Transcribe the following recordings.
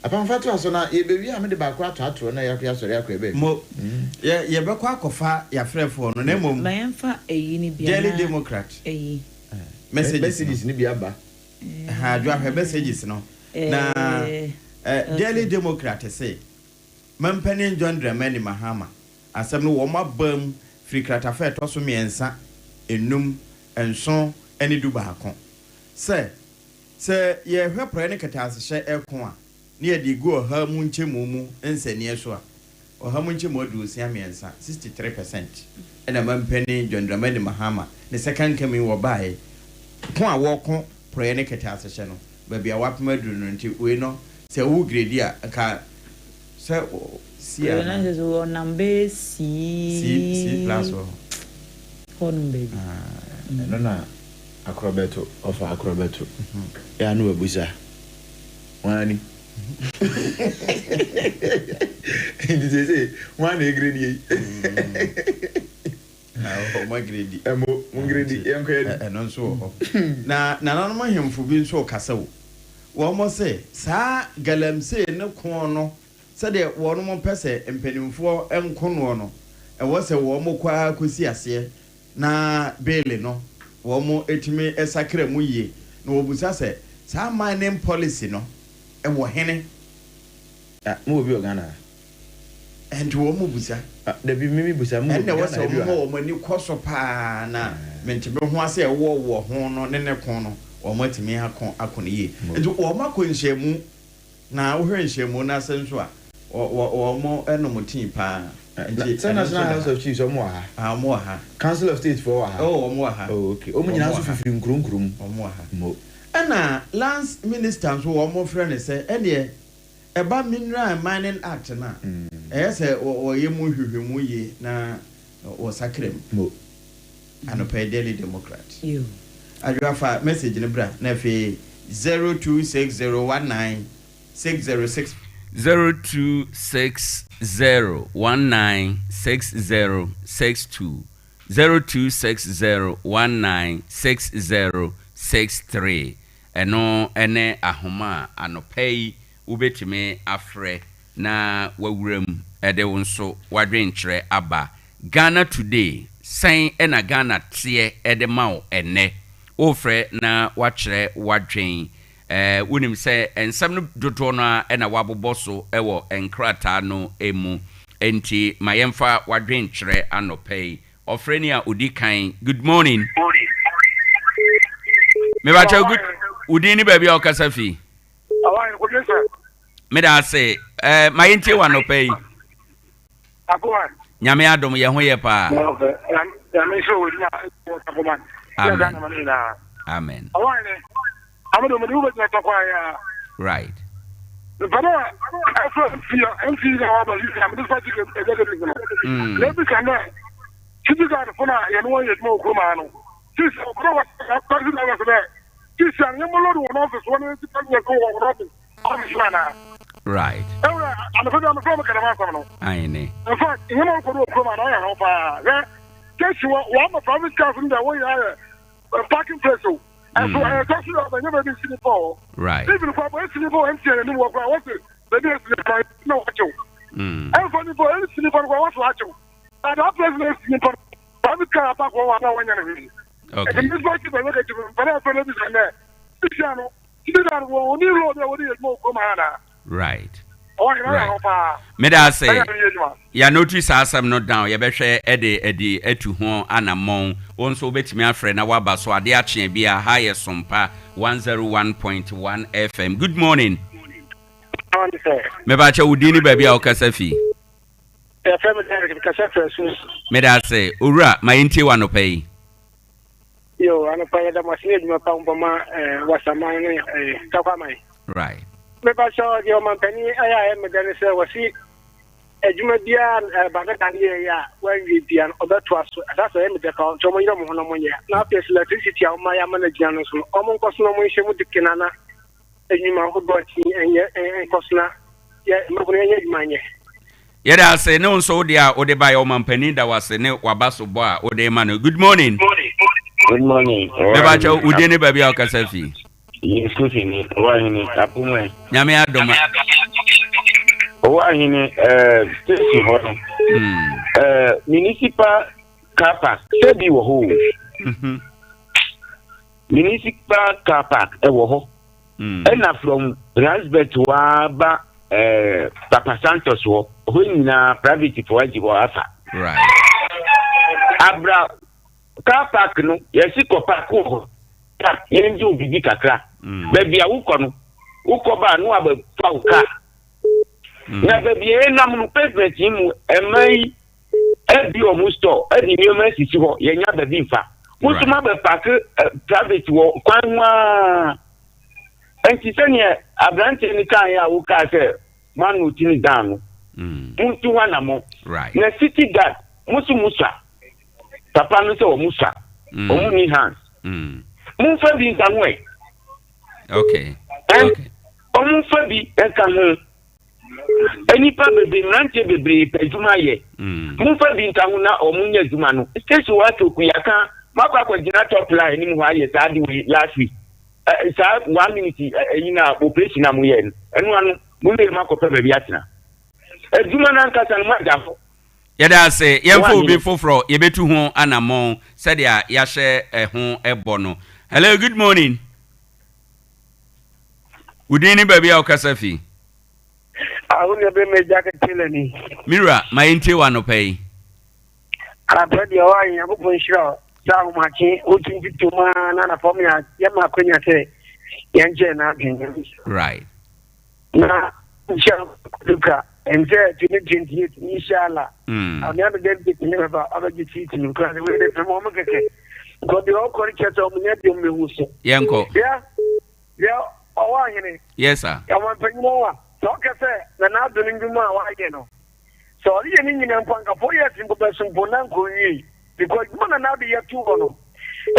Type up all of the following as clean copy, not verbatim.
Apam fa toa so na yɛbɛwie a mede baako atoatoɔ na yɛakɔ yɛasɔre akɔ yɛ baabi. Mo, yɛ, yɛbɛkɔ akɔfa yɛafrɛfoɔ no, na mmom. Ma yɛmfa ayi no bi Daily anaa Democrat. ayi. Messages no. Messages no bi aba. Ɛha, Adwoa hwɛ messages no. Na, Eh, eh, Daily okay. Democrat se, Mampanin John Dramani Mahama asɛm no wɔn aba mu firi kratafa a ɛtɔ so mmiɛnsa, nnum, nson ne dubaako sɛ, sɛ yɛrehwɛ porɔeɛ ne kɛtɛasehyɛ reko a, na yɛde regu ɔha mu nkyɛmu mu nsɛnniiɛ so a, ɔha mu nkyɛmu 63, 63%, na Mampanin John Dramani Mahama ne second coming wɔbaeɛ ko a wɔreko porɔeɛ ne kɛtɛasehyɛ no, baabi a wɔapem aduru no nti wei no sɛ wo grade a nka sɛ C Wei no anaa? kyerɛ sɛ wɔnam bɛyɛ C, C C plus wɔ hɔ. hɔnom baabi. Ɛno na akorɔbɛto, ɔfa akorɔbɛto. Yɛ a na wabusa, Hwan ni? Nti seesei hwan na ɛgredi yi? Na wɔn agredi. Ɛmo, mo ngredi, Nti yɛnkɔ yɛn. ɛno nso wɔ hɔ. Na nananom ahemfo bi nso rekasa o. Wɔn se saa galamsey ne ko no sɛdeɛ wɔn pɛ sɛ mpanimfoɔ nko noɔ no, ɛwɔ sɛ wɔn kɔ ara kɔsi aseɛ na beele no wɔn tumi sakra mu yie. Na wɔbusa sɛ saa mining policy no ɛwɔ hene? Ah, mo wɔ bi wɔ Ghana ha? Ɛnti wɔn busa. Ah, dabi, me me busa, mo wɔ Ɛnna bi ɛwɔ Ghana sɛ ha bi wɔn wɔ ma ha? wɔn ani kɔ so paa na mente me ho ase a ɛwɔ wɔ ho no ne ne ko no wɔn atumi ako ako no yie. Nti wɔn akɔ nhyiamu na wohwɛ nhyiamu no ase nso a wɔ wɔn nom tii paa. Nti Sɛ ɛno nso National da House ha. of Chiefs wɔn wɔ ha? Ah, wɔn wɔ ha. Council of State foɔ wɔ ha? Oh, wɔn wɔ ha. Oh, okay. Wɔn Wɔn nyinaa wɔ nso ha. fifiri nkuro nkuro mu. Wɔn wɔ ha. Mo. Ɛna Lands Minister nso wɔn frɛ no sɛ ɛneɛ ɛba Mineral and Mining Act no a ɛyɛ sɛ wɔyɛ mu nhwehwɛmu yie na wɔsakra mu. Mo. Anɔpa yi Daily Democrat. Yo. Adwoa fa message no bra na afei 02601960 0260196062, 0260196063, ɛno ne ahoma a anɔpa yi wobɛtumi afrɛ na wawura mu de wo nso w'adwenkyerɛ aba. Ghana Today, sɛn na Ghana teɛ de ma wo ɛnnɛ? Wofrɛ na wakyerɛ w'adwen. Wonim sɛ nsɛm no dodoɔ no ara na wɔabobɔ so wɔ nkrataa no mu. Enti ma yɛmfa w'adwenkyerɛ anɔpa yi. Ɔfrɛni a ɔdi kan, good morning. Mebakyɛ good, wo din ne baabi a wokasa fi? Meda ase. Ma yɛntie wɔ anɔpa yi. Nyame adom yɛ ho yɛ paa. Amen. Amen. Right. Right. Aine. In fact, nneɛma nkɔ do wɔ kurom a na ɔyɛ ho paa. Hwɛ, kesi wɔ wɔn private cars no deɛ wɔnyɛ ayɛ parking place o. Ɛso ɛyɛ taxi driver nyɛ baabi nsi nipa hɔ. Even kɔ abɔ esi nipa wɔ MTN anim wɔ koraa wɔsi baabi esi nipa na wɔakyew. Ɛnfa nipa esi nipa no koraa wɔsi wɔakyew. Na that place na esi nipa private car park wɔ hɔ a na wɔnyɛ no hwee. Okay. Ɛdi municipal chief executive mpɛrɛ afɛ na bisa nɛ sisi ano sisi na wɔ oni road a wɔde yɛ adwuma wɔ kurom ha na. Right. Ɔwɔ yɛn Right. ayɛ paa. Meda ase. Ɛyɛ yɛ adwuma. Yɛanotu saa asɛm no down. Yɛbɛhwɛ ɛde ɛde atu ho anammɔn. Wo nso wobɛtumi afrɛ na woaba so ade akye bi a ha yɛ Sompa 101.1 FM. Good morning. Mebakyɛ wo din ne baabi a wokasa fi? Yɛfrɛ me Derek, mekasa firi Asunsu. Meda ase. Owura, ma yɛntie wɔ anɔpa yi. Yo, anɔpa yɛda mo ase ne adwuma pa mbɔ ma Wasaman ne Takwaman. Mepa kyɛw, deɛ ɔmampanin ayɛ a ɛyɛ me dɛ ne sɛ wɔsi adwuma biara badada ne yɛyɛ a wɔanwie bia no ɔbɛtoa so. Ɛsa sɛ ɛyɛ me dɛ paa, nti ɔmo nyerɛ ɔmo ho na ɔmo nyɛ. Na afei so electricity a ɔmo ayɛ ama no agyina no nso no, ɔmo nkɔ so na ɔmo nhyɛ mu de kena na nnwuma ahodoɔ ntumi ɛnyɛ nkɔ so na yɛ mmabunu yɛnyɛ adwuma nyɛ. Yɛda ase ne wo nso wo deɛ a wode baeɛ. Ɔmampanin da wo ase ne waba so bɔ a wode ma no. Good morning. Good morning. Mebakyɛ wo din ne baabi a wokasa fi? Yesu hene, ɔwɔ ahene, apom ɛ. Nyame adom a. Ɔwɔ ahene ɛɛ station hɔ no. Ɛɛ municipal car park sɛ bi wɔ hɔ o. Mhm. Municipal car park ɛwɔ hɔ. Ɛna from Ransbet hɔ ara ba ɛɛ Papa Santos hɔ hɔ nyinaa private fo agye hɔ afa. Right. Abra car park no yɛsi kɔ park wɔ hɔ park yɛn gye wo biribi kakra mm. baabi a wokɔ no wokɔ ba no abɛfa wo car mm. na baabi a yɛnam no pavement yi mu ɛma yi ɛbi wɔn store ɛde nneɛma asisi hɔ yɛnya baabi nfa wosom abɛ park eh, private wɔ kwan ho aa nti sɛdeɛ aberanteɛ no kaa yɛ a wokaa sɛ moano ti ne dan no mm. montu hɔ anamɔ na city guard mo so mo sua papa no sɛ wɔn sua mm. wɔn ni hands mm. momfa bi nka ho ɛ okay wɔn mfa bi nka ho nnipa bebree mmeranteɛ bebree pɛ adwuma yɛ mm. momfa bi nka ho na wɔn nyɛ adwuma no station wa toku yaka makɔ akɔgyina top line anim hɔ ayɛ saa de wei last week saa one minute ɛyi na operation na mo yɛ no ɛno ano mo wie mo akɔpɛ baabi atena adwuma no ankasa no mo agya hɔ. Yɛda ase. Yɛmfa obi foforɔ, yɛbɛtu ho anammɔn sɛdeɛ yɛahyɛ ɛho bɔ no. Hello, good morning. Wo din ne baabi a wokasa fi? Ah, wo nua bɛma Jack Taylor ni. Me wura, ma yɛntie wo anɔpa yi. Anɔpa deɛ ɔwɔ ayɛ Nyankopɔn nhyira wo sɛ ahomakye wotumi tutu mu ara na anapa mu yɛma akwanya sɛ yɛnkyɛ n'adwene. Right. Na nhyɛ duka ɛnsɛ 2028 inshallah. Ɔne ade dɛ bi ne bɛba abɛgye seat no kura sɛ wei de fɛm ɔmo kɛkɛ. Nkɔ deɛ ɔkɔ no kyerɛ sɛ ɔmo nyɛ deɛ ɔmo bɛhu so. Yɛnkɔ. Deɛ deɛ ɔwɔ ahene. Yes sir. Ɔmampanyin ɔwa sɛ ɔkɛ sɛ Nana Addo ne ndwuma a wayɛ no sɛ ɔreyɛ ne nyina mpo anka 4 years mpo bɛso mpo na nka ɔnwiei because adwuma Nana Addo yɛ too hɔ no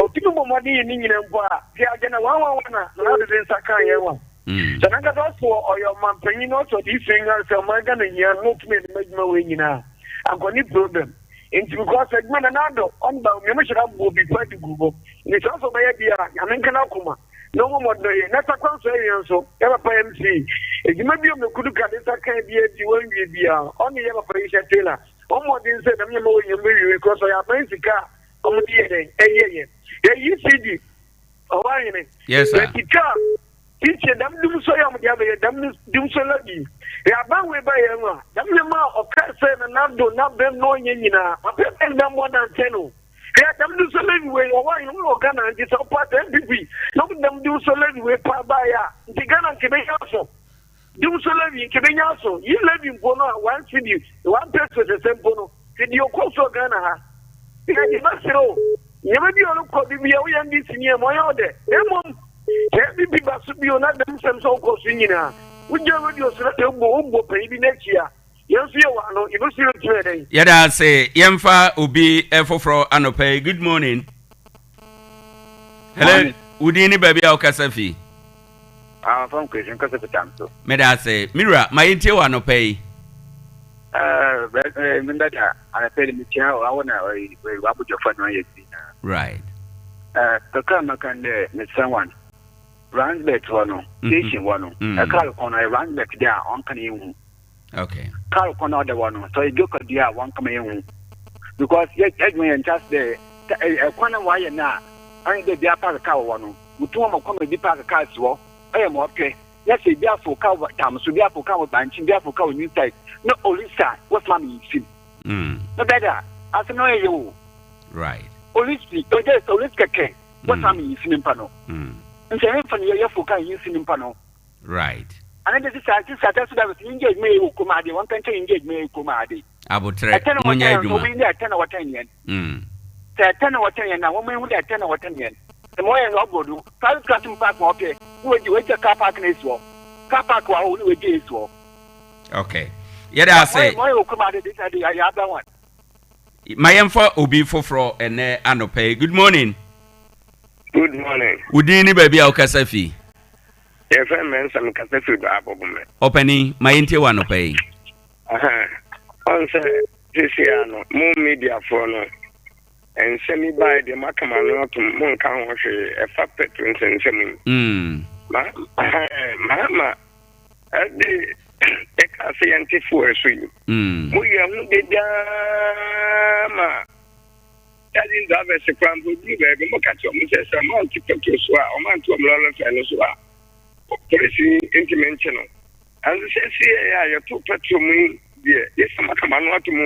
ɔtumi bɔ mmɔden yɛ ne nyina mpo a deɛ agya na one one one a Nana Addo de nsa kaa yɛn wa sɛ nankasa ɔso ɔyɛ ɔmampanyin na ɔsɛ ɔde firi nwa sɛ ɔman Ghana hia no na ɔtumi yɛ ne adwuma wei nyinaa anka ɔne problem nti because adwuma Nana Addo ɔne ba omiam hyɛ da bɔ bi pa de gu hɔ nti sɛ ɔsɛ ɔbɛyɛ bi a Nyame nka n'akoma na ɔmo mmɔden yɛ na sakwa nso awia nso yɛ papa MC edwuma bi ɔmo kudu ka de nsa kan bi adi wɔn wie bi a ɔne yɛ papa yi hyɛ tailor wɔn mmɔden sɛ dɛm nyɛma wɔ nyɛma wie because ɔyɛ aban sika a ɔmo de yɛ dɛn ɛyɛ yɛ yɛ ECD ɔwɔ ahene yes sir yɛ sika teacher dɛm dum so yɛ ɔmo de abɛyɛ dɛm dum so la bi yɛ aban wei ba yɛn a dɛm nyɛma a ɔka sɛ na nado na bɛm na ɔnyɛ nyinaa papa bɛn dɛm more than ten o. Hwɛ dɛm de nso levy wei ɔwɔ ahene mu wɔ Ghana nti sɛ ɔpa sɛ NPP na ɔmo dɛm de nso levy wei paa baeɛ a nti Ghana nka ebenya aso de nso levy nka ebenya aso yi levy mpo no a one cedi one peso sɛsɛ mpo no hwɛ deɛ ɔkɔ so Ghana ha yɛ de bɛsere o nneɛma bi a ɔrekɔ do bi a woyɛ NDC ni a ma ɔyɛ ɔdɛ na mmom sɛ NPP ba so bio na dɛm nsɛm sɛ ɔkɔ so nyinaa wogya radio so na sɛ wobɔ wobɔ panyin bi n'akyi a Yɛn nso yɛwɔ ano, yɛbɛsu yɛntumi yɛ dɛn? Yɛda ase. Yɛmfa obi foforɔ anɔpa yi. Good morning. Hello. Wo din ne baabi a wokasa fi? Ah, from Kwesi, nkasa fi Tamso. Meda ase. Me wura, ma yɛntie wɔ anɔpa yi. Eh, me dada, anɔpa yi mekyia awo na wabodwɔfa no ayɛ bi na. Right. Eh, kakra maka ndɛ mesrɛ wan. Ransbet hɔ no, station hɔ no, ɛkar kɔn no, Ransbet de a ɔnka na yɛnhu. Okay. Car kwan a ɔda hɔ no, sɛ ɔyɛ joker dua a wɔnka ma yɛnhu. Because yɛ adwuma yɛn nkyɛ ase dɛ ɛkwan a wɔayɛ no a ɔyɛ dɛ bi apark car wɔ hɔ no, wotum ama kwan ma bi park car si hɔ, ɔyɛ ma ɔpɛ. Na sɛ bi afow car wɔ tam so, bi afow car wɔ Bankye, bi afow car wɔ New Site, na orisa wɔsoma me nsim. No bɛda asɛm no ɔyɛ yɛ o. Right. Orisi, ɔyɛ sɛ orisi kɛkɛ wɔsoma me nsim mpa no. Nti ɛmfa no yɛ yɛfow car yi nsim mpa no. Right. Ana de sisa sisa tɛ so da sɛ yɛnyɛ adwuma yɛ wɔ kurom ade wɔn kɛntɛn yɛnyɛ adwuma yɛ kurom ade. Abotrɛ mo nyɛ adwuma. Wɔn nyɛ ɛtɛ na wɔtɛn yɛn. Sɛ ɛtɛ na wɔtɛn yɛn na wɔn ehu dɛ ɛtɛ na wɔtɛn yɛn. Sɛ mo yɛ ɔbɔ do private car tum park ma ɔpɛ ne wɔgye wɔgye car park na esi hɔ car park wɔ hɔ ne wɔgye esi hɔ. Okay. Yɛda ase. Mo yɛ wɔ kurom ade de sɛ de yɛ aba wɔn. Ma yɛmfa obi foforɔ ɛnɛ anɔpa yi. Good morning. Good morning. Wo din ne baabi a wokasa fi? Yɛfrɛ me Mensah, mekasa firi Abɔbome. Ɔpanin, ma yɛntie wo anɔpa yi. Ɔn sɛ seesei a no, mo mediafoɔ no, Nsɛm yi baeɛ deɛ moaka mo ano atom, monka ho hwee, ɛfa Petro nsɛnsɛm yi. Ma, Mahama ɛde ɛka sɛ yɛnte fuel so yi. Moyɛ ho dedaa ma taxi drivers koraa mpo duru baabi moka kyerɛ wɔn sɛ sɛ wɔante petrol so a, wɔante wɔn lɔre fɛ no so a, polisi ntumi nkye no. Nanso seesei a yɛto petrol mu yi deɛ, yɛsɛ moaka mo ano atom o.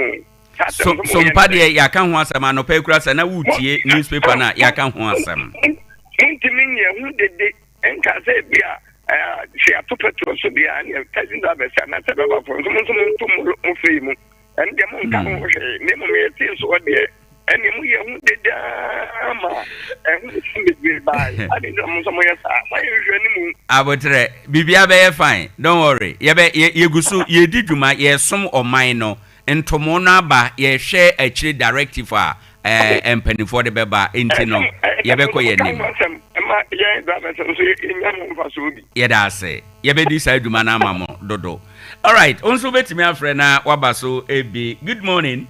So so mpa deɛ yɛaka ho asɛm anɔpa yi kura sɛ na woretie newspaper no a yɛaka ho asɛm. Montumi nyɛ ho dede nka sɛ ebi a sɛ yɛato petrol so deɛ a ɛneɛ taxi drivers anaasɛ driverfoɔ nso mo nso monto mo fee mu. Ɛno deɛ monka ho hwee na mmom yɛtee so hɔ deɛ ɛneɛ moyɛ ho dede ara ma ɛho nsɛm bebree bae. Adɛn nti na mo nso moyɛ saa? Moayɛ nhwehwɛnimu. Aboterɛ, biribiara bɛyɛ fine, don't worry. Yɛbɛ, yɛ, yɛgu so, yɛredi dwuma, yɛresom ɔman no. Ntomo no aba, yɛrehwɛ akyire directive a ɛɛ mpanimfoɔ de bɛba nti no, yɛbɛkɔ yɛn anim. Yɛda ase. Yɛbɛdi saa adwuma no ama mo dodo. Alright, wo nso wobɛtumi afrɛ na waba so bi. Good morning.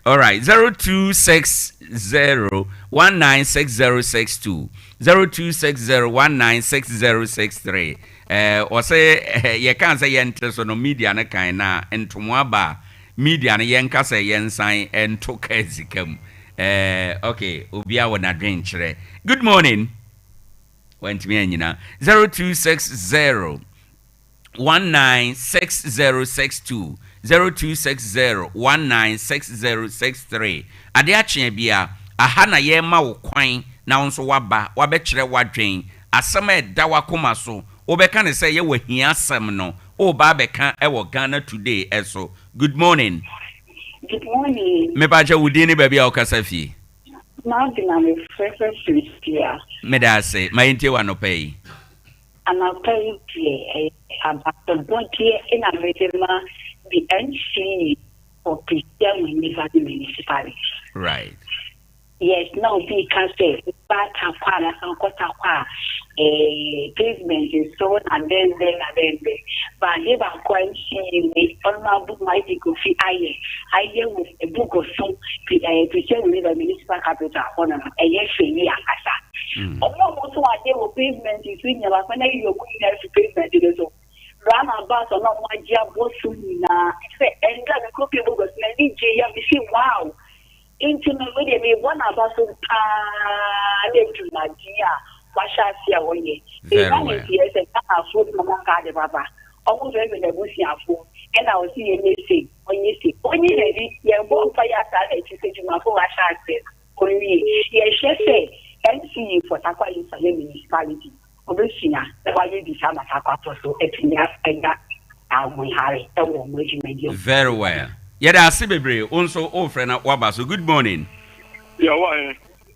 Alright, 0260 196062, 0260 196063. Eh, ɔsɛ eh, yɛkaa sɛ yɛnte so no media no kan na ntomo aba a media no yɛnka sɛ yɛnsan nto kaa sika mu. Eh, okay, obia wɔ n'adwenkyerɛ. Good morning. Wantumi anyina. 0260 196062, 0260 196063. Ade akye bia, aha na yɛrema wo kwan na wo nso woaba, woabɛkyerɛ w'adwen, asɛm a ɛda w'akoma so, wobɛka no sɛ ɛyɛ w'ahiasɛm no, woreba abɛka wɔ Ghana Today so. Good morning. Good morning. Mepakyɛ wo din ne baabi a wokasa fi? M'Abena mefrɛfrɛ firi Sua. Meda ase. Ma yɛntie wo anɔpa yi. Anɔpa yi deɛ ɛyɛ abasobɔdeɛ na mede ma the MC for Prestea Winneba Municipality. Right. Yes, na obi ka sɛ woba Tarkwa anaasɛ wokɔ Tarkwa a, eh, pavement so na dɛn dɛn na dɛn dɛn. But adeɛ baako a MC wei, Honourable Mike Kofi ayɛ, ayɛ wɔ Ebugoso, eh, Prestea Winneba Municipal Capital hɔ no no, ɛyɛ fɛ yie ankasa. Wɔn a wɔtɔn adeɛ wɔ pavement so nyinaa, baako na ayi wɔn nyinaa afiri pavement no so. Round about a na wɔagye abɔ so nyinaa. Sɛ ɛnda me kɔ pie bɔgɔ so m'ani gye ya me si wow. Nti no me deɛ mebɔ n'aba so paa ne adwumaden a wahyɛ ase a ɔyɛ. Very Menya ne well. nteɛ sɛ Ghanafoɔ bi na wɔn nka ade papa. Wɔn frɛfrɛ n'abusuafoɔ ɛna ɔsi yɛnyɛ sei, ɔnyɛ sei. Ɔnyi n'ani, yɛbɔ mpaeɛ ataa n'akyi sɛ adwumafoɔ wahyɛ ase no. Ɔnwie. Yɛhwɛ sɛ MCE for Tarkwa East ayɛ municipality, ɔbɛsua na wayɛ bi saa ma Tarkwafoɔ nso atumi anya ahoɔhare wɔ wɔn adwumadie mu. Very well. Yɛda ase bebree. Wo nso wofrɛ na woaba so. Good morning. Yeah, wɔ he?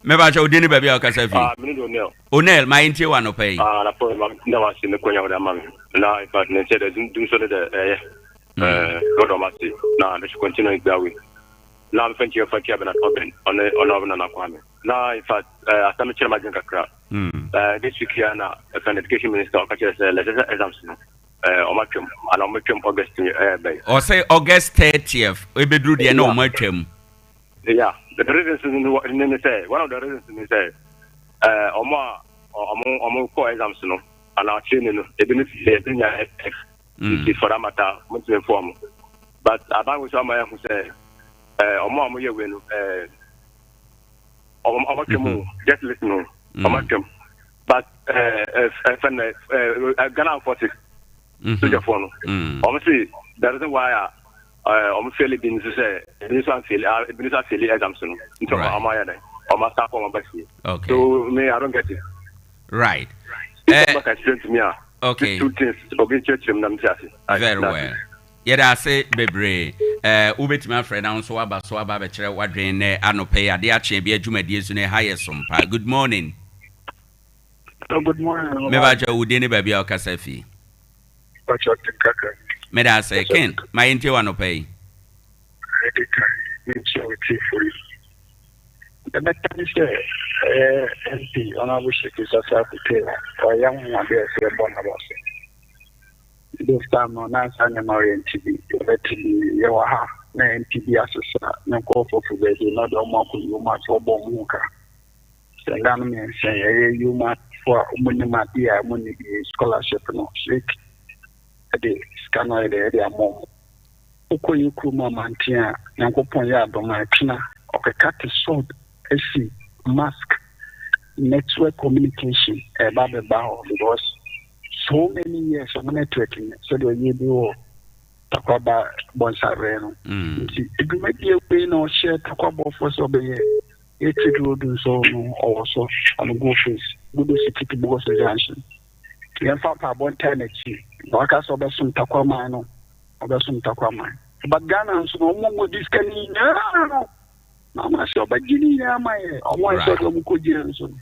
Mepakyɛ wo din ne baabi a wokasa fi? Ah, mene de Onel. Onel, ma yɛntie wo anɔpa yi. Ah, anɔpa yi, ma meda wo ase ne kwanya wode ama me. Na in fact, ne nkyɛ dɛ dum so ne dɛ ɛyɛ. Eh, God ɔma ase. Na they should continue it that way. Na mefa nkyia fa kyia Bernard Obeng, ɔne ɔne Nana Kwame. Na in fact, eh, asɛm no kyerɛ m'adwene kakra. Eh, this week ya na ɛfɛn education minister ɔka kyerɛ sɛ lecture exams no, eh, ɔmo atwam, ana ɔmo atwam August yi ɛyɛ bɛn. Ɔsɛ August 30th ebeduru deɛ na ɔmo atwam. Yeah, the reasons ne ne sɛ, one of the reasons ne sɛ, eh, ɔmo a ɔmo ɔmo kɔ exams no, ana training no, ebi ne sɛ ebi nya F, nti for that matter, mo ntumi mfo ɔmo. But aban wo so ama yɛn ho sɛ, eh, ɔmo a ɔmo yɛ wei no, eh, ɔmo ɔmo atwam o, just listen o, ɔmo atwam. But eh, eh, ɛfɛn eh, eh, Ghana forces, sogyafoɔ no, ɔmo se the reason why a eh, ɔmo fail bi nso sɛ ebi nso anfail, ah, ebi nso afail exams no, nti ɔmo ɔmo ayɛ dɛ, ɔmo asa akɔ ɔmo aba fie. Okay. So me, I don't get it. Right. If eh, somebody can explain to me, ah, okay. Two things, obi nkyerɛkyerɛ mu na mte ase. Very well. Yɛda ase bebree. Eh, wobɛtumi afrɛ na wo nso woaba so aba abɛkyerɛ w'adwene nnɛ anɔpa yi ade akye bi adwumadie so no ɛha yɛ sompa. Good morning. Oh, good morning. Mebakyɛ wo din ne baabi a wokasa fi. Bakyɛ Ken kakra. Meda ase. Ken, ma yɛntie wo anɔpa yi. Ɛdi kan, menkyia w'atiefoɔ yi. Deɛ mɛka ne sɛ, ɛyɛ MP Honourable Sheikh Issa Sarko Taylor, wayɛ anwanwadeɛ a ɛsɛ yɛbɔ n'aba so. This time no, na saa nneɛma wei nti bi, yɛbɛte bi, yɛwɔ ha. na MP bi asesa ne nkurɔfoɔ firi baabi na ɔde wɔn akɔ Yoma sɛ ɔbɔ wɔn ho ka. Sɛ nda no mmiɛnsa yi ɛyɛ Yomafoɔ a wɔnim adeɛ a wɔnni bi scholarship no Sheik de sika no ayɛ dɛ ɛde ama wɔn. Wokɔ yɛ kurom amanten a Nyankopɔn yɛ adom a ɛtwena ɔkeka te salt asi mask network communication ɛba bɛba hɔ because so many years ɔmo network no sɛdeɛ ɔyɛ bi wɔ Takwaba bɔnsawerɛ no nti dwumadie wei na ɔhyɛ Takwabɔfoɔ sɛ ɔbɛyɛ Electric road nso no ɔwɔ so ɔno go face Gudo City to Bogoso junction nti yɛmfa mpaabɔ ntaa n'akyi na waka sɛ ɔbɛsom Takwaman no ɔbɛsom Takwaman but Ghana nso no ɔmo ɔmo di sika no nyinaa no na ɔmo asɛ ɔbɛgye ne nyinaa ma yɛ ɔmo ayɛ sɛ ɔde ɔmo kɔ gyina nso no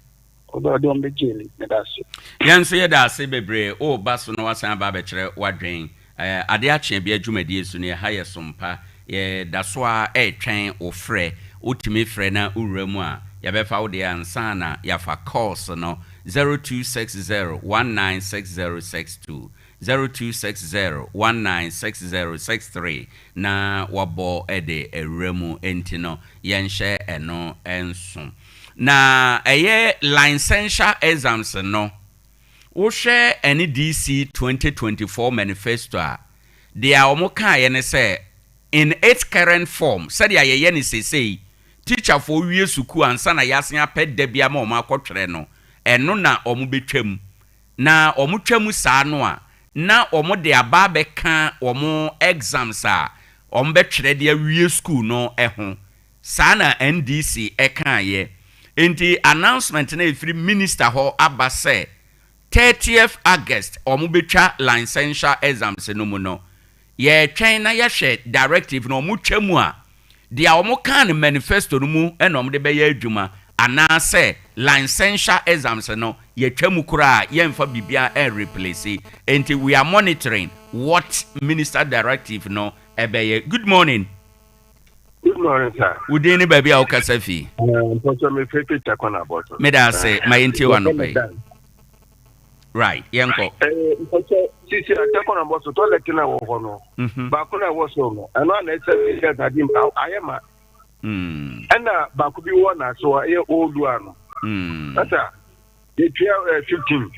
ɔbɛ ɔde ɔmo bɛgye ne meda ase. Yɛn nso yɛda ase bebree o ba so na wasan aba abɛkyerɛ w'adwen eh, ade akye bia dwumadie so no yɛ ha yɛ som pa yɛ da so ara ɛretwɛn wo frɛ wo tumi frɛ na wo wura mu a yɛbɛfa wo deɛ ansa na yɛafa calls no 0260 196062 0260 196063 na wabɔ de awura mu enti no yɛnhyɛ ɛno nso. Na ɛyɛ licential exams no, wohwɛ ɛne DC 2024 manifesto a, deɛ wɔkaeɛ ne sɛ in its current form, sɛdeɛ yɛyɛ no seesei, tikyafoɔ wie sukuu ansa na yɛasen apɛ da bi ama wɔn akɔtwerɛ no, ɛno na wɔbɛtwam. Na wɔtwa mu saa no a, na wɔde aba abɛka wɔn exams a wɔbɛtwerɛ de awie sukuu no ho. Saa na NDC kaeɛ. Enti announcement no a ɛfiri minister hɔ aba sɛ thirtieth August wɔbɛtwa licential exams no mu no, yɛretwɛn na yɛahwɛ directive no, wɔtwa mu a, deɛ wɔkaa no manifesto no mu na wɔde bɛyɛ adwuma anaasɛ licential exams no yɛtwa mu koraa a yɛmfa biribiara nreplace. Enti we are monitoring what minister directive no bɛyɛ. Good morning. Good morning, sir. Wo din ne baabi a wokasa fi? Mpɔtɔ me fɛ Peter kɔ na bɔtɔ. Meda ase ma yɛntie wo anɔpa yi. Right, yɛnkɔ. Mpɔtɔ sisi a tɛkɔ na bɔtɔ toilet na wɔ hɔ no. Baako na ɛwɔ soro no, ɛno a na ɛsɛ fi sɛ ade ayɛ ma. Ɛna baako bi wɔ na so ɛyɛ old one no. Ɛsa yɛtua 15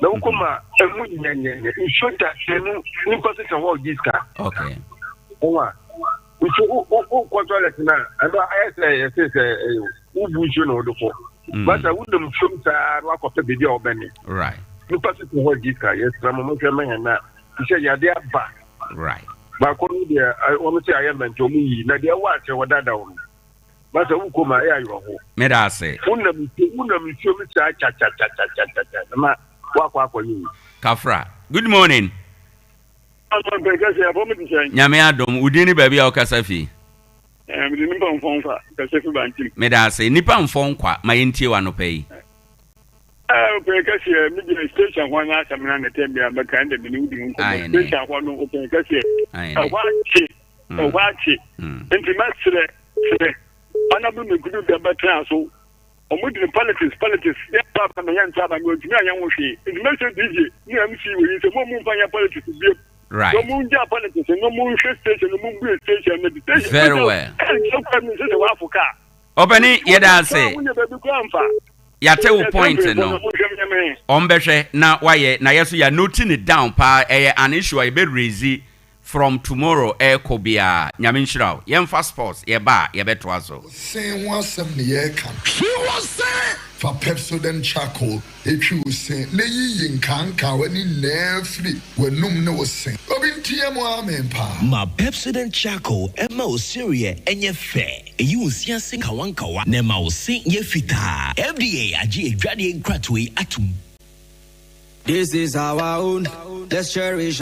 na wokɔ ma ɛmu nyɛnyɛnyɛ nsuo da sɛ no nipa sesa hɔ ɔgye sika. Okay. Ɔwa. Nso wokɔ toilet no a, ɛno ayɛ sɛ yɛse sɛ wobu nsuo na wode kɔ. Basa wonam nsuom saa na wakɔpɛ baabi a wobɛne. Right. Nipa so te hɔ gye ka yɛsrɛ mo monhwɛ ma yɛn na te sɛ yade aba. Right. Baako no deɛ wɔn sɛ ayɛ mɛnti wɔn yi na deɛ ɛwɔ akyɛ wɔdada wɔn. Basa wokɔ mu a ɛyɛ awerɛho. Meda ase. Wonam nsuo wonam nsuom saa kyakyakyakyakyakya na wakɔ akɔyɛ yi. Kafra. Good morning. Nyame adom, wo din ne baabi a wokasa fi? Mede Nipa Mfɔ Nkwa kasa fi Bantim. Meda ase. Nipa Mfɔ Nkwa, ma yɛntie wo anɔpa yi. Ɔpɛn kɛseɛ, me deɛ station hɔ no asɛm no na tɛm bia mɛka ɛnde me ne wo di ho nkɔmmɔ. Station hɔ no ɔpɛn kɛseɛ, ɛhɔ akye, ɛhɔ akye. Nti mɛsrɛ srɛ, Honorable Mekudu da bɛtena so Ɔmo di no politics politics yɛ nto aba ma yɛ nto aba no wɔntumi anyɛ ho hwee nti mɛsrɛ DJ ne MC wɔ yi sɛ mo ɔmo nfa nyɛ politics biom Right. na ɔmo ngyaa politics no ɔmo nhwɛ station no ɔmo mbue station no station Very well. ɛnkyɛ kura mi nsɛ sɛ wafo kaa Ɔpɛni yɛda ase. Wonya baabi kura mfa. Yɛate wo Yɛsrɛ point mpanyinfoɔ no. no ɔmo nhwɛ nyɛ me. Ɔmo bɛhwɛ na wayɛ na yɛ so yɛ note ne down paa ɛyɛ an issue a yɛbɛ raise From tomorrow ɛɛkɔ biaa Nyame nhyira wo. Yɛnfa sports yɛba a yɛbɛtoa so. Wo se ho asɛm ne yɛreka no. Twi wo se! Fa Pepsodent Charcoal twi wo se na yiyi nkaankawa ne nyinaa firi w'anum ne wo se. Obi nteɛ mu amen paa. Ma Pepsodent Charcoal mma wo sereɛ nyɛ fɛ, ɛyi wo se ase nkawankawa na ɛma wo se yɛ fitaa. FDA agye adwadeɛ nkratoɔ yi atom. This is our own, let's cherish.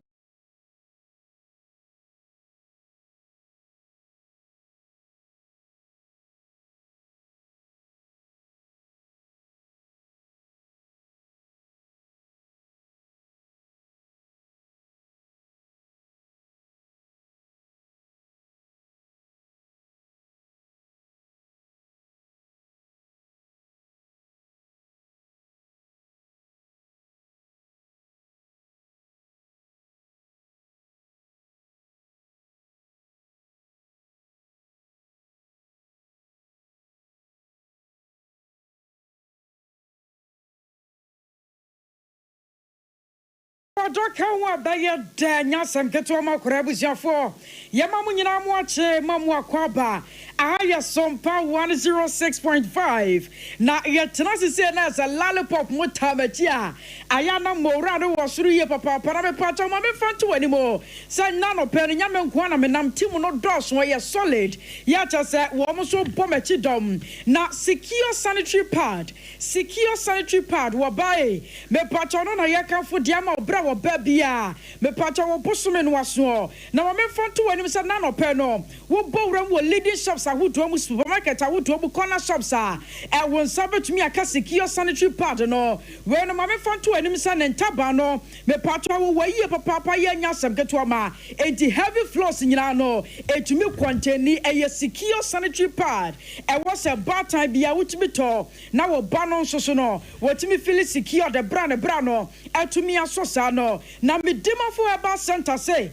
Ɔdɔ ka ho a bɛyɛ dɛ nyɛ asɛm ketewa ma akwadaa abusuafoɔ. Yɛma mo nyinaa mo akye ma mo akwaaba. Aha yɛ Sompa 106.5 na yɛtena ase sei na sɛ lollipop mo taa m'akyi a ayɛ a na mowura no wɔ soro yie papaapa na mepakyɛw ma memfa nto w'anim o sɛ nnɛ anɔpa yi no nyɛ me nkoa na menam team no dɔɔso ɛyɛ solid yɛ kyerɛ sɛ wɔn nso bɔ m'akyi dɔm na secure sanitary pad Secure sanitary pad wɔ ba ee mepakyɛw no na yɛkamfo de ama wo berɛ a wɔba biaa mepakyɛw wo bosome no asoɔ na ma memfa nto w'anim sɛ n'anɔpɛ no wobɔ wuram wɔ leading shops ahodoɔ mu supermarket ahodoɔ mu corner shops a ɛ wo nsa bɛtumi aka secure sanitary pad no wei no ma memfa nto w'anim sɛ ne ntaban no mepakyɛw wowɔ yie papaapa yɛ nyɛ asɛm ketewa ma enti heavy floors nyinaa no ɛtumi kɔntɛni ɛyɛ secure sanitary pad ɛwɔ sɛ baatan biaa wotumi tɔ Na wo ba no nso so no wɔtumi fili secured berɛ a ne bra no atumi asɔ saa no. Na me Dimafo Herbal Centre se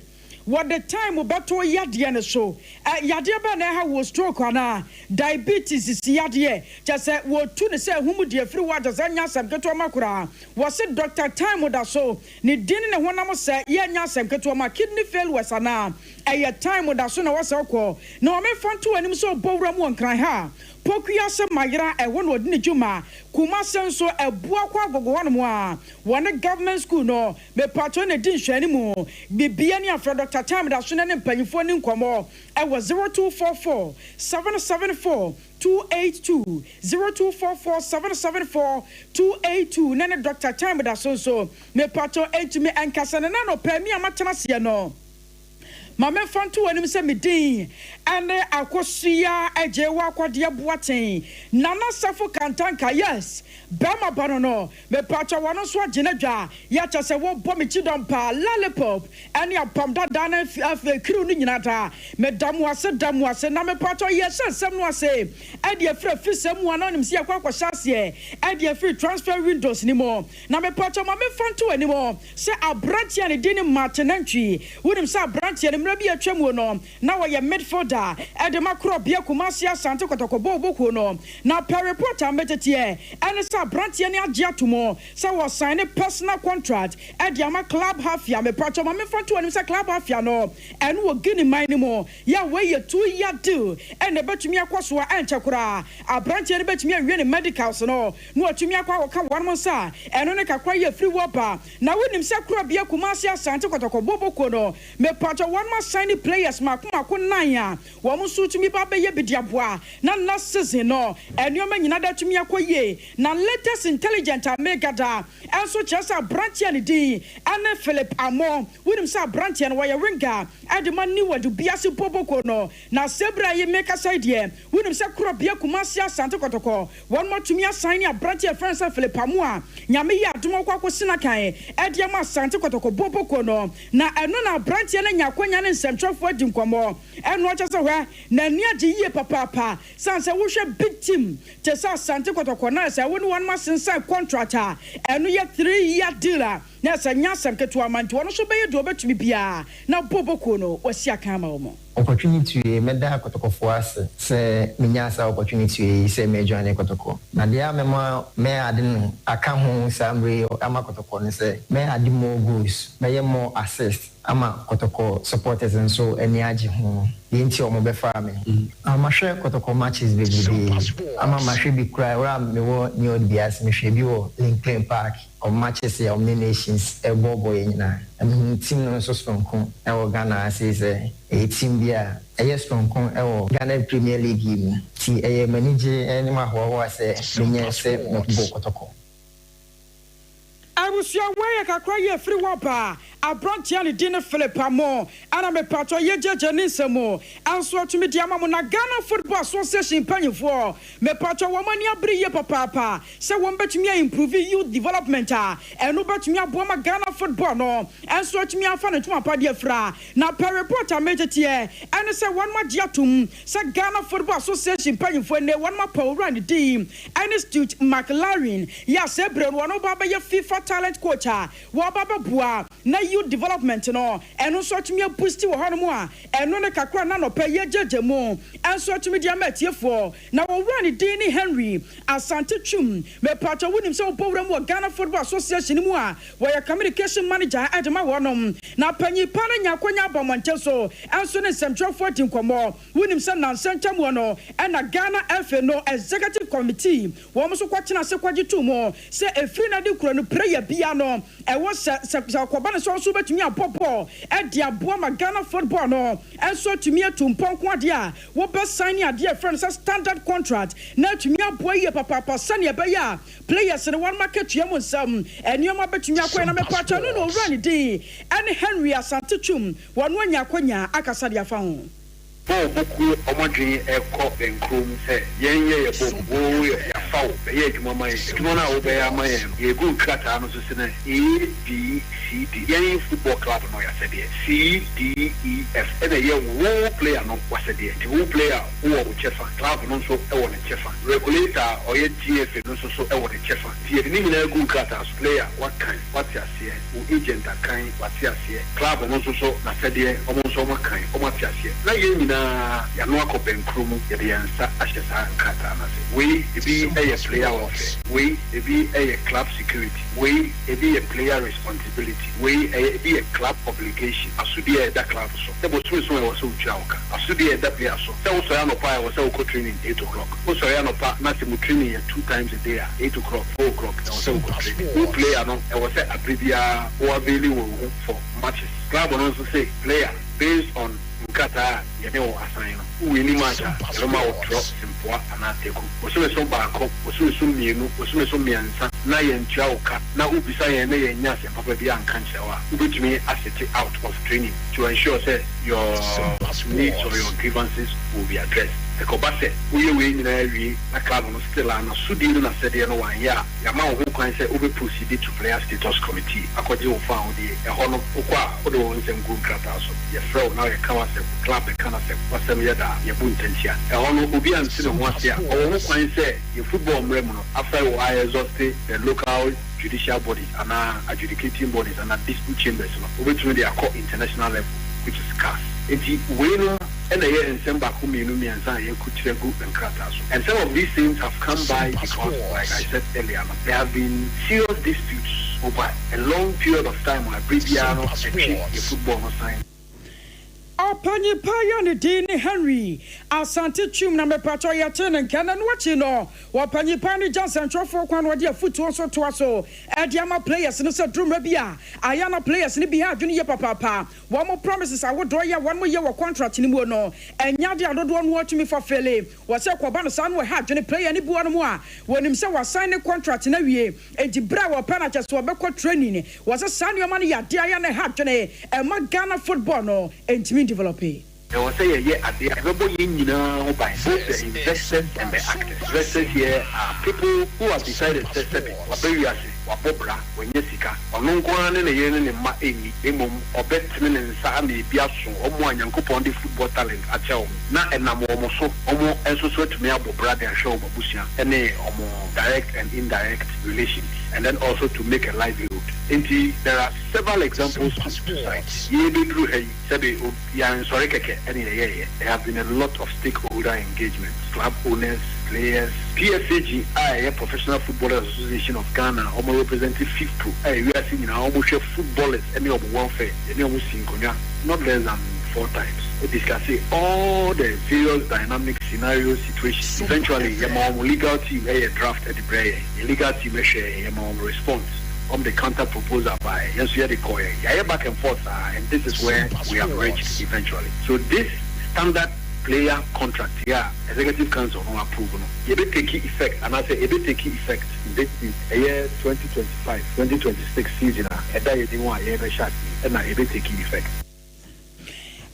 wɔde time bɛto yadeɛ no so. Ɛ, yadeɛ bɛn na ɛha wo, stroke anaa? Diabetes, sisi yadeɛ? Kyerɛ sɛ wɔtu no sɛ ahum deɛ firi hɔ a kyerɛ sɛ ɛnyɛ asɛm ketewa ma koraa. Wɔse Doctor Time da so, ne din ne ne honam sɛ yɛ ɛnyɛ asɛm ketewa ma kidney failures anaa? Ɛyɛ time da so na ɛwɔ sɛ wokɔ. Na ma memfa nto w'anim sɛ ɔbɔ wura mu wɔ Nkran ha a, Pokuase Mayera ɛhɔ na ɔdi ne dwuma, Kumase nso Abuakwa Agogo hɔnom a wɔne Government School no mepakyɛw na ɛdi nhwɛanimu. Bibia ni afrɛ Doctor Time Daso na ne mpanyinfoɔ nni nkɔmmɔ ɛwɔ 0244 774 282, 0244 774 282 na ne Doctor Time Daso nso mepakyɛw ɛntumi ɛnkasa na n'anɔpa mi a matena aseɛ no. Ma memfa nto w'anim sɛ me din ne Akosua Agyeiwaa Kwadeɛ Boateng, Nana Safo Kantanka, yes, barima ba no no, mepaakyɛw wɔno nso agye n'adwa, yɛ kyɛ sɛ wɔbɔ me kyidɔm paa, Lollipop ne apam dadaa no afei crew no nyinaa daa, meda mo ase, da mo ase, na mepaakyɛw yɛhyɛ nsɛm no ase de afiri afisɛm mu a na wonim sɛ yɛkɔ akɔhyɛ aseɛ de afiri transfer windows no mu. Na mepakyɛw ma memfa nto w'anim sɛ aberanteɛ a ne din ne Martin Nantwi. Wonim sɛ aberanteɛ no, mmerɛ bi a atwa muo no, na ɔyɛ midfielder de ma Korɔbea Kumasi Asante Kɔtɔkɔ bɔɔlbɔ kuo no. Na per report a meteteɛ ne sɛ aberanteɛ no agye ato mu sɛ wɔsaene personal contract de ama Club Hafia. Mepakyɛw ma memfa nto w'anim sɛ Club Hafia no, ɛno wɔ Guinea man no mu. Yɛ a wei yɛ 2 year deal na ɛbɛtumi akɔ so a ɛnkyɛ koraa aberanteɛ no bɛtumi awie ne medicals no na watumi akɔ akɔka wɔnom nsa a ɛno ne kakra yi afiri hɔ aba. Na wonim sɛ korabea Kumasi Asante Kɔtɔkɔ Boboko no mepakyɛw wɔnom asan ne players mako mako nnan a wɔn nso tumi ba bɛyɛ bi de aboa na last season no nnoɔma nyina da atumi akɔ yie. Na latest intelligent a megada nso kyerɛ sɛ aberanteɛ a ne din ne Philip Amoh wonim sɛ aberanteɛ no wɔyɛ winger de ma New Adubiase Boboko no. Na sɛ berɛ a yi mekasa yi deɛ wonim sɛ korabea Kumasi Asante Kɔtɔkɔ Wɔnom atumi asan ne aberanteɛ a yɛfrɛ no sɛ Philip Amoah a Nyame yɛ adom a ɔkɔ akɔsi n'akan de ama Asante Kɔtɔkɔ Boboko no. Na ɛno na aberanteɛ no anya akwanya ne nsɛmtwerɛfoɔ adi nkɔmmɔ. Ɛno ɔkyerɛ sɛ hwɛ, n'ani agye yie papaapa sane sɛ wohwɛ big team te sɛ Asante Kɔtɔkɔ na sɛ wo ne wɔnom asensan contract a ɛno yɛ 3 year deal a na sɛ nyɛ asɛm ketewa ma nti ɔno nso bɛyɛ deɛ ɔbɛtumi biara na Boboko no wasi akan ama wɔn. Opportunity yi, mɛda Kɔtɔkɔfoɔ ase sɛ menyaa saa opportunity yi sɛ mɛ joine Kɔtɔkɔ. Na deɛ a mɛma mɛ ade no aka ho saa mmerɛ yi ama Kɔtɔkɔ ne sɛ, mɛ ade more goals, mɛyɛ more assist ama Kɔtɔkɔ supporters nso ani agye ho, deɛ nti a wɔn bɛfaa me. Mahwɛ Kɔtɔkɔ matches bebrebee, ama mahwɛ bi koraa ɛberɛ a mewɔ New Odbiase, mehwɛɛ bi wɔ Lincoln Park. Wɔn matches a wɔn ne nations bɔ bɔ yɛ nyinaa na mehunu team no nso soronko wɔ Ghana ha sei sɛ ɛyɛ team bi a ɛyɛ soronko wɔ Ghana Premier League yi mu nti ɛyɛ m'anigye ne m'ahoahoa sɛ menya sɛ mɛbɔ kɔtɔkɔ. Abusua wei yɛ kakra yi ɛfiri hɔ ba abranteɛ a ne din ne Philip Amoh ɛna mepaatɔ yɛ gyegye ne nsɛm mu nso atumi de ama mo na Ghana Football Association mpanyinfoɔ mepaatɔ wɔn ani abere yie papaapa sɛ wɔn bɛtumi a improve youth development a ɛno bɛtumi aboa ma Ghana football no nso atumi afa ne ntoma pa de afira. Na per report a meteteɛ ɛne sɛ wɔn agye atom sɛ Ghana Football Association mpanyinfoɔ nnɛ wɔn apa owura ne din ɛne Stuart McLaren yɛ a sɛ berɛ no wɔn ba bɛyɛ FIFA talent talent coach a wɔreba abɛboa na youth development no ɛno nso atumi abusti wɔ hɔnom a ɛno ne kakra na anɔpa yi yɛgyagya mu nso atumi de ama atiefoɔ. Na wɔwura ne din ne Henry Asante Twum. Mepakyɛw wonim sɛ wobɔ wura mu wɔ Ghana Football Association no mu a wɔyɛ communication manager de ma wɔnom. Na panyin pa no anya akwanya aba mmɔnten so nso ne nsɛmtwerɛfoɔ adi nkɔmmɔ. Wonim sɛ nnansa ntam hɔ no na Ghana FA no Executive Committee wɔn nso kɔtena ase kɔgye too mu sɛ ɛfiri nnɛ de kura no prayer biara no ɛwɔ sɛ sɛ sɛ ɔkɔba no sɛ ɔnso bɛtumi abɔ bɔɔl de aboa ma Ghana football no nso atumi atu mpɔn nko adeɛ a wobɛ sign adeɛ a yɛfrɛ no sɛ standard contract na atumi aboa yie papaapa sɛdeɛ ɛbɛyɛ a players no wɔn akatua mu nsɛm nneɛma bɛtumi akɔ yie na mepaakyɛw no na owura ne din ɛne Henry Asante Twum wɔn anya akwanya akasa de afa ho. Bɔɔl bɔ kuo ɔmo adwene ɛkɔ bɛnkuro mu sɛ yɛn yɛ yɛ bɔ mu wo yɛ yafa wo bɛyɛ adwuma ma yɛn adwuma no a wo bɛyɛ ama yɛn no yɛgu nkrataa no so sene A B C D yɛn football club no yasɛdeɛ C D E F ɛna ɛyɛ wo player no wasɛdeɛ nti wo player wo wɔ wo kyɛfa club no nso wɔ ne kyɛfa regulator a ɔyɛ GFA no nso so wɔ ne kyɛfa nti yɛde ne nyinaa gu nkrataa so player wakan wate aseɛ. Wo agent akan, wate aseɛ. Club no nso so n'asɛdeɛ, wɔn nso wɔn akan, wɔn ate aseɛ. Na yɛn nyinaa y'ano akɔ bɛnkoro mu, yɛde yɛn nsa ahyɛ saa nkrataa no ase. Wei ebi yɛ player welfare, wei ebi yɛ club security, wei ebi yɛ player responsibility, wei ɛyɛ ebi yɛ club obligation, asodie a ɛda club so sɛ bosome so a ɛwɔ sɛ wotua wo ka, asodie a ɛda player so sɛ wosɔre anɔpa a ɛwɔ sɛ wokɔ training 8 o'clock, wosɔre anɔpa na sɛ mo training yɛ two times a day a, 8 o'clock, 4 o'clock ɛwɔ sɛ wokɔ training. Wo player no ɛwɔ sɛ abere biara wo avail wo ho for matches. Club no nso se player based on nkrataa a yɛne wo asan no, wo winni match a yɛbɛma wo trɔ sempoa anaa teku. Bosome so baako, bosome so mmienu, bosome so mmiɛnsa na yɛntua wo ka na wobisa yɛn na yɛnnya asɛm papa bi anka nkyerɛ wo a, wobɛtumi asit out of training to ensure sɛ your needs or your grievances will be addressed. Ɛkɔba sɛ woyɛ wei nyinaa wie na club no still a n'asodie ne n'asɛdeɛ no wanyɛ a, yɛama wo ho kwan sɛ wobɛ proceed to player status committee akɔgye wo fawohodie. Ɛhɔ no, wokɔ a, wode wo nsɛm gu nkrataa so. Yɛfrɛ wo na yɛka w'asɛm, club bɛka n'asɛm, w'asɛm yɛ daa, yɛbu ntɛnkyea. Ɛhɔ no, obi ante ne ho ase a, ɔwɔ ho kwan sɛ yɛ football mmara mu no, after wo a exhaust the local judicial bodies anaa adjudicating bodies anaa dispute chambers no, wobɛtumi de akɔ international level which is CAS. Enti weinom na ɛyɛ nsɛm baako, mmienu, mmiɛnsa a yɛakutiri agu nkrataa so. And some of these things have come by because, like I said earlier no, there have been serious disputes over a long period of time a bere biara no ɛtwe yɛ football no san. Ɔpanyin pa yi a ne din ne Henry Asante Twum na mepakyɛw yɛtee ne nka na ɛno akyi no ɔpanyin pa no gya nsɛnkyerɛwfoɔ kwan na ɔde afutuo nso toa so de ama players no sɛ duru mmerɛ bi a ayɛ a na players no bi ha adwene yie papaapa. Wɔn promises ahodoɔ yi a wɔn yɛ wɔ contract no muo no ɛnyɛ adeɛ a dodoɔ noa tumi fulfille. Wɔ sɛ kɔba no saa no ɛha adwene player no bi wɔ nom a wɔnim sɛ wɔ sign ne contract no awie enti berɛ a wɔpɛ no akyɛ sɛ wɔbɛkɔ training. Wɔ sɛ saa nnoɔma no yɛ adeɛ a ɛyɛ a na ɛha adwene ɛma Ghana football no ɛntumi ndevelope. Ɛwɔ sɛ yɛyɛ adeɛ a ɛbɛbɔ yɛn nyinaa ho ban, both the investors and the actors. Investors here are people who have decided sɛ sɛbe waba wiase, wabɔ bra, wanya sika, ɔno nko ara ne ne yere ne ne mma nni, na mmom ɔbɛtene ne nsa ama ebi aso wɔn a Nyankopɔn de football talent akyɛ wɔn, na ɛnam wɔn so wɔn nso so atumi abɔ bra de ahwɛ wɔn abusua ne wɔn direct and indirect relations and then also to make a livelihood. Enti there are several examples to cite. Yɛrebɛduru ha yi, sɛbe ob. Yɛansɔre kɛkɛ na yɛyɛeɛ. There have been a lot of stakeholder engagements, club owners, players, PFAG a ɛyɛ Professional Footballers Association of Ghana a wɔn represent FIFPro a ewiase nyinaa wɔn hwɛ footballers ne wɔn welfare, yɛne wɔn sii nkonnwa not less than four times discussee all the various dynamic scenarios, situations. Eventually yɛma wɔn legal team yɛ draft de brɛɛ yɛn, yɛn legal team hwɛɛ, yɛma wɔn response. Wɔn de counter proposal baeɛ, yɛn nso yɛde kɔeɛ. Yɛayɛ back and forth saa and this is where we have reached eventually. So this standard player contract yi a executive council no approve no, yɛbɛ take effect anaasɛ ɛbɛ take effect this season, ɛyɛ 2025, 2026 season a ɛda yɛn anim a yɛrebɛhyɛ ase yi na ɛbɛ take effect.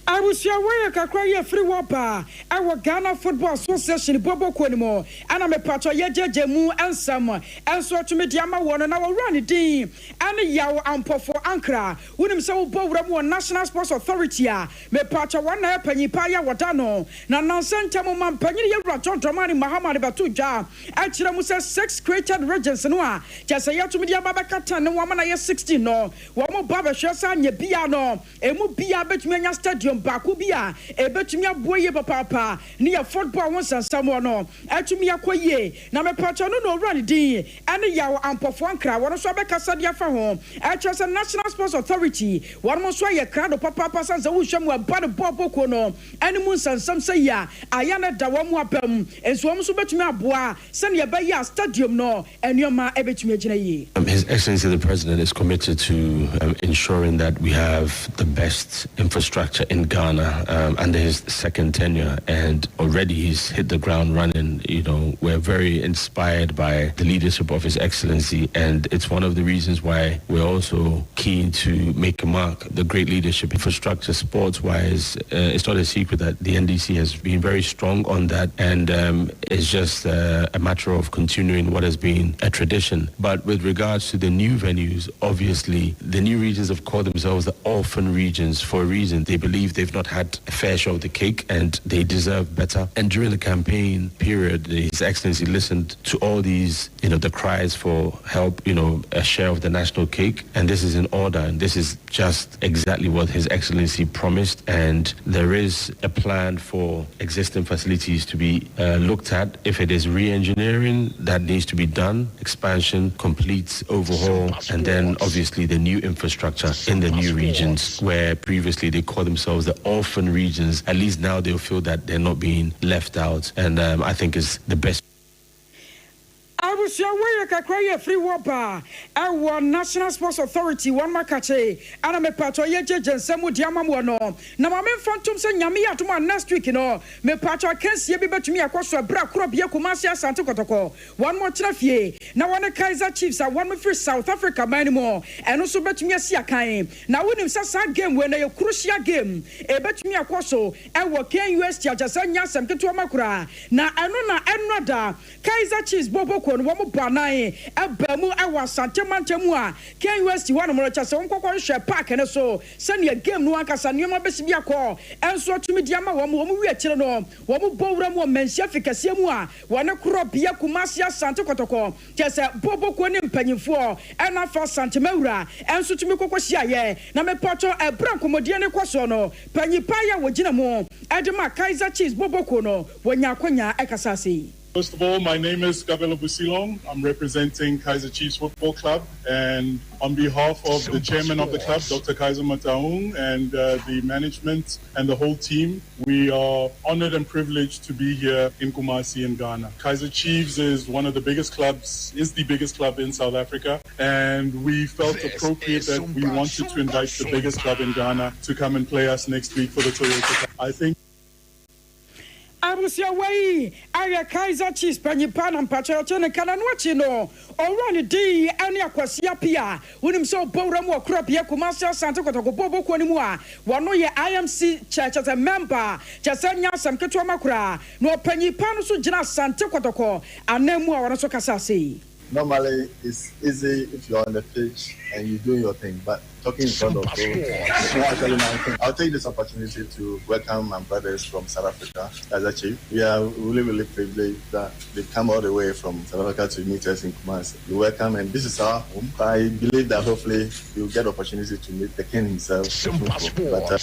Abusua wei yɛ kakra yi afiri hɔ ba. wɔ Ghana Football Association bɔbɔ kuo no mu ɛna mepakyɛw yɛgyagya mu nsɛm nso atumi de ama woɔ no na wɔwura ne din ɛne Yaw Ampofo Ankrah. Wonim sɛ wobɔ wura mu wɔ National Sports Authority a, mepakyɛw wɔn na ɛyɛ panyin paa yi a wɔda ano. Na nnansa ntam ɔmampanyin Yɛwura John Dramani Mahama de bɛto dwa akyerɛ mu sɛ six created regions no a kyerɛ sɛ yɛatumi de aba abɛka ten no ho ama no ayɛ 16 no, wɔn ba abɛhwɛ sɛ anyɛ biara no emu biara bɛtumi anya stadium baako bi a ɛbɛtumi aboa yie papaapa ne yɛ football ho nsɛnsɛmmoɔ no atumi akɔ yie. Na mepakyɛw no na owura ne din ne Yaw Ampɔfoɔ Ankrah, wɔn nso abɛkasa de afa ho. Ɛkyerɛ sɛ National Sports Authority wɔnom nso ayɛ krado papaapa sane sɛ wohwɛ mu a ɛba no bɔɔlbɔ kuo no ne mu nsɛnsɛm sɛ yi a ayɛ na ɛda wɔn abam nso wɔn nso bɛtumi aboa sɛdeɛ ɛbɛyɛ a stadium no nneɛma bɛtumi agyina yie. His Excellency the President is committed to um, ensuring that we have the best infrastructure in Ghana um, under his second tenure, and already he's hit the ground running. You know, we're very inspired by the leadership of His Excellency, and it's one of the reasons why we're also keen to make a mark. The great leadership, infrastructure, sports-wise, uh, it's not a secret that the NDC has been very strong on that, and um, it's just uh, a matter of continuing what has been a tradition. But with regards to the new venues, obviously, the new regions have called themselves the orphan regions for a reason. They believe they've not had a fair share of the cake and they deserve better. And during the campaign period, His Excellency listened to all these, you know, the cries for help, you know, a share of the national cake. And this is in order. And this is just exactly what His Excellency promised. And there is a plan for existing facilities to be uh, looked at. If it is re-engineering that needs to be done, expansion, complete overhaul, and then obviously the new infrastructure in the new regions where previously they called themselves the orphan regions. At least now they'll feel that they're not being left out. And um, I think it's the best. Abusua wei yɛ kakra yi ɛfiri hɔ ba ɛwɔ National Sports Authority wɔn makakye ɛna mepaatwɔ yɛ gyegye nsɛm mu de ama moɔ no na ma menfa ntom sɛ Nyame yɛ adom a next week no mepaatwɔ akansie bi bɛtumi akɔ so ɛberɛ a Korɔbea Kumasi Asante Kɔtɔkɔ wɔn tena fie na wɔne Kaizer Chiefs a wɔn firi South Africa man no mu ɛno nso bɛtumi asi akan na wonim sɛ saa game wei no ɛyɛ crucial game ɛbɛtumi akɔ so ɛwɔ KNUST akyɛ sɛ nyɛ asɛm ketewa ma koraa na ɛno na ɛnora da Kaizer Chiefs bɔbɔ kuo no wɔn bɔ anan baa mu wɔ Asante mantam mu a KNUST hɔ nom no kyɛ sɛ wɔn kɔkɔ hwehwɛ park no so sɛdeɛ game no ankasa nneɛma bɛsi bi akɔ nso atumi de ama wɔn. Wɔn wie akyire no wɔn bɔ wura mu wɔ Manhyia fi kɛseɛ mu a wɔne korɔbea Kumasi Asante Kɔtɔkɔ kyɛ sɛ bɔbɔ kuo ne mpanyinfoɔ ɛna afa Asante Mawura nso tumi kɔkɔ hyiaeɛ na mepatwɔ ɛberɛ a nkɔmmɔdie no rekɔ soɔ no panyin paa yi a wɔgyina mu de ma Kaizer Chiefs bɔbɔ kuo no wɔnya akwanya ɛkasa ase yi. First of all, my name is Gabelo Busilong. I'm representing Kaizer Chiefs Football Club. And on behalf of the chairman of the club, Dr. Kaizer Motaung, and uh, the management and the whole team, we are honored and privileged to be here in Kumasi in Ghana. Kaizer Chiefs is one of the biggest clubs, is the biggest club in South Africa. And we felt this appropriate that we wanted to invite the biggest club in Ghana to come and play us next week for the Toyota Cup. I think Abusua wei ayɛ Kaizer Chiefs panyin paa na mpakyɛ ɔkyɛ ne nka na ɛno akyi no owura ne din ɛne Akwasi Appiah wonim sɛ ɔbɔ wura mu wɔ Korabea Kumasi Asante Kotoko bɔɔlbɔ kuo no mu a wɔno yɛ IMC kyɛ kyɛ sɛ member kyɛ sɛ nyɛ asɛm ketewa ma koraa na ɔpanyin paa no nso gyina Asante Kotoko anan mu a ɔno nso kasa sei. Normally, it's easy if you're on the pitch and you're doing your thing, but talking in front of people, it's not actually my thing. I'll take this opportunity to welcome my brothers from South Africa, Kaizer Chief. We are really, really privileged that they've come all the way from South Africa to meet us in Kumasi. We welcome, and this is our home. I believe that hopefully you'll get opportunity to meet the king himself. But, uh,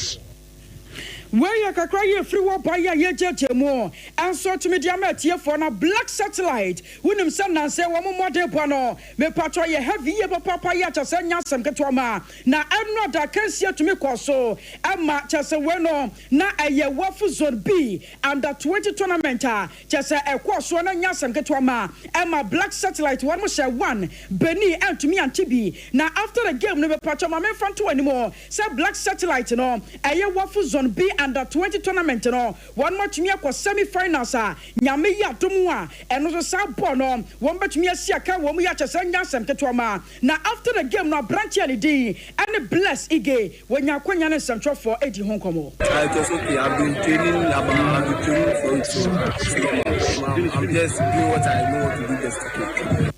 Wei yɛ kakra yi a ɛfiri hɔ ba yi a yɛregyaagyaa mu nso atumi de ama atiefoɔ na Black Satellite wonim sɛ nnansa yi wɔn mmɔden bɔ no mepakyɛw yɛ heavy yie papaapa yi a kyerɛ sɛ ɛnyɛ asɛm ketewa ma na ɛno ada akansie tumi kɔɔ so ma kyerɛ sɛ wei no na ɛyɛ Wafu Zone B Under 20 tournament a kyerɛ sɛ ɛkɔɔ soɔ na ɛnyɛ asɛm ketewa ma ɛma Black Satellite wɔn hyɛ one Benin antumi ante bi na after the game no mepakyɛw ma memfa nto w'anim Sɛ Black Satellite no, ɛyɛ Wafu Zone B Under 20 tournament no, wɔnom atumi akɔ semi finals a Nyame yɛ adom a ɛno nso saa bɔɔl no wɔn bɛtumi asi akan wɔ mu yɛ akyɛ sɛ nyɛ asɛm ketewa ma na after the game no aberanteɛ a ne din ɛne Bless Ige wɔnya akwanya ne nsɛmtwerɛfoɔ ɛdi ho nkɔmmɔ. It was okay. I've been training about, I've been training for it, so it's normal. I'm just doing what I know what to do best. Okay.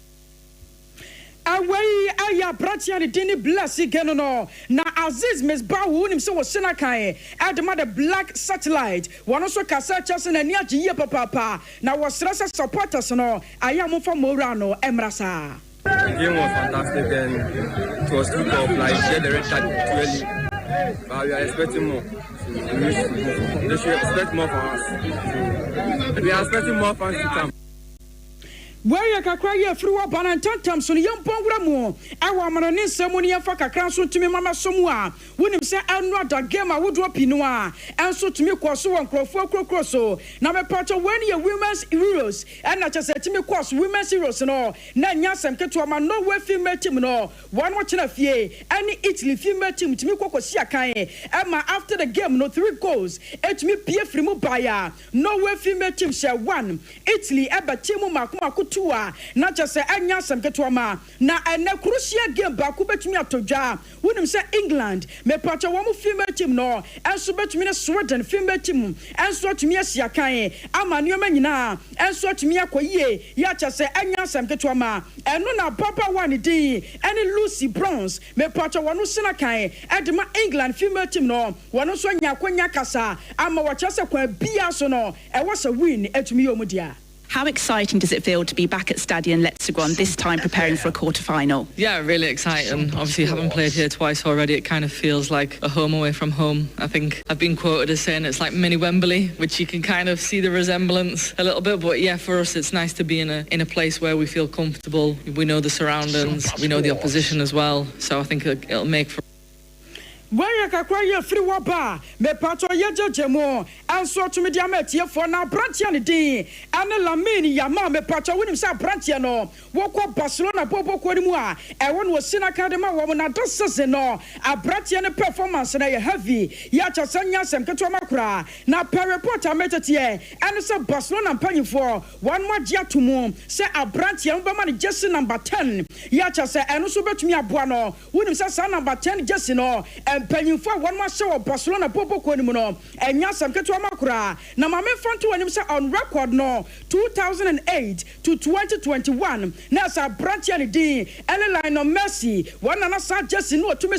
Wei yɛ aberanteɛ a ne din ne Bless Geno no. Na Aziz Misbahu, wonim sɛ wɔsi no akan de ma The Black Satellite. Wɔn nso kasa kyerɛ sɛ n'ani agye yie papaapa na wɔsrɛ sɛ supporters no ayɛ a momfa mo owura no mmra saa. The game was fantastic and it was too tough. Like get the red card too early, but we are expecting more. So we wish to They should expect more from us. So we are expecting more fans to come. Wei yɛ kakra yi a ɛfiri hɔ ba, na ntɛmntɛm so no yɛmbɔ nwura mu wɔ amanɔne nsɛm mu na yɛmfa kakra nso ntumi mma mɛsɔ mu a wonim sɛ ɛno ada game ahodoɔ pii no ara nso tumi kɔɔ so wɔ nkurɔfoɔ akurokuro so. Na mepakyɛw wei no yɛ Women's Euros ɛna kyerɛ sɛ ɛtumi kɔɔ so Women's Euros no na ɛnyɛ asɛm ketewa ma Norway female team no wɔn kyena fie ɛne Italy female team tumi kɔ kɔsi akan ɛma after the game no three goals ɛtumi pue firi mu baeɛ a Norway female team hyɛɛ one, Italy bɛtee mu mmaako mmaako two a na kyerɛ sɛ ɛnyɛ asɛm ketewa ma. Na ɛnnɛ Croatia game baako bɛtumi atɔ dwa. Wonim sɛ England, mepakyɛw wɔn female team no nso bɛtumi ne Sweden female team nso atumi asi akan ama nneɛma nyinaa nso atumi akɔ yie yɛ a kyerɛ sɛ ɛnyɛ asɛm ketewa ma. Ɛno na ababaawa a ne din ne Lucy Bronze, mepakyɛw wɔn sena kan de ma England female team no. Wɔn nso anya akwanya kasa ama wɔakyerɛ sɛ kwan biara so no, ɛwɔ sɛ win tumi yɛ wɔn dea. How exciting does it feel to be back at Stadion Letzigrund, this time preparing for a quarter-final? Yeah, really exciting. Obviously, having played here twice already, it kind of feels like a home away from home. I think I've been quoted as saying it's like mini Wembley, which you can kind of see the resemblance a little bit. But yeah, for us, it's nice to be in a in a place where we feel comfortable. We know the surroundings, we know the opposition as well. So I think it'll make for Wei yɛ kakra yi ɛfiri hɔ ba a, mepakyɛw yɛgyegye mo nso atumi de ama atiefoɔ. Na aberanteɛ a ne din ne Lamine Yamal, mepakyɛw wonim sɛ aberanteɛ no wɔkɔ Barcelona bɔɔlbɔ kuo no mu a ɛhɔ na ɔsi n'akan de ma wɔn. Na this season no aberanteɛ no performance no ɛyɛ heavy yɛ akyɛ sɛ nyɛ asɛm ketewa ma koraa. Na per report a meteteɛ ɛne sɛ Barcelona mpanyinfoɔ wɔn agye ato mu sɛ aberanteɛ no bɛma no jersey number 10 yɛ akyɛ sɛ ɛno nso bɛtumi aboa no. Wonim sɛ saa number ten jersey no, mpanyimfo a wɔnom ahyɛ wɔ Barcelona bɔɔlbɔ kuo no mu no, ɛnyɛ asɛm ketewa ma koraa. Na ma memfa nto w'anim sɛ on record no, 2008 to 2021, na ɛsɛ aberanteɛ a ne din ne Lionel Messi, wɔn na na saa jersey no ɔtumi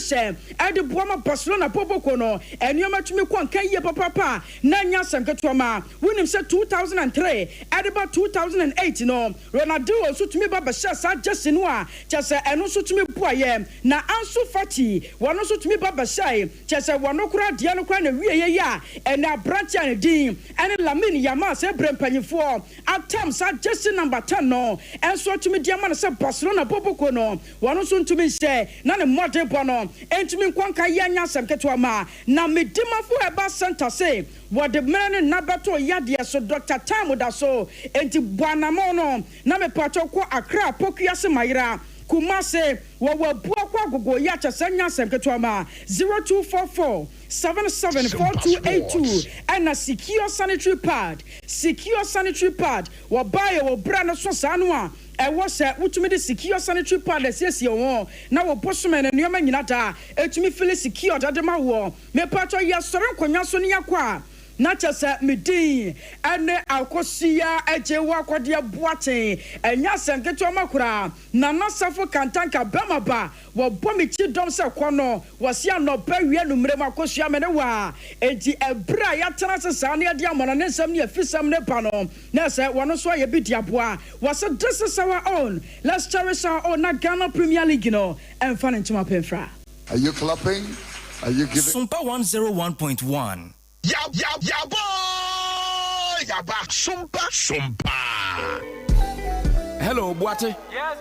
hyɛ de boa ma Barcelona bɔɔlbɔ kuo no nneɛma tumi kɔ nkan yie papaapa. Na ɛnyɛ asɛm ketewa ma. Wonim sɛ 2003 de ba 2008 no, Ronaldinho nso tumi ba bɛhyɛɛ saa jersey no a kyerɛ sɛ ɛno nso tumi boaeɛ. Na Ansu Fati, wɔno nso tumi ba bɛhyɛe, kyerɛ sɛ wɔno koraa deɛ no koraa na ɛwieɛ yi a ɛnnɛ aberanteɛ a ne din ne Lamine Yamal sɛ berɛ mpanyinfoɔ atam saa jersey number 10 no nso atumi de ama no sɛ Barcelona bɔbɔkuo no wɔno nso ntumi nhyɛ na ne mmɔdenbɔ no ntumi nkɔ nka yɛ nyɛ asɛm ketewa ma na Medimafo Herbal Centre se Wɔde mmerɛ ne nna bɛto yadeɛ so Doctor time da so enti bɔ anamɔn no na mepakyɛw kɔ Accra Pokuase Mayera Kumase wɔwɔ Abuakwa Agogo yɛ akyɛsɛ nyɛ asɛm ketewa ma 0244 77 4282 ɛna Secure Sanitary Pad Secure Sanitary Pad wɔbaeɛ wɔ berɛ no so saa no a ɛwɔ sɛ wotumi de Secure Sanitary Pad asiesie wo ho na wo bosome no nneɛma nyina da ɛtumi fili secured de ma woɔ. Mepakyɛw yɛsɔre nkonnwa so ne yɛkɔ a, na kyerɛ sɛ me din ne Akosua Agyewa Akɔdeɛ Boateng. Ɛnyɛ asɛm ketewa ma koraa. Nana Safo Kantanka bɛma ba, wɔbɔ me kyidɔm sɛ kɔ no, wɔse anɔpa, awia, anummerɛ mu Akosua me ne wo a. Enti ɛberɛ a yɛatena ase saa na yɛde amɔnɔne nsɛm ne afisɛm no ba no, na ɛsɛ wɔn nso ayɛ bi de aboa. Wɔse this is our own, let's cherish our own na Ghana Premier League no ɛmfa ne ntoma pemfra. Are you clapping? Are you giving? Sompa 101.1. Ya ya yaba yaba sompa sompa. Hello, Boate. Yes.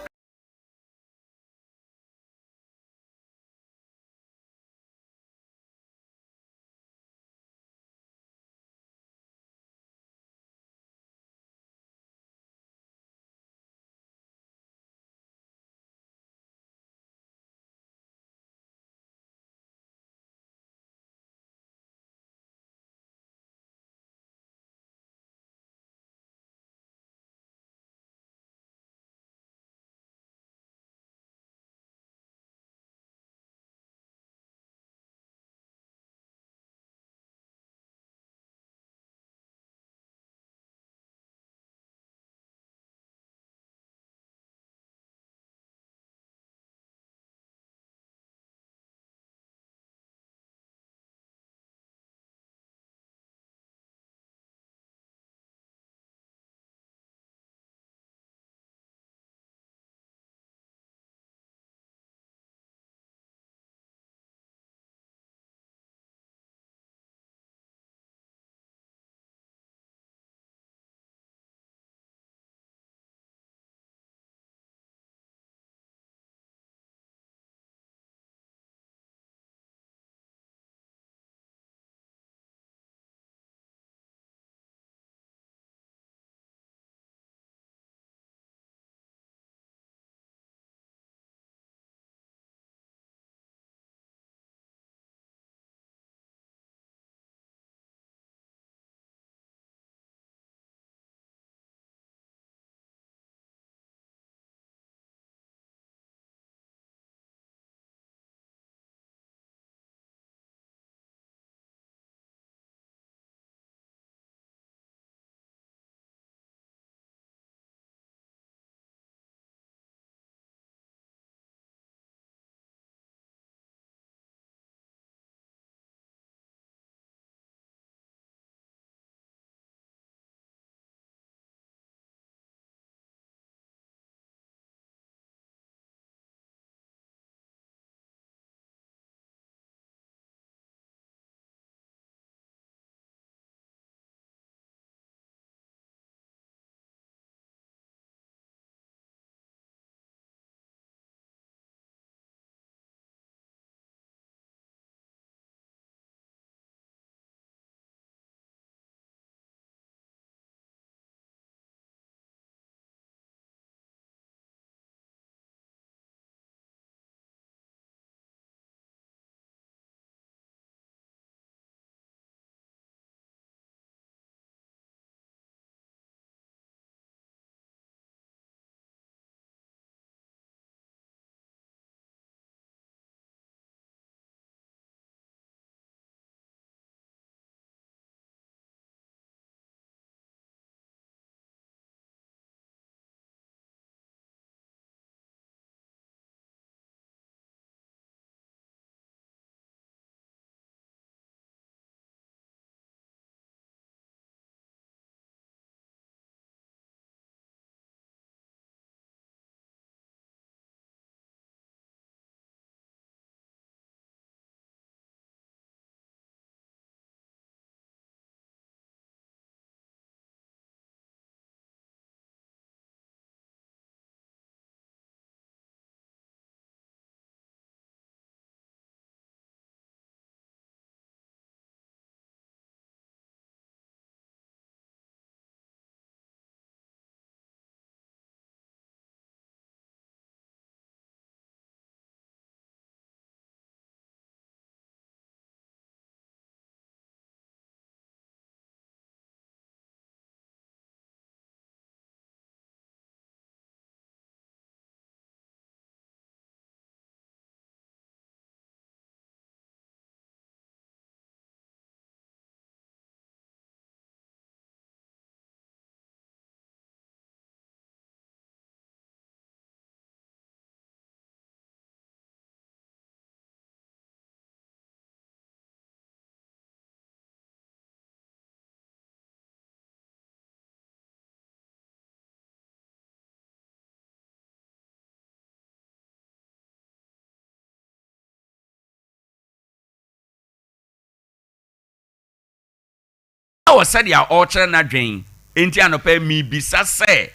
wɔ sɛdeɛ ɔrekyerɛ n'adwene, enti anɔpa yi mebisa sɛ,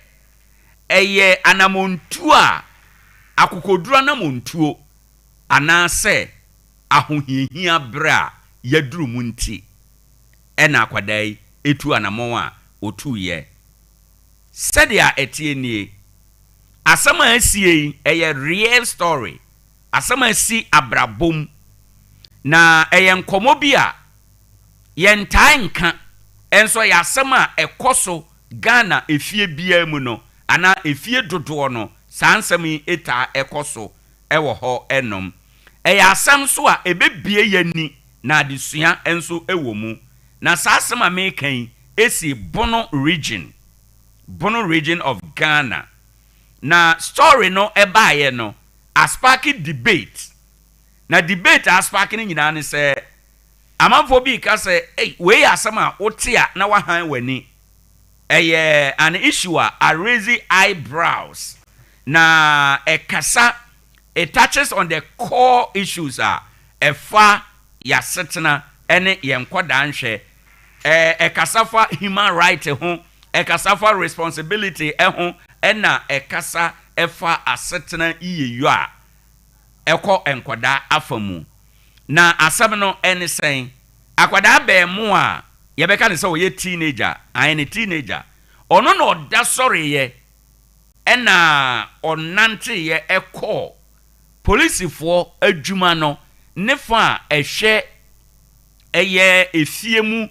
ɛyɛ anammɔntuo a akokoduro anammɔntuo anaasɛ ahohiahia berɛ a yɛaduru mu nti na akwadaa yi tu anammɔn a ɔtuiɛ? Sɛdeɛ ɛteɛ nie, asɛm a asie yi, ɛyɛ real story, asɛm a asi abrabɔ mu, na ɛyɛ nkɔmmɔ bi a yɛntaa nka, nso ɛyɛ asɛm a ɛkɔ so Ghana efie biara mu no, anaa efie dodoɔ no, saa nsɛm yi taa kɔ so wɔ hɔ nom. Ɛyɛ asɛm nso a ɛbɛbue yɛn ani na adesua nso wɔ mu. Na saa asɛm a mereka yi si Bono Region, Bono Region of Ghana. Na story no baeɛ no, asparke debate. Na debate a asparke no nyinaa ne sɛ, amanfoɔ bi reka sɛ, ei, wei yɛ asɛm a wote a na woahan w'ani. Ɛyɛ an issue a araise eyebrows. Na ɛkasa, it touches on the core issues a ɛfa y'asetena ne yɛn nkwadaa nhwɛ. Ɛkasa fa human right ho, ɛkasa fa responsibility ho, ɛna ɛkasa fa asetena yiyeyɔ a ɛkɔ nkwadaa afa mu. Na asɛm no ne sɛn? Akwadaa abɛɛmoa a yɛbɛka no sɛ ɔyɛ teenager, aane teenager, ɔno na ɔda sɔreeɛ ɛna ɔnanteeɛ kɔɔ polisifoɔ adwuma no ne fa a ɛhwɛ ɛyɛ efie mu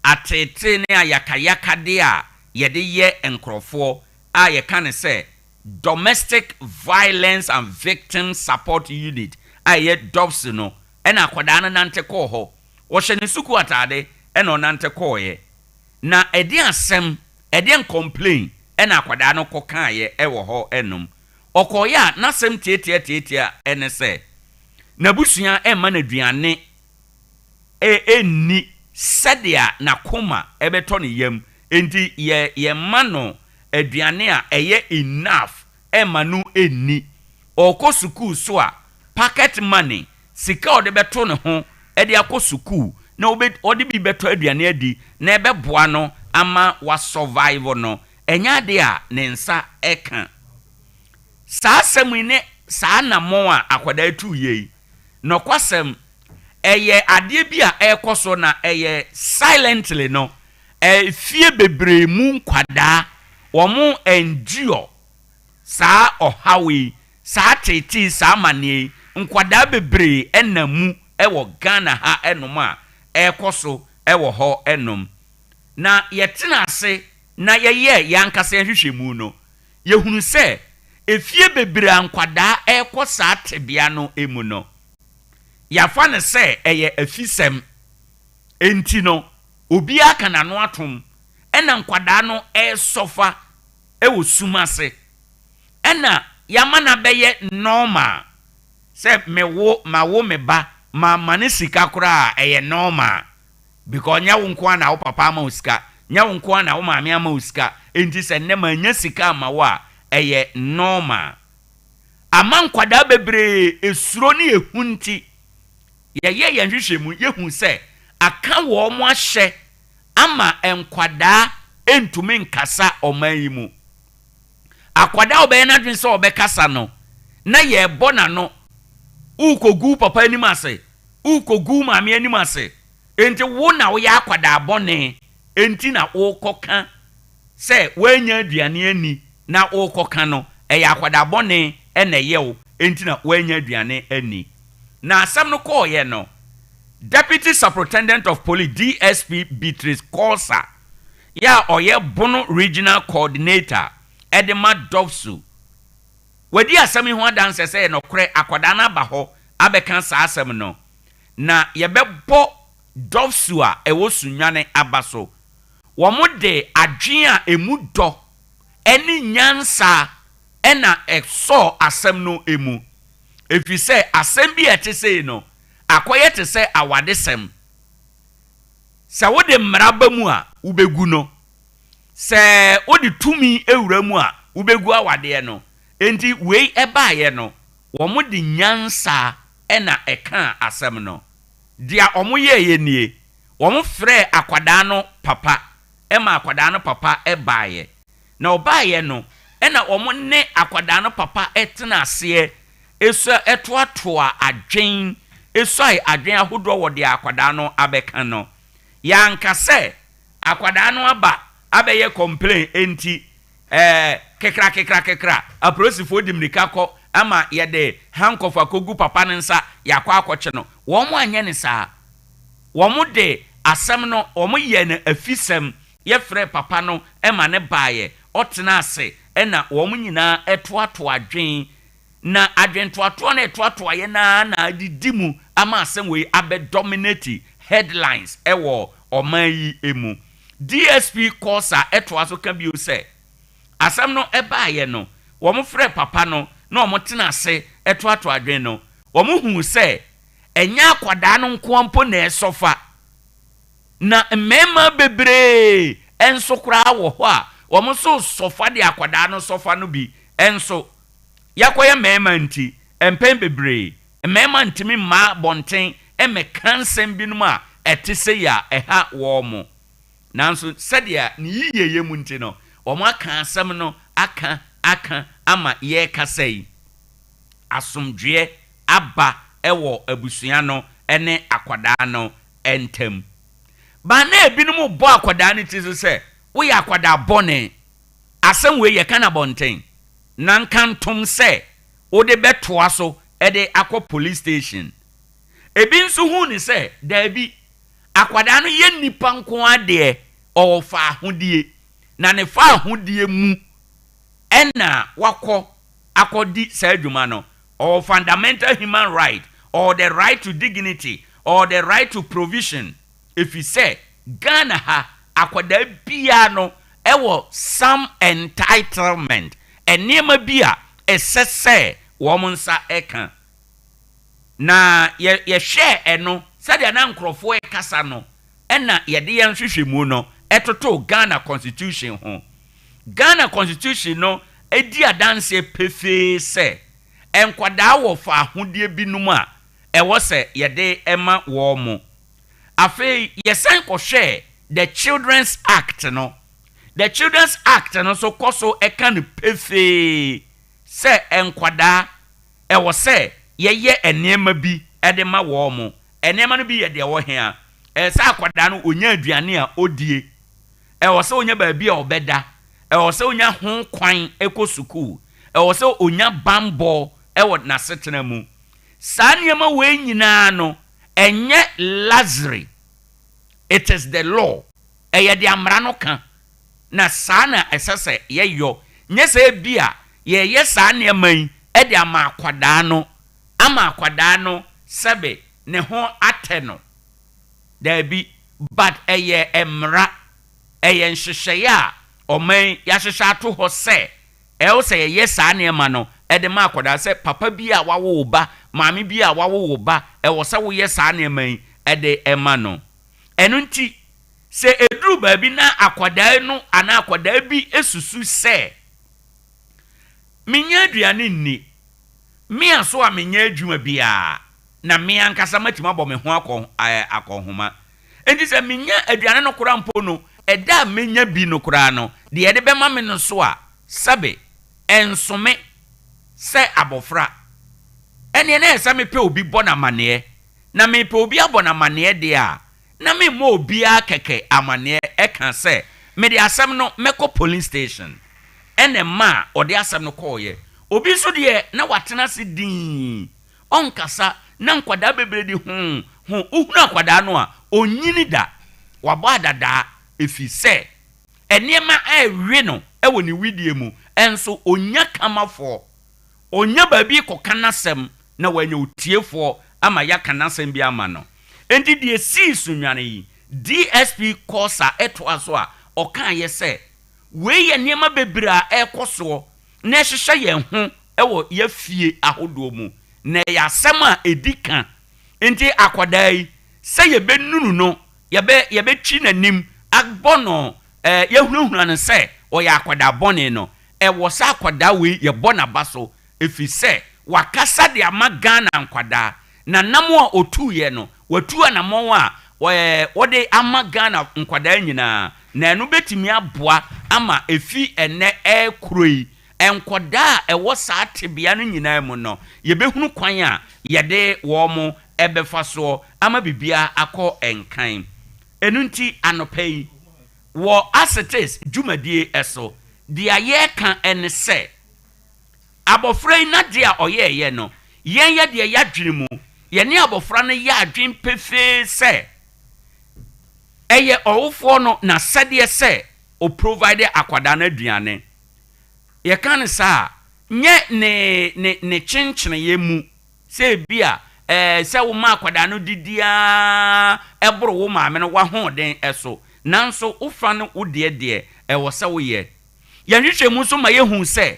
ateetee ne ayakayakadeɛ a yɛde yɛ nkorɔfoɔ a yɛka no sɛ Domestic Violence and Victim Support Unit a ɛyɛ DOVVSU no ɛna akwadaa no nante kɔɔ hɔ. Ɔhyɛ ne sukuu ataade ɛna ɔnante kɔeɛ. Na ɛdeɛn asɛm, ɛdeɛn complain ɛna akwadaa no kɔkaeɛ ɛwɔ hɔ nom. Ɔkɔeɛ a n'asɛm tiatiatiatia ɛne sɛ n'abusua ɛmma no aduane ɛnni sɛdeɛ n'akoma ɛbɛtɔ ne yam, enti yɛ yɛmma no aduane a ɛyɛ enough ɛmma no nni. Ɔrekɔ sukuu so a, pocket money, sika a ɔde bɛto ne ho de akɔ sukuu na ɔde bi bɛtɔ aduane adi na ɛbɛboa no ama wa survive no, ɛnyɛ adeɛ a ne nsa ka. Saa asɛm yi ne saa anammɔn a akwadaa yi tuiɛ yi, nɔkwasɛm, ɛyɛ adeɛ bi a ɛrekɔ so na ɛyɛ silently no, Afie bebree mu nkwadaa, wɔn endure saa ɔhaw yi, saa ateetee, saa amaneɛ yi. Nkwadaa bebree nam mu wɔ Ghana ha nom a ɛrekɔ so wɔ hɔ nom. Na yɛtena ase na yɛyɛ yɛn ankasa yɛn nhwehwɛmu no, yɛhunu sɛ efie bebree a nkwadaa rekɔ saa tebea no mu no, yɛafa no sɛ ɛyɛ afisɛm. Enti no, Obiara ka n'ano atom ɛna nkwadaa no resɔfa wɔ sum ase ɛna yɛama no abɛyɛ normal sɛ me wo mawo me ba mamma no sika koraa a ɛyɛ normal because nyɛ wo nko ara na wo papa ama wo sika nyɛ wo nko ara na wo maame ama wo sika enti sɛ nnɛ mannya sika amma wo a ɛyɛ normal ama nkwadaa bebree esuro ne ehu nti Yɛyɛɛ yɛn nhwehwɛmu, yɛhuu sɛ aka wɔn ahyɛ ama nkwadaa ntumi nkasa ɔman yi mu. Akwadaa a ɔbɛyɛ n'adwene sɛ ɔbɛkasa no, na yɛrebɔ n'ano, worekɔgu wo papa anim ase, worekɔgu wo maame anim ase, enti wo na woyɛ akwadaa bɔne, enti na worekɔka sɛ woannya aduane anni na worekɔka no, ɛyɛ akwadaa bɔne na ɛyɛ wo enti na woannya aduane anni. Na asɛm no kɔeɛ no, Deputy Superintendent of Police, DSP Beatrice Korsah, yɛ a ɔyɛ Bono Regional Coordinator de ma DOVVSU, wadi asɛm yi ho adanseɛ sɛ ɛyɛ nokorɛ akwadaa no aba hɔ abɛka saa asɛm no, na yɛbɛbɔ DOVVSU a ɛwɔ Sunyani aba so. Wɔde adwene a emu dɔ ne nyansa na ɛsɔɔ asɛm no mu, efisɛ asɛm bi a ɛte sei no akɔyɛ te sɛ awadesɛm. Sɛ wode mmara ba mu a, wobegu no. Sɛ wode tumi wura mu a, wobegu awadeɛ no. Enti wei baeɛ no, wɔde nyansa na ɛkaa asɛm no. Deɛ wɔyɛeɛ nie. Wɔfrɛɛ akwadaa no papa ma akwadaa no papa baeɛ. Na ɔbaeɛ no, ɛna wɔne akwadaa no papa tena aseɛ sua toatoa adwen, suae adwen ahodoɔ wɔ deɛ akwadaa no abɛka no. Yɛanka sɛ akwadaa no aba abɛyɛ complain nti ɛɛ kekra kekra kekra apolisifoɔ di mmirika kɔ ama yɛde handcuff akɔgu papa no nsa yɛakɔ akɔkye no. Wɔn anyɛ no saa. Wɔde asɛm no wɔyɛɛ no afisɛm, yɛfrɛɛ papa no ma no baeɛ, ɔtenaa ase na wɔn nyinaa toatoa adwen, na adwentoatoa no a ɛtoatoaeɛ no ara na adidi mu ama asɛm wei abɛ dominate headlines wɔ ɔman yi mu. DSP Korsah toa so ka bio sɛ, Asɛm no baeɛ no, wɔfrɛɛ papa no na wɔtenaa ase toatoa adwen no, wɔhuu sɛ Ɛnyɛ akwadaa no nko ara mpo na ɛsɔfa, na mmarima bebree nso koraa wɔ hɔ a wɔn nso resɔfa deɛ akwadaa no sɔfa no bi nso. Yɛakɔyɛ mmarima nti, mpɛn bebree mmarima ntumi mma abɔnten mmɛka nsɛm binom a ɛte sei a ɛha wɔn. Nanso sɛdeɛ ne yiyeyɛ mu nti no, wɔaka asɛm no aka aka ama yɛrekasa yi. Asomdwoeɛ aba wɔ abusua no ne akwadaa no ntam. But na ebinom bɔ akwadaa no ti so sɛ, woyɛ akwadaa bɔne. Asɛm wei yɛka no abɔnten. Na nkantom sɛ wode bɛtoa so de akɔ police station. Ebi nso hu no sɛ, daabi, akwadaa no yɛ nnipa nko ara deɛ, ɔwɔ faahodie. Na ne faahodie mu na wakɔ akɔdi saa dwuma no, ɔwɔ fundamental human right, ɔwɔ the right to dignity, ɔwɔ the right to provision, efisɛ Ghana ha akwadaa biara no wɔ some entitlement, nneɛma bi a ɛsɛ sɛ wɔn nsa ka. Na yɛ yɛhwɛɛ ɛno sɛdeɛ na nkorɔfoɔ rekasa no, ɛna yɛde yɛn nhwehwɛmu no totoo Ghana constitution ho. Ghana constitution no di adanseɛ pefee sɛ nkwadaa wɔ faahodeɛ binom a ɛwɔ sɛ yɛde ma wɔn. Afei yɛsan kɔhwɛɛ The Children's Act no. The Children's Act no nso kɔ so ka no pefee sɛ nkwadaa, ɛwɔ sɛ yɛyɛ nneɛma bi de ma wɔn. Nneɛma no bi yɛ deɛ ɛwɔ he a? Ɛsɛ sɛ akwadaa no ɔnya aduane a ɔdie. Ɛwɔ sɛ ɔnya baabi a ɔbɛda. Ɛwɔ sɛ ɔnya ho kwan kɔ sukuu. Ɛwɔ sɛ ɔnya bammɔ wɔ n'asetena mu. Saa nneɛma wei nyinaa no, ɛnyɛ luxury. It is the law. Ɛyɛ deɛ mmara no ka, na saa na ɛsɛ sɛ yɛyɔ. Nyɛ sɛ ebia yɛreyɛ saa nneɛma yi de ama akwadaa no, ama akwadaa no sɛbe ne ho atɛ no. Daabi, but ɛyɛ mmara, ɛyɛ nhyehyɛeɛ a ɔman yi yɛahyehyɛ ato hɔ sɛ ɛwɔ sɛ yɛyɛ saa nneɛma no de ma akwadaa sɛ papa bi a wawo wo ba, maame bi a wawo wo ba, ɛwɔ sɛ woyɛ saa nneɛma yi de ma no. Ɛno nti, sɛ ɛduru baabi na akwadaa no anaa akwadaa bi susu sɛ, Mennya aduane nni, me a so a menyɛ adwuma biara, na me ankasa matumi abɔ me ho akɔ akɔnhoma. Enti sɛ minya aduane no koraa mpo no, ɛda a menya bi no koraa no, deɛ ɛde bɛma me no so a, sɛbe, ɛnso me sɛ abɔfra. Ɛnneɛ na ɛsɛ sɛ mepɛ obi bɔ no amanneɛ. Na merepɛ obi abɔ no amanneɛ deɛ a, na memmɔ obiara kɛkɛ amanneɛ ka sɛ mede asɛm no mɛkɔ police station. Ɛna ɛmaa ɔde asɛm no kɔeɛ. Obi nso deɛ, na watena ase dinn. Ɔnkasa na nkwadaa bebree de ho ho wohunu akwadaa no a ɔnyini da wabɔ adadaa ɛfiri sɛ nneɛma ɛrewe no wɔ ne wedeɛ mu nso ɔnya kamafoɔ ɔnya baabi kɔka n'asɛm na wanya otiefoɔ ama yɛaka n'asɛm bi ama no enti deɛ ɛsii Sunyani yi DSP Korsah ɛtoa so a ɔkaeɛ sɛ wei yɛ nneɛma bebree a ɛrekɔ soɔ na ɛhyehyɛ yɛn ho wɔ y'afie ahodoɔ mu, na ɛyɛ asɛm a ɛdi ka. Nti akwadaa yi, sɛ yɛbɛnunu no, yɛbɛ, yɛbɛtwi n'anim, abɔ no, ɛɛ, yɛahunahuna no sɛ ɔyɛ akwadaa bɔne no, ɛwɔ sɛ akwadaa wei yɛbɔ n'aba so, ɛfiri sɛ wakasa de ama Ghana nkwadaa. N'anamɔn a ɔtuiɛ no, watu anamɔn a wɔde ama Ghana nkwadaa nyinaa, na ɛno bɛtumi aboa ama ɛfi ɛnnɛ rekoro yi, nkwadaa a ɛwɔ saa tebea no nyinaa mu no, yɛbɛhunu kwan a yɛde wɔn bɛfa soɔ ama biribiara akɔ nkan. Ɛno nti anɔpa yi, wɔ Asetes dwumadie so, deɛ yɛreka ne sɛ, Abɔfra yi n'adeɛ a ɔyɛeɛ no, yɛn yɛ deɛ y'adwene mu, yɛne abɔfra no yɛ adwene pefee sɛ ɛyɛ ɔwofoɔ no n'asɛdeɛ sɛ ɔ provide akwadaa no aduane. Yɛka no saa a, nyɛ ne ne ne kyenkyeneeɛ mu sɛ ebia ɛɛ sɛ woma akwadaa no didi ara ɛboro wo maame no w'ahoɔden so, nanso wofa no wo deɛ deɛ ɛwɔ sɛ woyɛ. Yɛn nhwehwɛmu nso ma yɛhu sɛ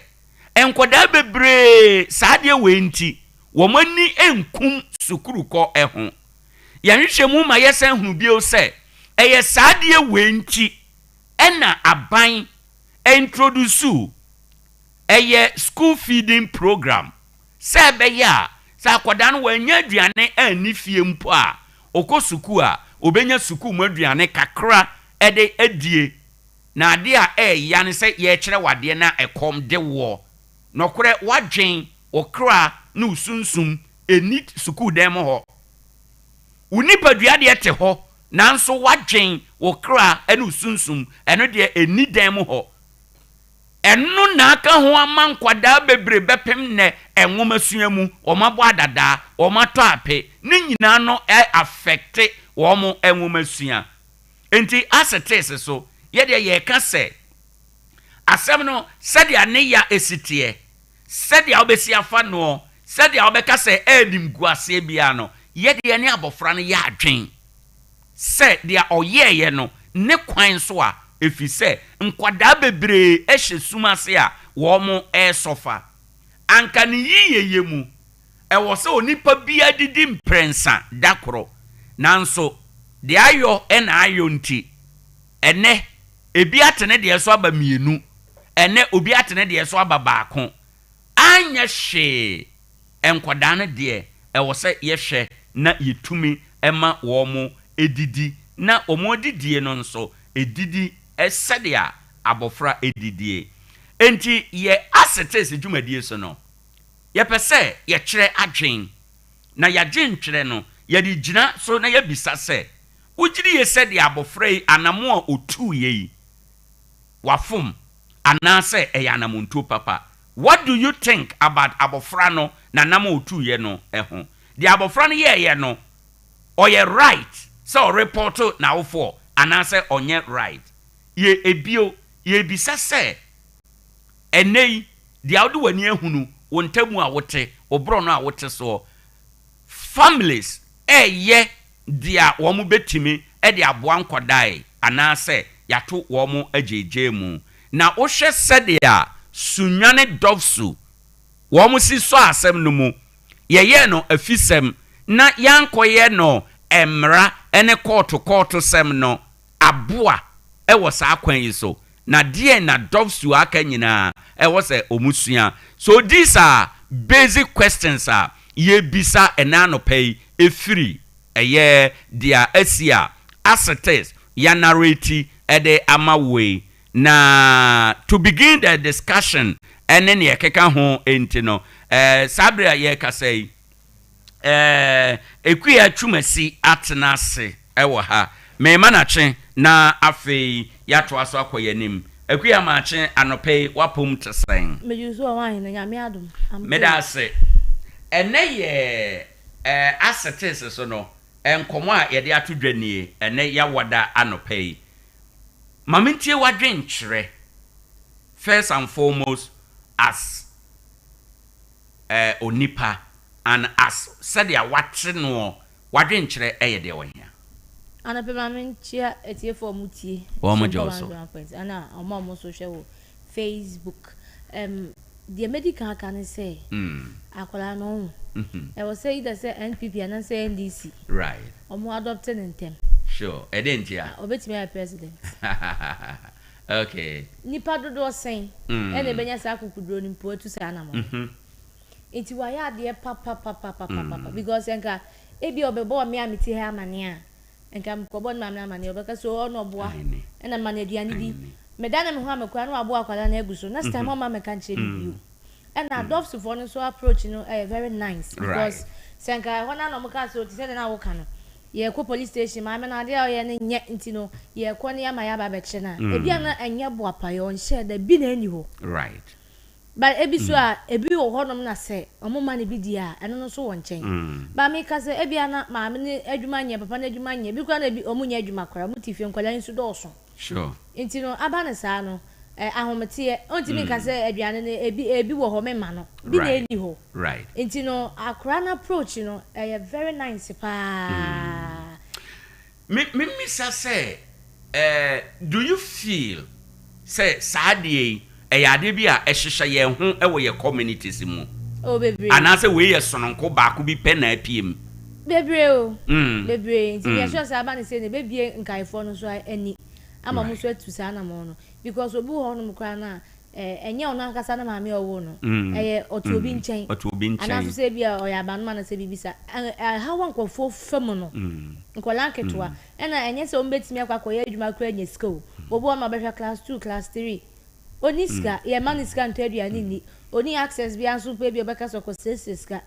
nkwadaa bebree saa adeɛ wei nti wɔn ani nkum sukuukɔ ho. Yɛn nhwehwɛmu ma yɛsan hunu bio sɛ ɛyɛ saa adeɛ wei nti na aban introduce ɛyɛ school feeding program sɛ ɛbɛyɛ a sɛ akwadaa no wannya aduane anni fie mpo a, ɔkɔ sukuu a, ɔbɛnya sukuu mu aduane kakra de adie. Na adeɛ a ɛɛya ne sɛ yɛrekyerɛ wo adeɛ na ɛkɔm de woɔ. Nɔkorɛ, w'adwen, wo kra ne wo sunsum nni sukuudan mu hɔ. Wo nipadua deɛ te hɔ, nanso w'adwen, wo kra ne wo sunsum, ɛno deɛ ɛnni dan mu hɔ. Ɛno na aka ho ama nkwadaa bebree bɛpem nnɛ nwomasua mu, wɔn abɔ adadaa, wɔn atɔ ape, ne nyinaa no ɛ affecte wɔn nwomasua. Enti asetees so, yɛ deɛ yɛreka sɛ, asɛm no sɛdeɛ ne ya si teɛ, sɛdeɛ wobɛsi afa noɔ, sɛdeɛ wobɛka sɛ animguaseɛ biara no, yɛ deɛ yɛne abɔfra no yɛ adwen sɛ deɛ ɔyɛeɛ no ne kwan so a, ɛfiri sɛ nkwadaa bebree hyɛ sum ase a wɔresɔfa. Anka ne yiyeyɛ mu, Ɛwɔ sɛ onipa biara didi mprɛnsa da koro. Nanso deɛ ayɔ na ayɔ nti, ɛnnɛ ebi ate ne deɛ so aba mmienu, ɛnnɛ obi ate ne deɛ so aba baako. Anyɛ hwee, nkwadaa no deɛ, ɛwɔ sɛ yɛhwɛ na yɛtumi ma wɔn didi, na wɔn adidie no nso, ɛdidi sɛdeɛ abɔfra didie. Enti yɛ Asetes dwumadie so no, Yɛpɛ sɛ yɛkyerɛ adwen, na y'adwentwerɛ no, yɛde gyina so na yɛabisa sɛ, Wogye die sɛ deɛ abɔfra yi anamon a ɔtuuiɛ yi, wafom, anaasɛ ɛyɛ anamontuo papa? What do you think about abɔfra no n'anamon a ɔtuuiɛ no ho? Deɛ abɔfra no yɛeɛ no, ɔyɛ right sɛ ɔrepɔɔto n'awofoɔ anaasɛ ɔnyɛ right? Yɛ bio, yɛrebisa sɛ, Ɛnnɛ yi, deɛ wode w'ani ahunu, wo ntamu a wote, wo borɔno a wote soɔ, families reyɛ deɛ wɔn bɛtumi de aboa nkɔdae anaasɛ yɛato wɔn agyeegyee mu. Na wohwɛ sɛdeɛ Sunyani Dɔfsu wɔn si sɔɔ asɛm no mu, yɛyɛɛ no afisɛm na yɛankɔyɛ no mmara ne kɔɔto kɔɔtosɛm no aboa wɔ saa kwan yi so, na deɛn na Dɔfsu a aka nyinaa ɛwɔ sɛ wɔn sua? So these are basic questions a yɛrebisa ɛnɛ anɔpa yi ɛfiri ɛyɛ deɛ asi a as it is yɛ narrate de ama wo yi. Na to begin the discussion ɛne deɛ ɛkeka ho nti no, saa berɛ a yɛrekasa yi, Eh, Akua Twumasi atena ase wɔ ha. Merema no akye na afei yɛatoa so akɔ yɛn anim. Akua Maakye, anɔpa yi w'apom te sɛn? Megye so wɔ ahene, Nyame adom. I'm Meda good. ase. Ɛnnɛ yɛ eh, asetes so no, nkɔmmɔ a yɛde ato dwa nie, ɛnnɛ Yawada anɔpa yi. Ma mentie w'adwenkyerɛ, first and foremost as. eh, onipa, and as sɛdeɛ wate noɔ, w'adwenkyerɛ yɛ deɛ ɔhia. Anɔpa ma me nkyia atiefoɔ a wɔn tie Wɔn gye wo Sompa so. 101.1 ɛna wɔn a wɔn nso hwɛ wɔ Facebook. Um, deɛ mɛdi kan aka ne sɛ, akwadaa no ɔho, ɛwɔ sɛ either sɛ NPP anaasɛ NDC, Right. wɔn adopt no ntɛm. Sure, ɛdɛn ntia? Ɔbɛtumi ayɛ president. Okay. Nnipa dodoɔ sɛn na ɛbɛnya saa akokoduro no mpo atu saa anamɔn no? Nti wayɛ adeɛ papapapapapapa because nka ebia ɔbɛbɔɔ me a mete ha yi amaneɛ a, Nka mekɔbɔ ne maame no amaneɛ, ɔbɛka sɛ oo ɔno ɔboa, ɛna mema no aduane di. Medane me ho a mekɔ a na waboa akwadaa no agu so. Next time ɔmma mmɛka nkyerɛ me bio. Ɛna Dɔfsfoɔ no nso approach no ɛyɛ very nice because sɛ nka ɛhɔ no ara na wɔkaa sɛ oo te sɛ deɛ na woka no, yɛrekɔ police station, maame no adeɛ a ɔyɛ no nyɛ nti no yɛrekɔ na yɛama yɛaba abɛkyere no a, ebia na ɛnyɛ boapayɔ, ɔnhyɛɛ da, bi na ɛnni hɔ. But ebi so a, ebi wɔ hɔnom na sɛ ɔmo ma no bi di a, ɛno no nso wɔ nkyɛn. But meka sɛ ebia na maame no adwuma nyɛ, papa no adwuma nyɛ, ebi koraa na ebi ɔmo nyɛ adwuma koraa, ɔmo te fie, nkwadaa yi nso dɔɔso. Nti no aba no saa no, ɛ ahometeɛ, ontumi nka sɛ aduane no ebi ebi wɔ hɔ memma no, bi na enni hɔ. Nti no akwadaa no approach no ɛyɛ very nice paa. Me me misa sɛ eh, do you feel sɛ saa adeɛ yi ɛyɛ adeɛ bi a ɛhyehyɛ yɛn ho wɔ yɛn communities mu? Oh bebree. Anaasɛ wei yɛ sononko baako bi pɛ na apue mu? Bebree o, bebree. Nti meyɛ sure sɛ aba no sei no ɛbɛbue nkaefoɔ no nso ani ama wɔn nso atu saa anamɔn no. Because obi wɔ hɔnom koraa no a, ɛnyɛ ɔno ankasa ne maame a ɔwoo no, ɛyɛ ɔte obi nkyɛn, anaa nso sɛ ebia ɔyɛ abanoma anaasɛ biribi saa. Ɛhaw a nkurɔfoɔ fa mu no, nkwadaa nketewa, ɛna ɛnyɛ sɛ wɔbɛtumi akɔ akɔyɛ adwuma koraa anya sika o. Obi wɔ hɔ nom a ɔbɛhwɛ class two, class three, ɔnni sika, yɛmma no sika ntɔ aduane nni, ɔnni access biara nso mpo ebia ɔbɛka sɛ ɔkɔsrɛsrɛ sika.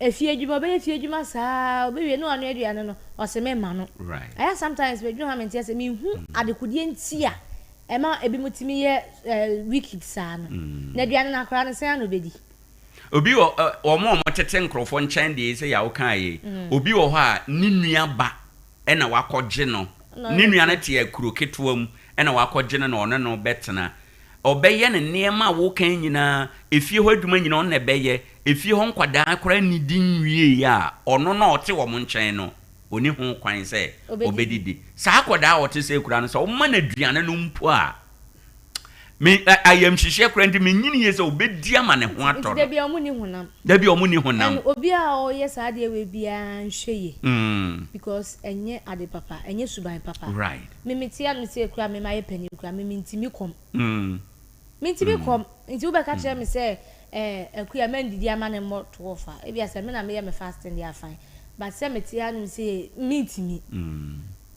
Efie adwuma, ɔbɛyɛ fie adwuma saa ara, ɔbɛwie na wanoa aduane no, ɔse memma no. Ɛyɛ a sometimes medwene ho a mente aseɛ, menhu adekodeɛ nti a ɛma ebinom tumi yɛ wicked saa no. Na aduane no akwadaa no sɛn ara na ɔbɛdi? Obi wɔ wɔn a wɔtete nkurɔfoɔ nkyɛn deɛ sɛ yɛ a wokaa yei, obi wɔ hɔ a ne nua ba na wakɔgye no, ne nua no te kuro ketewa mu na wakɔgye no na ɔne no bɛtena. Ɔbɛyɛ no nneɛma a woka yi nyinaa, efie hɔ adwuma nyinaa ɔno na ɛbɛyɛ, efie hɔ nkwadaa koraa nnidi nwieeɛ a, ɔno no a ɔte wɔn nkyɛn no, ɔnni ho kwan sɛ ɔbɛdidi. Saa akwadaa a ɔte sɛ koraa no, sɛ woma no aduane no mpo a, me ayamhyehyeɛ koraa nti menyini yie sɛ ɔbɛdi ama ne ho atɔ no. Nti da biara wɔn nni honam. Da biara wɔn nni honam. And obi a ɔyɛ saa adeɛ wei biara nhwɛ yie. Because ɛnyɛ ade papa, ɛnyɛ suban papa. Right. Me me te ano sei koraa me mayɛ panin koraa me mentimi kɔm. Mentimi kɔm nti wobɛka kyerɛ me sɛ eh Akua mɛndidi ama no mmɔ 12 a ebia sɛ me na meyɛ me fasting deɛ a fine but sɛ mete hanom sei mentimi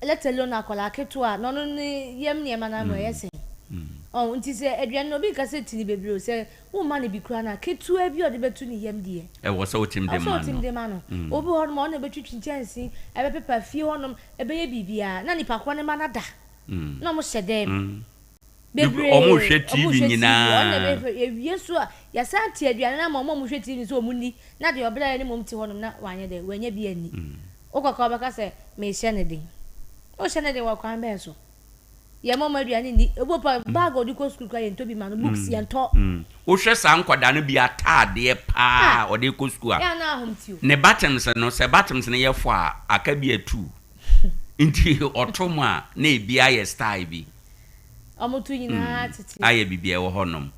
let alone akwadaa ketewa a na ɔno ne yam nneɛma no ano ɛyɛ sɛn ɔho nti sɛ aduane no obi nka sɛ ti no bebree o sɛ womma no bi koraa no a ketewa bi a ɔde bɛto ne yam deɛ Ɛwɔ sɛ wotumi de ɛwɔ sɛ ma wotumi no. de ma no. Obi wɔ hɔnom a ɔno na ɛbɛtwitwi nkyɛnse ɛbɛpepa fie hɔnom ɛbɛyɛ biribiara na nipa korɔ no mma no ada na ɔmo hyɛ dɛm bebree Ɔmo hwɛ TV ɔmo hwɛ TV ɔno na nyinaa. ɛbɛyɛ yɛwie so a yɛsan te aduane no ama ɔmo a ɔmo hwɛ TV no sɛ ɔmo nni na deɛ ɔbrɛɛ no mmom te hɔnom na wanyɛ dɛ wanya bi anni wokɔ ka wobɛka sɛ mehyɛ no den wohyɛ no den wɔ kwan bɛn so yɛma ɔmo aduane nni ebi wɔ pa bag a ɔde kɔ sukuu koraa yɛntɔ bi ma no books yɛntɔ. Wohwɛ saa nkwadaa no bi ataadeɛ paa a ɔde rekɔ sukuu a, Ɛyɛ a na ahom te o. ne buttons no, sɛ buttons no yɛ fɔ a, aka bi atu. Nti ɔto mu a, na ebi ayɛ style bi. Wɔto nyinaa tete. Ayɛ biribi a ɛwɔ hɔnom.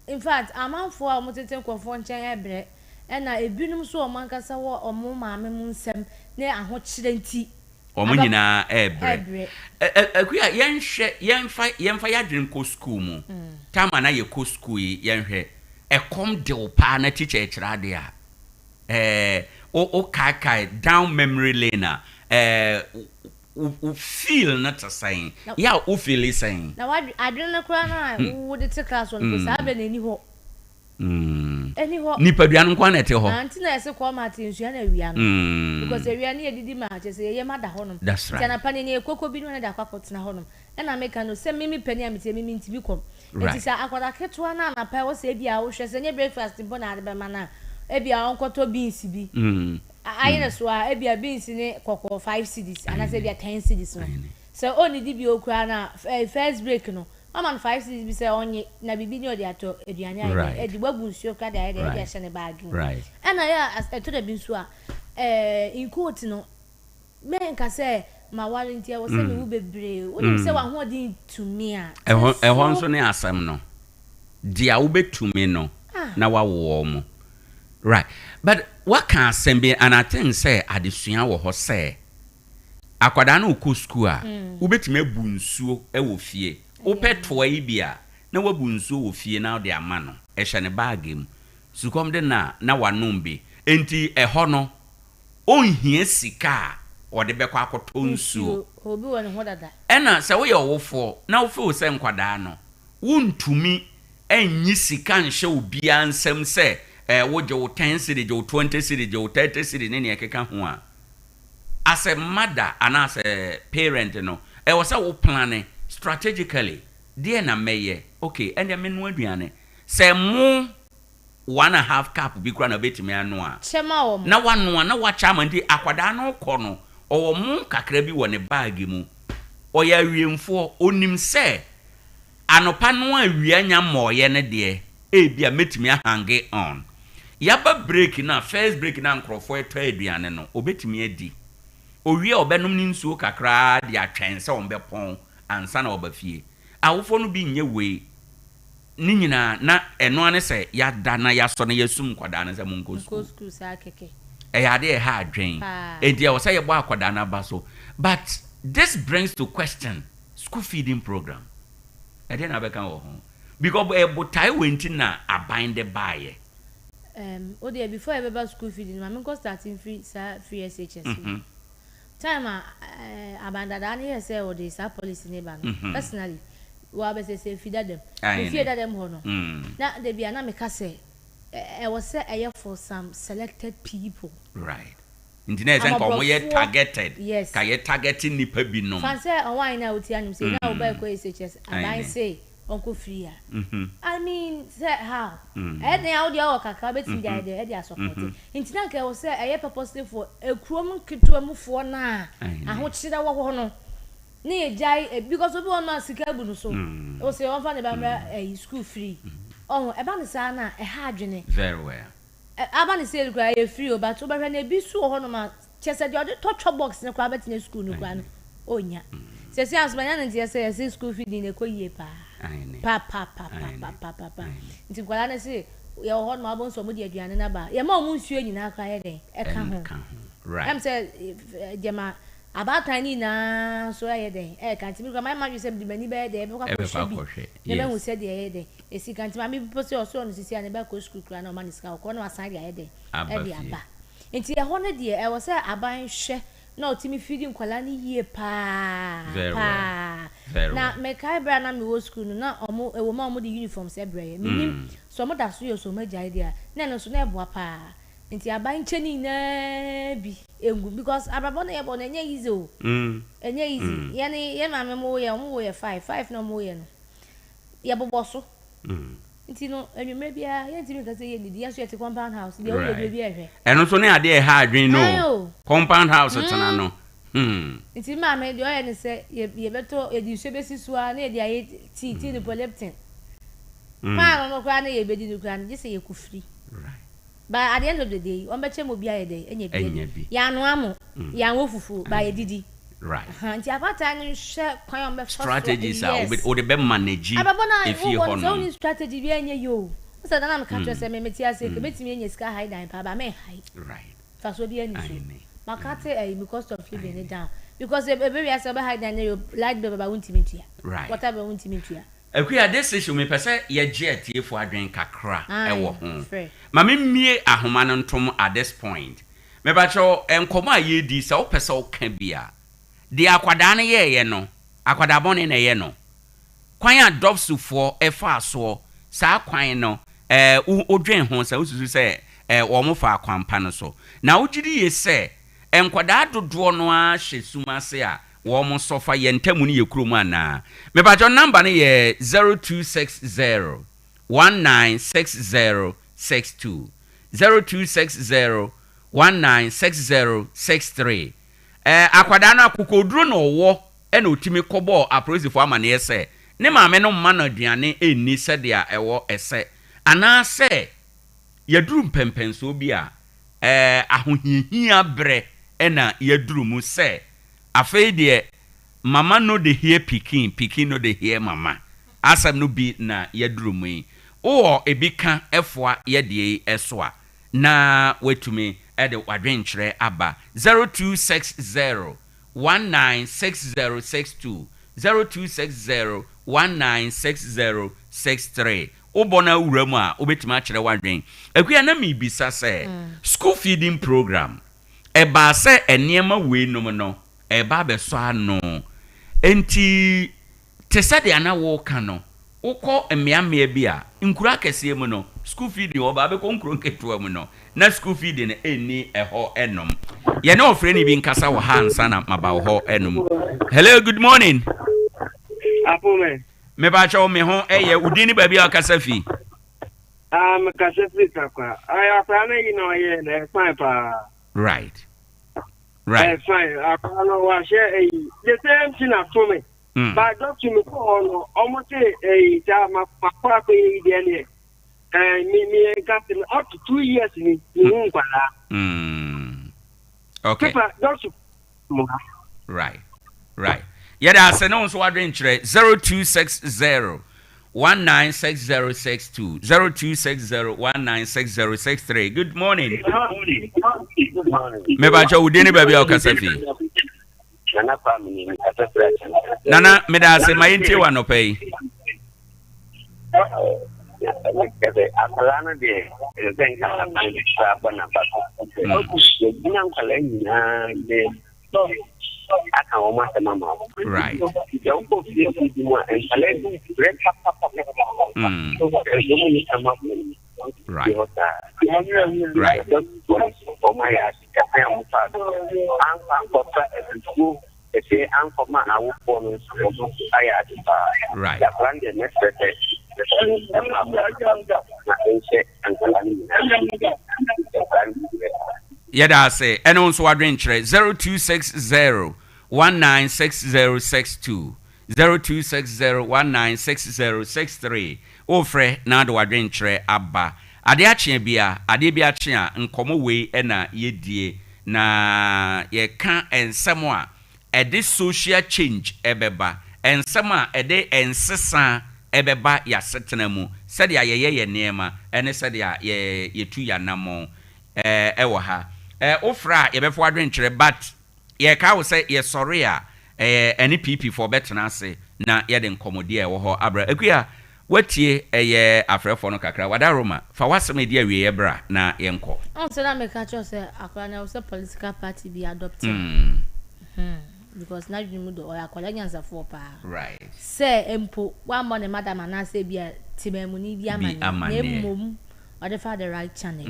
In fact, amanfoɔ a wɔtete nkurɔfoɔ nkyɛn brɛ, ɛna ebinom nso a wɔn ankasa wɔ wɔn maame mo nsam ne ahokyerɛ nti. Wɔn nyinaa rebrɛ. Akua, yɛnhwɛ, yɛmfa, yɛmfa yɛadwene nkɔ sukuu mu. Time a na yɛkɔ sukuu yi, yɛnhwɛ. Ɛkɔm de wo paa na tikya rekyerɛ adeɛ a, ɛɛ, wo, wokaakae down memory lane a, ɛɛ, wo, wo feel no te sɛn? Yɛ a wo feeli sɛn? Na w'adwene, adwene no koraa no a wode te class hɔ no mpo, saa berɛ no ɛnni hɔ. Ɛni hɔ. Nipadua no nko ara na ɛte hɔ. Ah, nti na yɛse kɔɔ ma te nsua na awia no. Because awia no yɛdidi ma kyerɛ sɛ yɛyam ada hɔ nom. That's right. Nti anapa no yɛnya koko bi no na de akɔ akɔtena hɔ nom. Ɛna meka no sɛ me me panin a metie me mentumi kɔm. Nti sɛ akwadaa ketewa no anapa ɛwɔ sɛ ebia wohwɛ sɛ ɛnyɛ breakfast mpo na ade bɛma no a, ebia ɔnkɔtɔ beans bi. Ayere so a ebia beans ne kɔkɔɔ five cedis anaasɛ ebia ten cedis no. Sɛ ɔnnidi bio koraa no a, first break no Wama no five cedis bi sɛ ɔnye na biribi ni ɔde atɔ aduane ayɛ dɛ adi, wabu nsuo koraa de ayɛ dɛ ɛde ahyɛ ne baage mu. Ɛna yɛ a ɛtɔ da bi nso a ɛɛ in quote no mɛnka sɛ maware nti ɛwɔ sɛ mewo bebree. Wonim sɛ w'ahoɔden tumi a te Ɛhɔ so. ɛhɔ nso ne asɛm no. Deɛ wobɛtumi no na wawo wɔn. Right. But woaka asɛm bi and I think sɛ adesua wɔ hɔ sɛ Akwadaa no rekɔ sukuu a, wobɛtumi abu nsuo wɔ fie. Wopɛ toa yi bi a, na woabu nsuo wɔ fie na wode ama no. Ɛhyɛ ne baage mu. Sukɔm de no a, na wanom bi. Enti ɛhɔ no, ɔnhia sika a ɔde bɛkɔ akɔtɔ nsuo. Nsuo, obi wɔ ne ho dada. Ɛna sɛ woyɛ ɔwofoɔ na wo feel sɛ nkwadaa no wontumi nyi sika nhyɛ obiara nsam sɛ eh, wogye wo ten cedi, gye wo 20 cedi, gye wo 30 cedi ne nea ɛkeka ho a, as a mother anaa as a parent no, ɛwɔ sɛ wo plane strategically, deɛn na mɛyɛ, okay, ɛndeɛ menoa aduane, sɛ mo one and half cup bi koraa na wobɛtumi anoa a, Kyɛ ma wɔn. na woanoa na woakyɛ ama nti akwadaa no rekɔ no, ɔwɔ mo kakra bi wɔ ne bag mu. Ɔyɛ awiemfoɔ, ɔnim sɛ anɔpa no a awia nya mmɔeɛ no deɛ, ebia mɛtumi ahange on. Yɛaba break no a, first break no a nkurɔfoɔ retɔ aduane no, ɔbɛtumi adi. Ɔwie a ɔbɛnom ne nsuo kakra ara de atwɛn sɛ wɔbɛpɔn ansa na waba fie. Awofoɔ no bi nyɛ wei. Ne nyinaa na ɛno ara ne sɛ yɛada na yɛasɔ na yɛasum nkwadaa no sɛ monkɔ sukuu. Nkɔ sukuu saa kɛkɛ. Ɛyɛ adeɛ a ɛha adwen. Paa. Enti ɛwɔ sɛ yɛbɔ akwadaa no aba so. But this brings to question school feeding program. Ɛdeɛn na wobɛka wɔ ho? Because ɛyɛ botae wei nti na aban de baeɛ. Um, wo deɛ before yɛbɛba school feeding no, ma menkɔ start mfiri saa free SHS yi. Time a eh, aban dadaa no yɛɛ sɛ wɔde saa policy no ba no, personally, wɔ abɛsɛsɛ fi dadam, me fie dadam hɔ no, na da bi a na meka sɛ ɛwɔ sɛ ɛyɛ for some selected people. Right. Nti na ɛsɛ nka wɔn yɛ Amɔborɔfoɔ, targeted, yes. ka yɛ target nnipa binom. Fan sɛ ɔwan na wotia nnwom sei, na wo ba ɛkɔ SHS, aban se ɔnkɔ free a. I mean sɛ how? Ɛyɛ den a wo deɛ ɔwɔ kakra wobɛtumi de ayɛ dɛn ɛde asɔpɔte. Nti na anka ɛwɔ sɛ ɛyɛ purposely for ekurom nketewa mu foɔ no a ahokyerɛ wɔ hɔ no ne yɛgyae because obi wɔ hɔ nom a sika abu no so ɔsɛ ɔmfa ne ba mmra ɛyi school free ɔho ɛba no saa no a ɛha adwene. Very well. Aba no sei no koraa ɛyɛ free o but wobɛhwɛ no ebi nso wɔ hɔ nom a kyerɛ sɛ deɛ ɔde tɔ twɔ box no koraa bɛtena school no koraa no ɔnnya. Seesei ara nso manya no nteɛ sɛ yɛse school feeding no ɛkɔ yie paa papapapapapapa nti nkwadaa no se yɛwɔ hɔ nom a wobɛhu sɛ wɔde aduane no aba yɛma wɔn nsuo nyinaa koraa yɛ dɛn ɛka ho ɛm sɛ gyama abaatan no nyinaa nso ɛyɛ dɛn ɛka nti me koraa mayɛ m'adwene sɛ mede m'ani bɛyɛ dɛn ɛbɛkɔ akɔhwɛ bi na mahu sɛdeɛ ɛyɛ dɛn Esi ka nti maame bi mpo se ɔse ɔno sisi a ne ba kɔ sukuu koraa na ɔma no sika ɔkɔ na wasan de ayɛ dɛn Aba de fie. aba. Nti ɛhɔ no deɛ ɛwɔ sɛ aban hwɛ na ɔtumi feedi nkwadaa no yie paa Very well. paa. Very Na well. mekae berɛ a na mewɔ sukuu no na ɔmo ɛwɔ mu a ɔmo de uniforms brɛ yɛn. Mennim sɛ ɔmo da so yɛ o sɛ ɔmo agyae deɛ a na ɛno nso na ɛboa paa. Nti aban nkyɛ ne nyinaa bi ngu because abrabɔ no yɛbɔ no ɛnyɛ easy o. Ɛnyɛ easy. Yɛn yɛn maame mo wo yɛn ɔmo wo yɛ five, five na ɔmo wo yɛn no. Yɛbobɔ so. Nti no, anwummerɛ biara, yɛntumi nka sɛ yɛnnidi. Yɛn nso yɛte compound house. Deɛ woyɛ deɛ obiara rehwɛ. Ɛno nso ne adeɛ a ɛha adwene no Ae o. o. Compound house tena no. Hmm. Nti me maame, deɛ ɔyɛ ne sɛ, yɛ, yɛbɛtɔ, yɛde nsuo bɛsi so ara na yɛde ayɛ tea, tea no mpo Lipton. Paano no koraa na yɛbɛdi no koraa no, gye sɛ yɛkɔfiri. Right. But at the end of the day, wɔn bɛkyɛ ma obi ayɛ dɛn? Anya bi Anya adi. bi. Yɛanoa mo, yɛanwɔ fufuo, but yɛdidi. Right. Ahaa, nti abaatan no nhwɛ kwan a wɔbɛfa so a, Strategies a yes. wobɛ, wode bɛ manage Abrabɔ no a efie wowɔ no, hɔ sɛ nom. wonni strategy bi a ɛnyɛ yie o. Wohu sɛ da no a meka kyerɛ wo sɛ me mete ase yi, nka mɛtumi anya sika ahae dan paa, but menhae. Right. Mfasoɔ biara nni so. Aane. Makate ayi, me cost of living no down. Because ɛbɛwie ase a wobɛhae dan no yɛ light bill bɛba wontumi ntua. Right. Water bill wontumi ntua. Akua, this issue mepɛ sɛ yɛgye atiefo adwene kakra Ae, wɔ ho. frɛ. Ma me mmue ahoma no ntom at this point. Mepakyɛw, nkɔmmɔ a yɛredi, sɛ wopɛ sɛ woka bi a, deɛ akwadaa no yɛeɛ no, akwadaa bɔne na ɛyɛ no. Kwan a Dɔfsufoɔ faa soɔ, saa kwan no, eh, wo, wodwen ho sɛ, wosusu sɛ, eh, wɔn faa kwan pa no so. Na wogye di yie sɛ, nkwadaa dodoɔ no ara hyɛ sum ase a, Wɔn sɔ fa yɛn ntamu ne yɛ kurom anaa? Mepakyɛw number no yɛ 0260 1960 62 0260 1960 63 Ɛɛ akwadaa no akokoduro na ɔwɔ ɛna ɔtumi kɔbɔɔ apolisifoɔ amaneɛ sɛ ne maame no mma no aduane nni sɛdeɛ ɛwɔ ɛsɛ anaasɛ yɛduru mpɛnpɛnsoɔ bi a ɛɛ ahohiahia berɛ na yɛaduru mu sɛ afei deɛ mama no dey hear pikin, pikin no dey hear mama asɛm no bi na yɛaduru mu yi. Wowɔ ebi ka foa yɛdeɛ yi so a, na woatumi de w'adwenkyerɛ aba 0260 196062, 0260 196063. Wobɔ no awura mu a, wobɛtumi akyerɛ w'adwen. Akua, na merebisa sɛ, school feeding program. Ɛbaa sɛ nneɛma weinom no reba abɛsɔ ano. Enti, te sɛ deɛ na woreka no, wokɔ mmeammea bi a, nkuro akɛseɛ mu no, school feeding wɔ hɔ, but wobɛkɔ nkuro nketewa mu no, na school feeding no nni ɛhɔ nom. Yɛne ɔfrɛni bi nkasa wɔ ha ansa na maba wo hɔ nom. Hello, good morning. Apome. Mebakyɛw me ho ɛyɛ, wo din ne baabi a wokasa fi? Ah, mekasa firi Tarkwa. Ayɛ akwadaa no yi na ɔyɛ na ɛyɛ fine paa. Right. Right. Ɛyɛ fine. Akwadaa no wahyɛ ɛyi. The same thing ato me. But doctor mi kɔ hɔ no, ɔmo se ɛyi saa ma ma kɔ akɔyɛ yi deɛ neɛ. Ɛɛ mi mi yɛ nka se up to 2 years ni mi hu nkwadaa. Okay. Pepa doctor mu ha. Right. Yɛda ase ne wo nso w'adwenkyerɛ 0260 196062 0260 196063. Good morning. Mebakyɛ wo din ne baabi a wokasa fi. Nana Kwame ni mekasa firi Akyem. Nana, meda ase ma yɛntie wɔ anɔpa yi. Kɛsɛ akwadaa no deɛ ɛsɛ sɛ nka aban bi koraa bɔ n'aba so. Yɛgyina nkwadaa nyinaa de aka wɔn asɛm ama wɔn. Sɛ wokɔ fie fie bi mu a nkwadaa bi brɛ papapapa. Nso mu ni ama wɔn. Hɔ saa. Wɔn ayɛ ase kwan a wɔfa so amfa ankɔfa abufuo kɛseɛ ankɔma awofoɔ no nso wɔn nso ayɛ ade paa. Akwadaa no deɛ mɛsrɛ sɛ ɛmma na ɛnhyɛ nkwadaa no nyinaa. Nkwadaa no brɛ paa. Yɛda ase ɛne wo nso w'adwenkyerɛ 0260 196062 0260 196063 Wofrɛ na wode w'adwenkyerɛ aba. Adeɛ akye bia, adeɛ bi akye a, nkɔmmɔ wei na yɛdie na yɛka nsɛm a ɛde social change bɛba, nsɛm a ɛde nsesa bɛba y'asetena mu, sɛdeɛ yɛyɛ yɛn nneɛma ne sɛdeɛ yɛtu y'anammɔn wɔ ha. Wofrɛ a yɛbɛfa w'adwenkyerɛ but Yɛrekae wo sɛ yɛsɔre a, ɛyɛ ɛne PP foɔ bɛtena ase na yɛde nkɔmmɔdie a ɛwɔ hɔ abrɛ. Akua, woatie ɛyɛ afrɛfoɔ no kakra. Wadaroma, fa w'asɛm a ɛdi awieɛ bra na yɛnkɔ. Wohu sɛ na meka kyerɛ wo sɛ akwadaa no ɛwɔ sɛ political party bi adopt no because n'adwene mu dɔ, ɔyɛ akwadaa nyansafoɔ paa. Sɛ mpo wammɔ ne madam anaasɛ ebia temanmuni bi Bi amaneɛ na amaneɛ. mmom ɔde fa the right channel.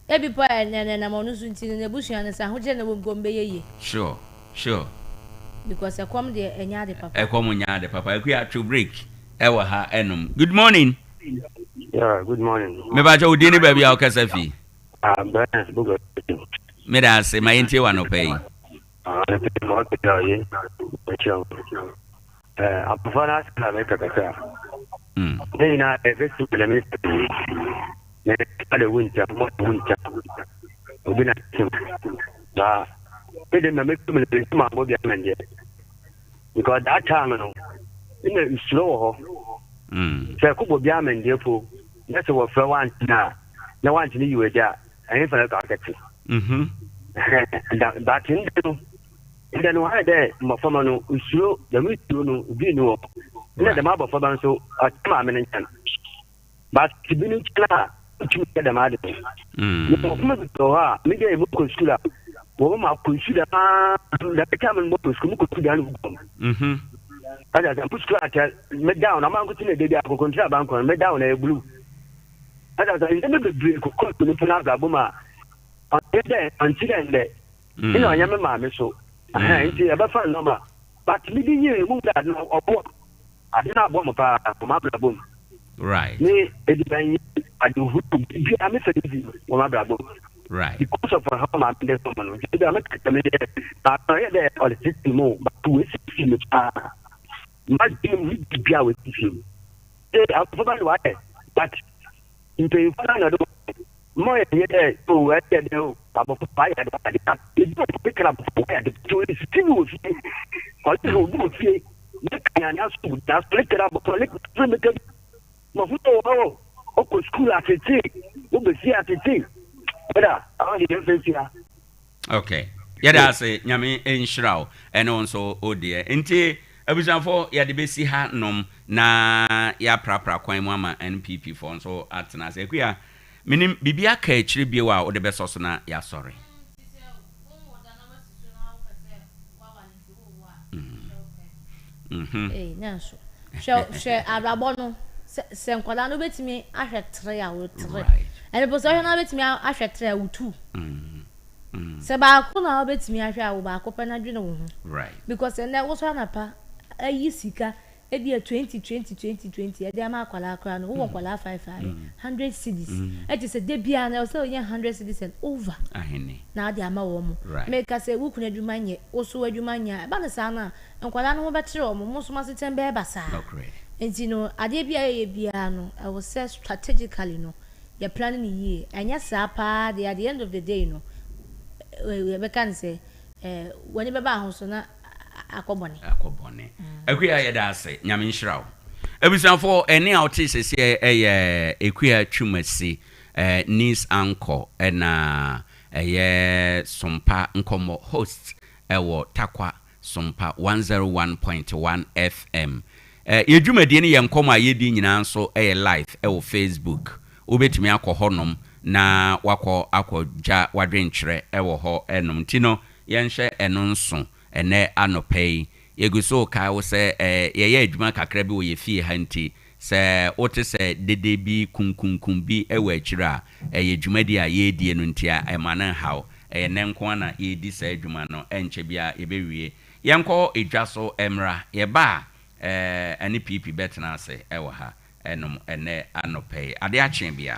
Ebi mpo a ɛnɛ ɛnam ɔno so nti no n'abusua no sɛ ahokyere na ɛwɔ mu mpo ɔmbɛyɛ yie. Sure sure. Because ɛkɔm deɛ ɛnyɛ ade papa. Ɛkɔm nyɛ ade papa. Akua two break ɛwɔ ha ɛnom. Good morning. Yeah, good morning. Mepakyɛ wo din ne baabi a wokasa fi. Ah, Brian Buga. Meda ase ma yɛntie wɔ anɔpa yi. Ah, ne pe ma ɔte a ɔye mekyia wo. Eh, abɔfra no asɛm na meka kakra. Ne nyinaa ɛbɛsi na me ne ade wo nkyɛn mo wo nkyɛn obi na kyɛm na me de na me tum ne ntoma abɔ bi ama deɛ because that time no na nsuro wɔ hɔ sɛ kɔbɔ bi ama deɛ po na sɛ wɔfrɛ wantena a na wantene yi wɔ agya a ɛhe fa na kɔ akɛte but ndɛ no ndɛ no ayɛ dɛ mmɔframma no nsuro dɛm nsuro no bi nni hɔ na dɛm abɔfraba nso ɔte maame no nkyɛn But bi no nkyɛn a wontumi nyɛ dɛm ade no. Mmɔframma bi wɔ hɔ a me deɛ mokɔ sukuu a wɔn ma kɔ sukuu dɛm aa dɛm time no mokɔ sukuu mokɔ sukuu dɛm no wogum. Ɔda sɛ mo sukuu akyɛ me down ama nkosi na ebi akokontiri abankɔ no me down na ɛyɛ blue. Ɔda sɛ nneɛma bebree kɔkɔ so nipa n'abrabɔ mu a ɔnyɛ dɛ ɔnte dɛ ndɛ ɛna ɔnyɛ me maame so nti ɛbɛfa nneɛma but me de yie mu dɛ ade no ɔboa. Ade no aboa me paa wɔ m'abrabɔ mu. Right. Ne ediban yi adehuru biribiara me fɛ di wɔ m'abrabɔ mu. Right. Because of how maame de som no. Nti ebi a meka kyerɛ me dɛ maame ɔyɛ dɛ ɔde tete mu but wɔasiesie me paa. M'adwene mu ne biribiara wɔasiesie mu. Ee abɔfra no wayɛ but mpanyinfoɔ no na ɔde mma ɔyɛ nyɛ dɛ o ɛyɛ dɛ o abɔfra wayɛ ade wayɛ ade. Ebi wɔ hɔ kra abɔfra wayɛ ade nti ɔsisi bi wɔ fie. Ɔde sɛ obi wɔ fie. Ne kan na so na so ne kra abɔfra ne kra meka bi. Mmɔfra wɔ hɔ ɔkɔ sukuu atete wobɛsi atete ɛda ɔde yɛn fɛ sia. Okay. Yɛda ase Nyame nhyira wo ɛne wo nso wo deɛ. Nti abusuafoɔ yɛde bɛsi ha nom na yɛaprapra kwan mu ama NPP foɔ nso atena ase. Akua, menim biribi aka akyire bio a wode bɛsɔ so na yɛasɔre? Ee, nanso hwɛ hwɛ abrabɔ no sɛ sɛ nkwadaa no wobɛtumi ahwɛ tere a wotere. Ɛno po sɛ wohwɛ no wobɛtumi ahwɛ tere a wotu. Sɛ baako na wobɛtumi ahwɛ a wo baako pɛ na dwene wo ho. Because ɛnɛ wosɔ anapa ayi sika Ebia 20, 20, 20, 20 ɛde ama akwadaa koraa no, wowɔ nkwadaa 5 a, 100 cedis. Ɛkyerɛ sɛ da biara no, ɛwɔ sɛ wonya 100 cedis and over na wode ama wɔn. Meka sɛ wo kunu adwuma nyɛ, wo nso w'adwuma nyɛ a, ɛba no saa no a, nkwadaa no ho bɛkyere wɔn, mo nso mo asetena bɛyɛ basaa. Nti no, adeɛ bi a yɛyɛ biara no, ɛwɔ sɛ strategically no, yɛ plan no yie. Ɛnyɛ saa paa deɛ, at the end of the day no, yɛbɛka no sɛ, w'ani bɛba ho so na akɔ bɔne. Akɔ bɔne. Akua yɛda ase. Nyame nhyira wo. Abusuafoɔ ɛnne a wote seseɛ ɛyɛ Akua Twumasi, Niece Anchor ɛna ɛyɛ Sompa Nkɔmmɔ host ɛwɔ Tarkwa Sompa 101.1 FM. Yɛ dwumadie ne yɛn nkɔmmɔ a yɛdi nyinaa nso ɛyɛ live ɛwɔ Facebook. Wobɛtumi akɔ hɔ nom na wakɔ akɔ gya wadwenkyerɛ ɛwɔ hɔ nom. Nti no Yɛnhyɛ ɛno nso ɛnnɛ anɔpa yi. Yɛgu so rekae wo sɛ yɛyɛ adwuma kakra bi wɔ yɛn fie ha nti, sɛ wote sɛ dede bi, kunkunkum bi wɔ akyiri a, ɛyɛ dwumadi a yɛredie no nti a, mma no nha wo. Ɛyɛ nnɛ nko ara na yɛredi saa adwuma no, ɛnkyɛ biara yɛbɛwie. Yɛnkɔ dwa so mmra. Yɛba a, ɛne PP bɛtena ase wɔ ha. Ɛnom ɛnnɛ anɔpa yi. Ade akye bia.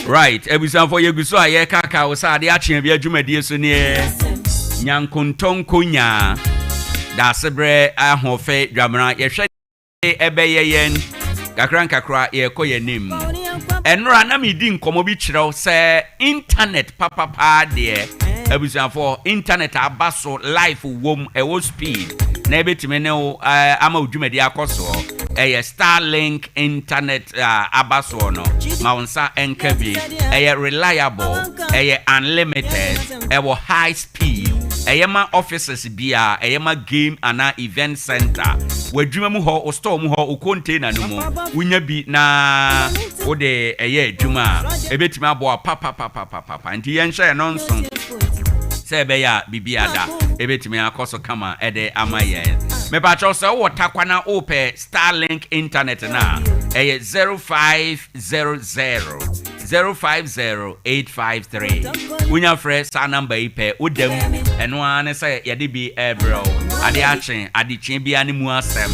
Right, abusuafo yɛgu so a yɛkaka wo sɛ ade akye bia dwumadie so neɛ nyankontɔnko nyaa. Daasebrɛ ahoɔfɛ dwamena yɛhwɛ de ɛbɛyɛ yɛn kakra nkakra yɛrekɔ yɛn anim. Ɛnora na medi nkɔmmɔ bi kyerɛ wo sɛ internet papapaa deɛ abusuafoɔ internet aba so life wom ɛwɔ speed na ɛbɛtumi ne wo ama wo dwumadi akɔ soɔ ɛyɛ Starlink internet aba soɔ no ma wo nsa nka bi ɛyɛ reliable ɛyɛ unlimited ɛwɔ high speed ɛyɛ ma offices biara, ɛyɛ ma game anaa event center, w'adwuma mu hɔ, wo store mu hɔ, wo container no mu, wonya bi na wode ɛyɛ adwuma a, ɛbɛtumi aboa papapapapapa. Nti yɛnhyɛ ɛno nso sɛ ɛbɛyɛ a biribiara da ɛbɛtumi akɔ so kama ɛde ama yɛn. Mepakyɛw sɛ wowɔ Tarkwa na wopɛ Starlink internet no a, ɛyɛ 0500 050853. Wonya frɛ saa namba yi pɛ, woda mu. Ɛno ara ne sɛ yɛde bi rebrɛ wo. Ade akye, adekyee biara ne mu asɛm.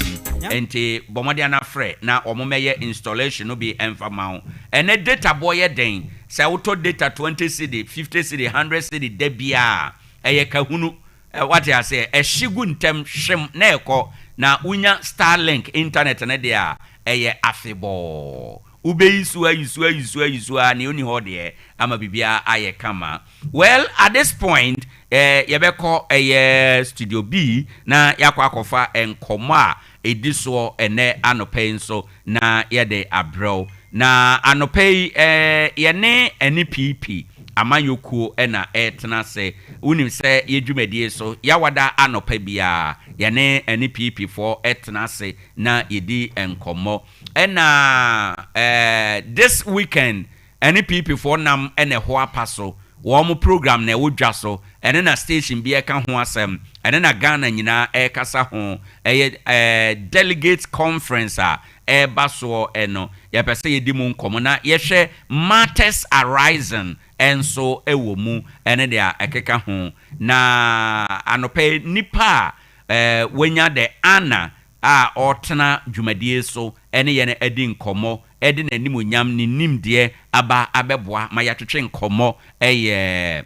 Enti bɔ mmɔden na frɛ na wɔmmɛyɛ installation no bi mfa mma wo. Ɛnnɛ data boɔ yɛ den. Sɛ wotɔ data 20 cedi, 50 cedi, 100 cedi da biara a, ɛyɛ kahunu. Wate aseɛ? Ɛhye gu ntɛm, hwem, na ɛkɔ. Na wonya Starlink internet no deɛ a, ɛyɛ afebɔɔ. Wobɛyi so ayi so ayi so ayi so ara, nea ɔnni hɔ deɛ, ama biribiara ayɛ kama. Well, at this point, eh, yɛbɛkɔ ɛyɛ Studio B na yɛakɔ akɔfa nkɔmmɔ a ɛdi soɔ ɛnnɛ anɔpa yi nso na yɛde abrɛ wo. Na anɔpa yi, eh, yɛne NPP amanyɔ kuo na ɛretena ase. Wonim sɛ yɛ dwumadie so, Yawada anɔpa biara, yɛne NPP foɔ tena ase na yɛdi nkɔmmɔ. Ɛna eh, this weekend, NPP foɔ nam na ɛho apa so, wɔn program na ɛwɔ dwa so, ɛno na station bi ɛka ho asɛm, ɛno na Ghana nyinaa ɛrekasa ho, ɛyɛ eh, delegates conference a ɛreba soɔ ɛno, yɛpɛ sɛ yɛdi mu nkɔmmɔ na yɛhwɛ matters arising nso ɛwɔ mu ɛne deɛ ɛkeka ho. Na anɔpa yi, nipa a eh, wanya the honour a ɔretena dwumadie so ne yɛn adi nkɔmmɔ de n'animuonyam, ne nimdeɛ aba abɛboa ma yɛatwetwe nkɔmmɔ yɛ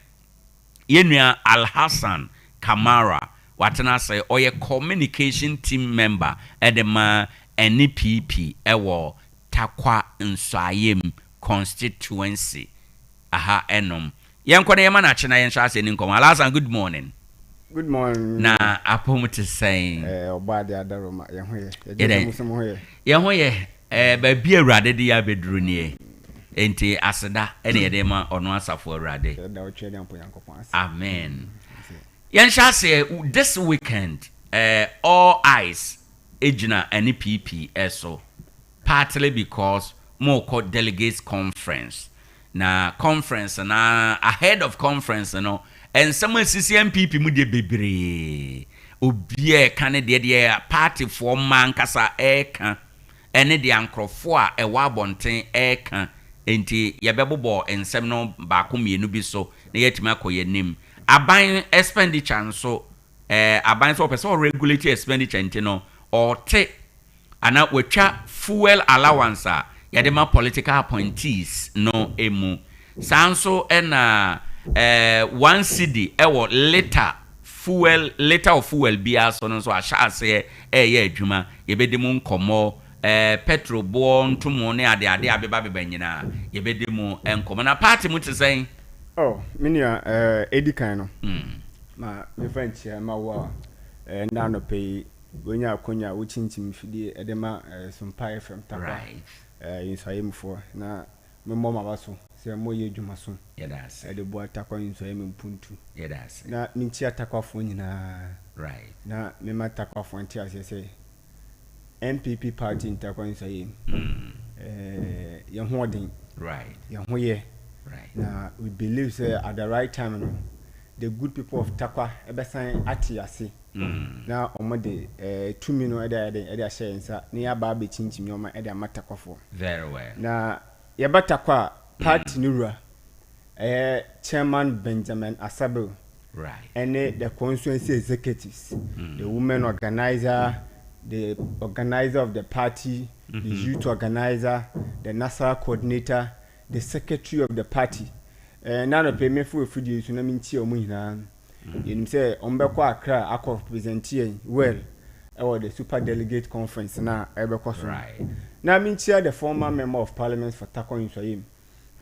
yɛn nua Alhassan Kamara. Watena ase, ɔyɛ Communication Team Member de ma NPP wɔ Tarkwa Nsuaem Constituency. Aha ɛnom. Yɛnkɔ na yɛma no akye na yɛnhyɛ aseɛ ni nkɔmmɔ. Alhassan, good morning. Good morning. Na apom te sɛn? Eh, ɔbɔ ade adaroma, yɛn ho yɛ. Yɛgye sɛ mo nso mo ho yɛ. Yɛn ho yɛ. Eh, baabi a Awurade de yɛ abɛduru nie. Enti aseda ɛna yɛde ma ɔno asafo Awurade. Yɛda wo Tweaduampɔ Nyankopɔn ase. Amen. Yɛnhyɛ aseɛ, this weekend eh, all eyes gyina ɛne PP so partly because morekɔ delegates conference na conference no ara ahead of conference no nsɛm a ɛsisi NPP mu deɛ bebree obiara ɛka ne deɛ deɛ partyfoɔ mma ankasa ɛreka ɛne deɛ nkorɔfoɔ a ɛwɔ abɔnten ɛreka nti yɛbɛbobɔ nsɛm no baako mmienu bi so na yɛatumi akɔ yɛn anim. Aban expenditure nso, eh, aban sɛ ɔpɛ sɛ ɔregulate expenditure nti no, ɔte anaa watwa fuel allowance a yɛde ma political appointees no mu. Saa nso na eh, one cedi wɔ litre fuel, litre of fuel biara so no nso ahyɛ aseɛ reyɛ adwuma. Yɛbɛdi mu nkɔmmɔ, eh, petrol boɔ ntomo ne adeade a abebabeba nyinaa, yɛbɛdi mu nkɔmmɔ. Na party mu te sɛn? Oh, me nua, eh, edi kan no, ma memfa nkyia mma wo a eh, nnɛ anɔpa yi woanya akonya a wokyinkyim mfidie de ma eh, Sompa FM Tarkwa Right. eh, nsuaeɛmufoɔ na memmɔ m'aba so sɛ moyɛ adwumaso Yɛda ase. de boa Tarkwa nsuaeɛ mpuntu. Yɛda ase. Na menkyia Tarkwafoɔ nyinaa Right. na mema Tarkwafoɔ nte aseɛ sɛ NPP party ntakwa nsɔeɛ mu. Eh, yɛn ho ɔden. Right. Yɛn ho yɛ. Right. Na we believe sɛ at the right time no, the good people of Tarkwa ɛbɛsan ate ase. Na wɔn de eh, tumi no ɛde ayɛ den ɛde ahyɛ yɛn nsa na yɛaba abɛkyinkyim nneɛma ɛde ama Tarkwafoɔ. Very well. Na yɛba Tarkwa a, party no wura ɛyɛ Chairman Benjamin Asabil. Right. Ɛne the constituency executives, the women organizer, the organizer of the party, the youth organizer, the national coordinator, the secretary of the party. Eh, na anɔpɛ mɛfo afidie yi so na menkyia wɔn nyinaa. Yɛnim sɛ wɔbɛkɔ Accra akɔ represent yɛn well ɛwɔ the super delegate conference na ɛbɛkɔ so. Right. Na menkyia the former member of parliament for Tarkwa Nsuaem.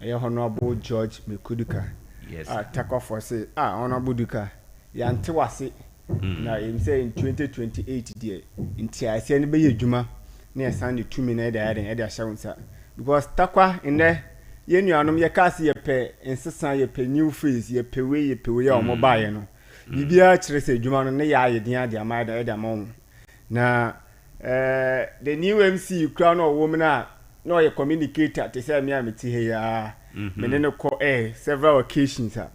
Ɛyɛ Honourable George Meku Duka a Tarkwafoɔ se ah Honourable Duka yɛante w'ase na yɛnim sɛ in 2028 deɛ nteaseɛ no bɛyɛ adwuma na yɛsan de tumi no de ayɛ den de ahyɛ wo nsa because Tarkwa nnɛ yɛn nuanom yɛkaa se yɛpɛ nsesa yɛpɛ new face yɛpɛ wei yɛpɛ wei a wɔn baeɛ no biribiara kyerɛ sɛ adwuma no ne yɛ ayɛ den ade ama de ama wɔn na Eh, the new MC kura na ɔwɔ mu no a, na ɔyɛ communicator te sɛ me a mete ha yi ara. Me ne no kɔ air several occasions a,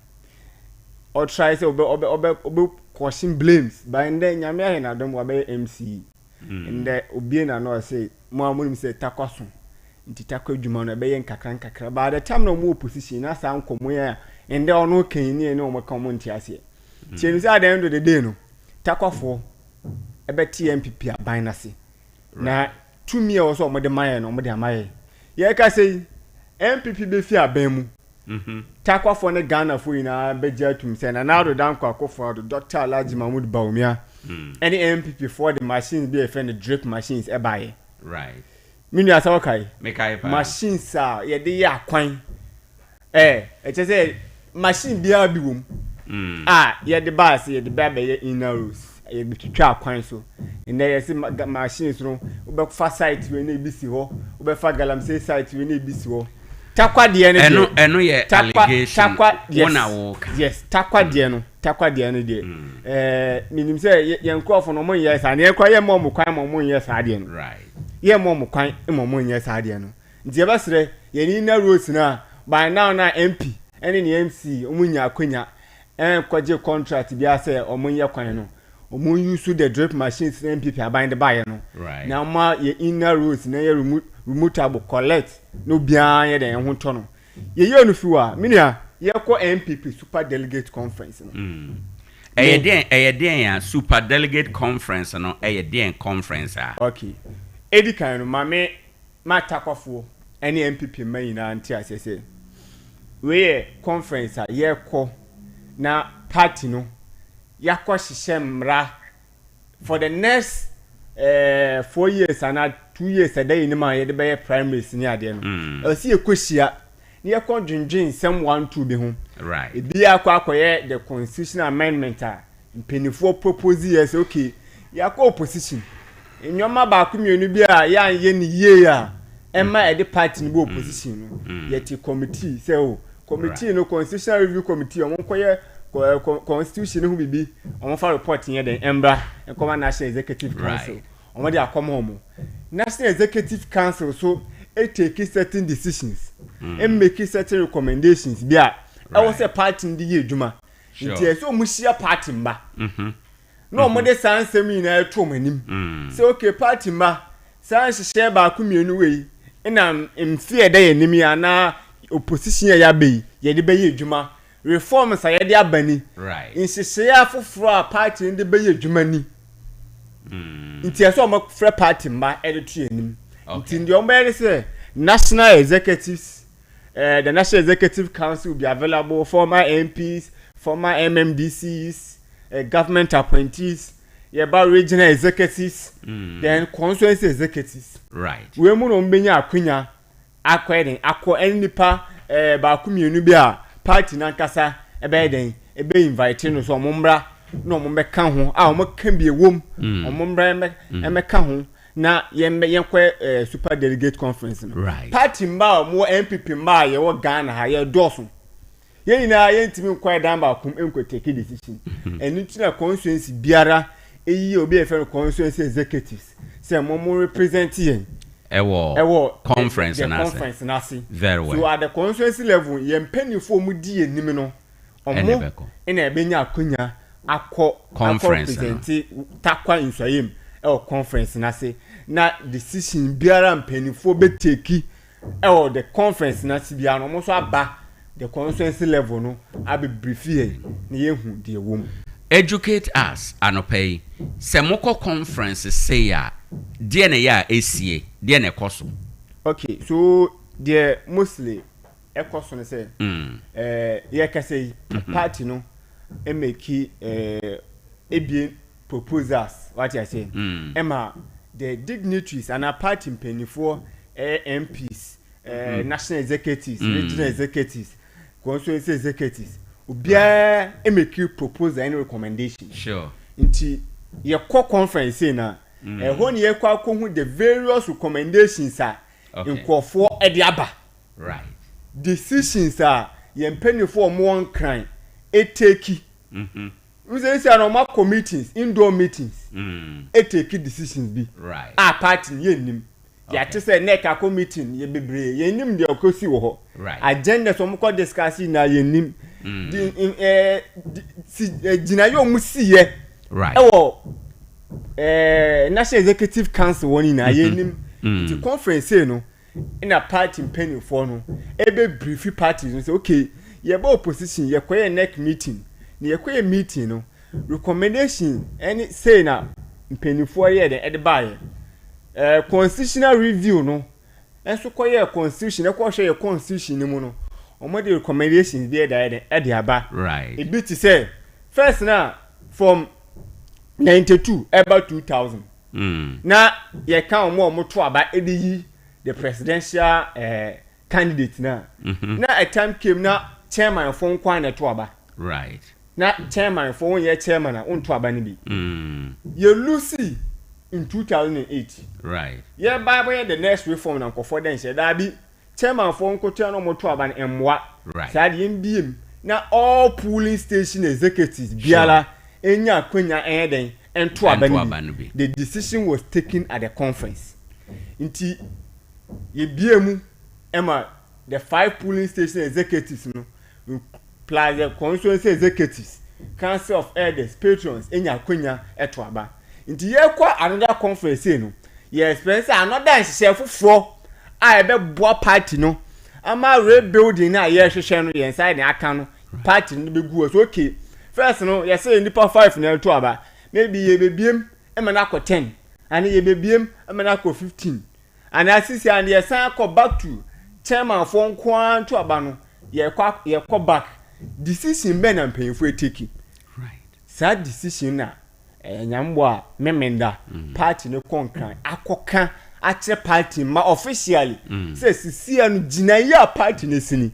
ɔtry sɛ ɔbɛ ɔbɛ ɔbɛ ɔbɛ caution blames, but ndɛ Nyame ayɛ n'adom wabɛyɛ MC. Ndɛ obue n'ano ɔse, mo a monim sɛ Tarkwa so, nti Tarkwa adwuma no ɛbɛyɛ nkakra nkakra. But at the time na ɔmo wɔ opposition na saa nkɔmmɔ yi a ndɛ ɔno reka yi ne yɛne ɔmo ka ɔmo nte aseɛ. Nti yɛnim sɛ at the end of the day no, Tarkwafoɔ ɛbɛte NPP aban no ase na tumi a ɛwɔ sɛ wɔde ma yɛn no wɔde ama yɛn. Yɛrekasa yi, NPP bɛfi aban mu. Mhm. Takwafoɔ ne Ghanafoɔ nyinaa bɛgye atum sɛ Nana Addo Dankwa Akufo-Addo, Dr. Alhaji Mahmood Bawumia Mm. ɛne NPP foɔ de machines bi a yɛfrɛ no drip machines ɛbaeɛ. Right. Me nua sɛ wokae? Mekae paa. Machines a yɛde yɛ akwan Ɛɛ, ɛkyerɛ sɛ machine biara bi wɔ mu a yɛde baa sɛ yɛde bɛ abɛyɛ inner roads, yɛbɛtwitwa akwan so. Nnɛ yɛse machines no, wobɛfa site wei na ebi si hɔ, wobɛfa galamsey site wei na ebi si hɔ. Tarkwa deɛ no deɛ. Ɛno ɛno yɛ Tarkwa, allegation. Tarkwa, yes. Wo na woka. Yes, Tarkwa deɛ no, Tarkwa deɛ no deɛ. Ɛɛ, menim sɛ yɛn nkurɔfo no wɔn nyɛ saa, na yɛn koraa yɛmma wɔn kwan ma wɔn nyɛ saa deɛ no. Right. Yɛmma wɔn kwan ma wɔn nyɛ saa deɛ no. Nti yɛbɛsrɛ yɛn inner roads no a by now no a MP ne ne MC wɔn nya akwanya nkɔgye contract biara sɛ wɔn nyɛ kwan no, wɔn use the drip machines na NPP aban de baeɛ no na wɔn yɛ inner roads na yɛ remotable collect na obiara yɛ dɛn ɛho tɔ no. Yɛyɛ no fi hɔ a, me nua yɛkɔ NPP super delegate conference no. Ɛyɛ deɛn ɛyɛ deɛn a super delegate conference no ɛyɛ deɛn conference a? Okay, edi kan no ma me ma Tarkwafoɔ ne NPP mma nyinaa nte aseɛ sɛ wei yɛ conference a yɛrekɔ na party no yɛakɔ hyehyɛ mmara for the next eh, 4 years anaa 2 years ɛda yɛn anim a yɛde bɛyɛ primaries ne adeɛ no. Ɛwɔ sɛ yɛkɔ hyia na yɛkɔ dwendwen nsɛm one two bi ho. Ebi akɔ akɔyɛ the constitutional amendment a mpanimfoɔ propose yɛ sɛ okay, yɛakɔ opposition, nneɛma baako mmienu bi a yɛanyɛ no yie a ɛma ɛde party no bɔ opposition no, yɛte committee sɛ o committee no, constitutional review committee, ɔmo nkɔyɛ. Constitution no ho biribi, wɔn fa report nyɛ dɛn ɛmbra nkɔma National Executive Council. Wɔn de akɔma wɔn. National Executive Council so take certain decisions, mm. make certain recommendations bi a ɛwɔ sɛ party no de yɛ adwuma. Nti ɛsɛ wɔn hyia party mma. Na wɔn de saa nsɛm nyinaa to wɔn anim. Sɛ okay party mma saa nhyehyɛɛ baako mmienu wei na mfe a ɛda yɛn anim yi anaa opposition a yɛaba yi yɛde bɛyɛ adwuma reforms a yɛde aba ni nhyehyɛeɛ afoforɔ a party no de bɛyɛ adwuma ni mm. nti ɛsɛ wɔn frɛ party mma ɛde to yɛn anim nti deɛ wɔn bɛyɛ ne sɛ national executives uh, the national executive council will be available former mps former mmdcs uh, eh, government appointees yɛba regional executives mm. then constituency executives right wei mu na wɔn bɛnya akonya akɔyɛ den akɔ ɛne nipa ɛɛ eh, baako mmienu bi a party nankasa ɛbɛyɛ den ɛbɛ invite no so wɔn mmra na wɔn bɛka ho a wɔn ka bi ɛwom wɔn mm. mmra ɛmɛ mm. ɛmɛka ho na yɛn bɛ yɛn kɔ ɛɛ eh, super delegate conference no right party mba a wɔn wɔ npp mba a yɛwɔ ghana ha yɛ dɔɔso. Yɛn nyinaa yɛntumi nkɔ ɛdan baako mu nkɔ take decision. Ɛno nti na constituency biara eyi obi a yɛfrɛ no constituency executives sɛ mo mo represent yɛn. Ɛwɔ ɛwɔ conference the no ase. conference no ase. Very well. So at the constituency level yɛn mpanyinfoɔ a wɔn di yɛn anim no Ɛna wɔn ɛbɛkɔ. ɛna ɛbɛnya akonya akɔ akɔ Conference no. represent Tarkwa Nsuaem ɛwɔ conference no ase na decision biara mpanyinfoɔ bɛ take ɛwɔ the conference no ase biara no wɔn nso aba the constituency level no abɛ brief yɛn na yɛhu deɛ ɛwɔ mu. Educate us anɔpa yi, sɛ mokɔ conference sei a, deɛ na ɛyɛ a ɛsie, deɛ na ɛkɔ so? Okay, so deɛ mostly ɛkɔ so ne sɛ, eh, yɛkasa yi, party no make eh, ebien proposals wate aseɛ ɛma the dignitaries anaa party mpanimfoɔ ɛyɛ MPs ɛɛ national executives regional executives constituency executives obiara ɛmɛki proposal ɛne recommendation Sure. nti yɛkɔ conference sei na ɛhɔ ne yɛkɔ akɔhu the various recommendations a Okay. nkurɔfoɔ ɛde aba Right. decisions a yɛn mpanimfoɔ a wɔwɔ nkran ɛteki N sɛ sia no ɔmo akɔ meetings, indoor meetings, etake decisions bi a party no yɛn nim. Yɛate sɛ nec akɔ meeting yɛ bebree, yɛn nim deɛ ɔkɔ si wɔ hɔ. Agendas ɔmo kɔ discuss nyinaa yɛn nim. Di ɛɛ di si gyinaeɛ ɔmo si yɛ ɛwɔ ɛɛ National Executive Council hɔ nyinaa yɛn nim. Nti conference sei no na party mpaninfoɔ no ɛbɛ briefi parties no sɛ okay yɛbɛ opposition yɛkɔyɛ nec meeting na yɛkɔyɛ meeting no recommendation ɛne sei na mpaninfoɔ yɛ dɛ ɛde baayɛ ɛɛ constitutional review no ɛnso kɔyɛ constitution ɛkɔhwɛ yɛ constitution no mu no wɔn de recommendations bi ɛde ayɛ dɛ ɛde aba right ebi te sɛ first na from 92 ɛba 2000 Na yɛka wɔn a wɔto aba de yi the presidential eh, candidate na mm-hmm. na a time came na chairman fo nko na ɛto aba. Right. Na chairman fo wonyɛ chairman a wonto aba no bi. Yɛ lucy in 2008. Right. Yɛ ba bɛyɛ the next reform na nkɔfoɔ dɛ nhyɛ daabi. Chairman foɔ nkotoa na wɔto aba no mmoa. Saa deɛ yɛn biem na all polling station executives biara nya akwanya ɛnyɛ dɛn nto aba no bi. The decision was taken at the conference. Nti yɛbie mu ɛma the five polling station executives no plus the constituency executives, council of elders, patrons nya akwanya ɛto aba. Nti yɛkɔ another conference sei no, yɛ expect sɛ another nhyehyɛe foforɔ a ɛbɛboa party no ama rebuilding no a yɛrehwehwɛ no yɛn nsa de aka no party no bɛgu hɔ. So okay, first no yɛsɛ nnipa five na ɛto aba, maybe yɛbɛbiem ma no akɔ 10 anaa yɛbɛbiem ma no akɔ 15 anaa sisi a yɛsan akɔ back to chairman foɔ nko ara nto aba no yɛkɔ yɛkɔ back. Decision bɛn na mpanyinfoɔ eteki? Saa decision na Ɛyɛ nyambɔ a Memenda party no kɔ Nkran akɔka akyerɛ party mma officially sɛ sisia no gyinaeɛ a party no asi ni.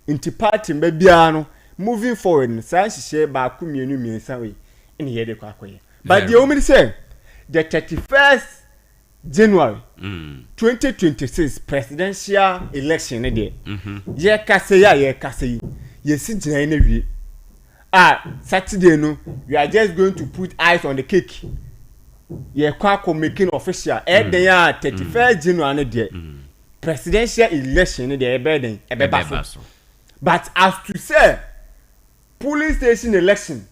Nti party mma biara no moving forward no saa nhyehyɛɛ baako mmienu mmiɛnsa wei na yɛde kɔ akɔyɛ. But deɛ ɛwɔ mu ne sɛ the 31st January 2026 presidential election no deɛ yɛrekasa yi a yɛrekasa yi yɛsi gyinaeɛ no awie. A Saturday no we are just going to put ice on the cake. Yɛkɔ akɔ making official. Ɛyɛ den a 31st January no deɛ presidential election no deɛ ɛbɛyɛ den ɛbɛba so. But as to sɛ polling station election,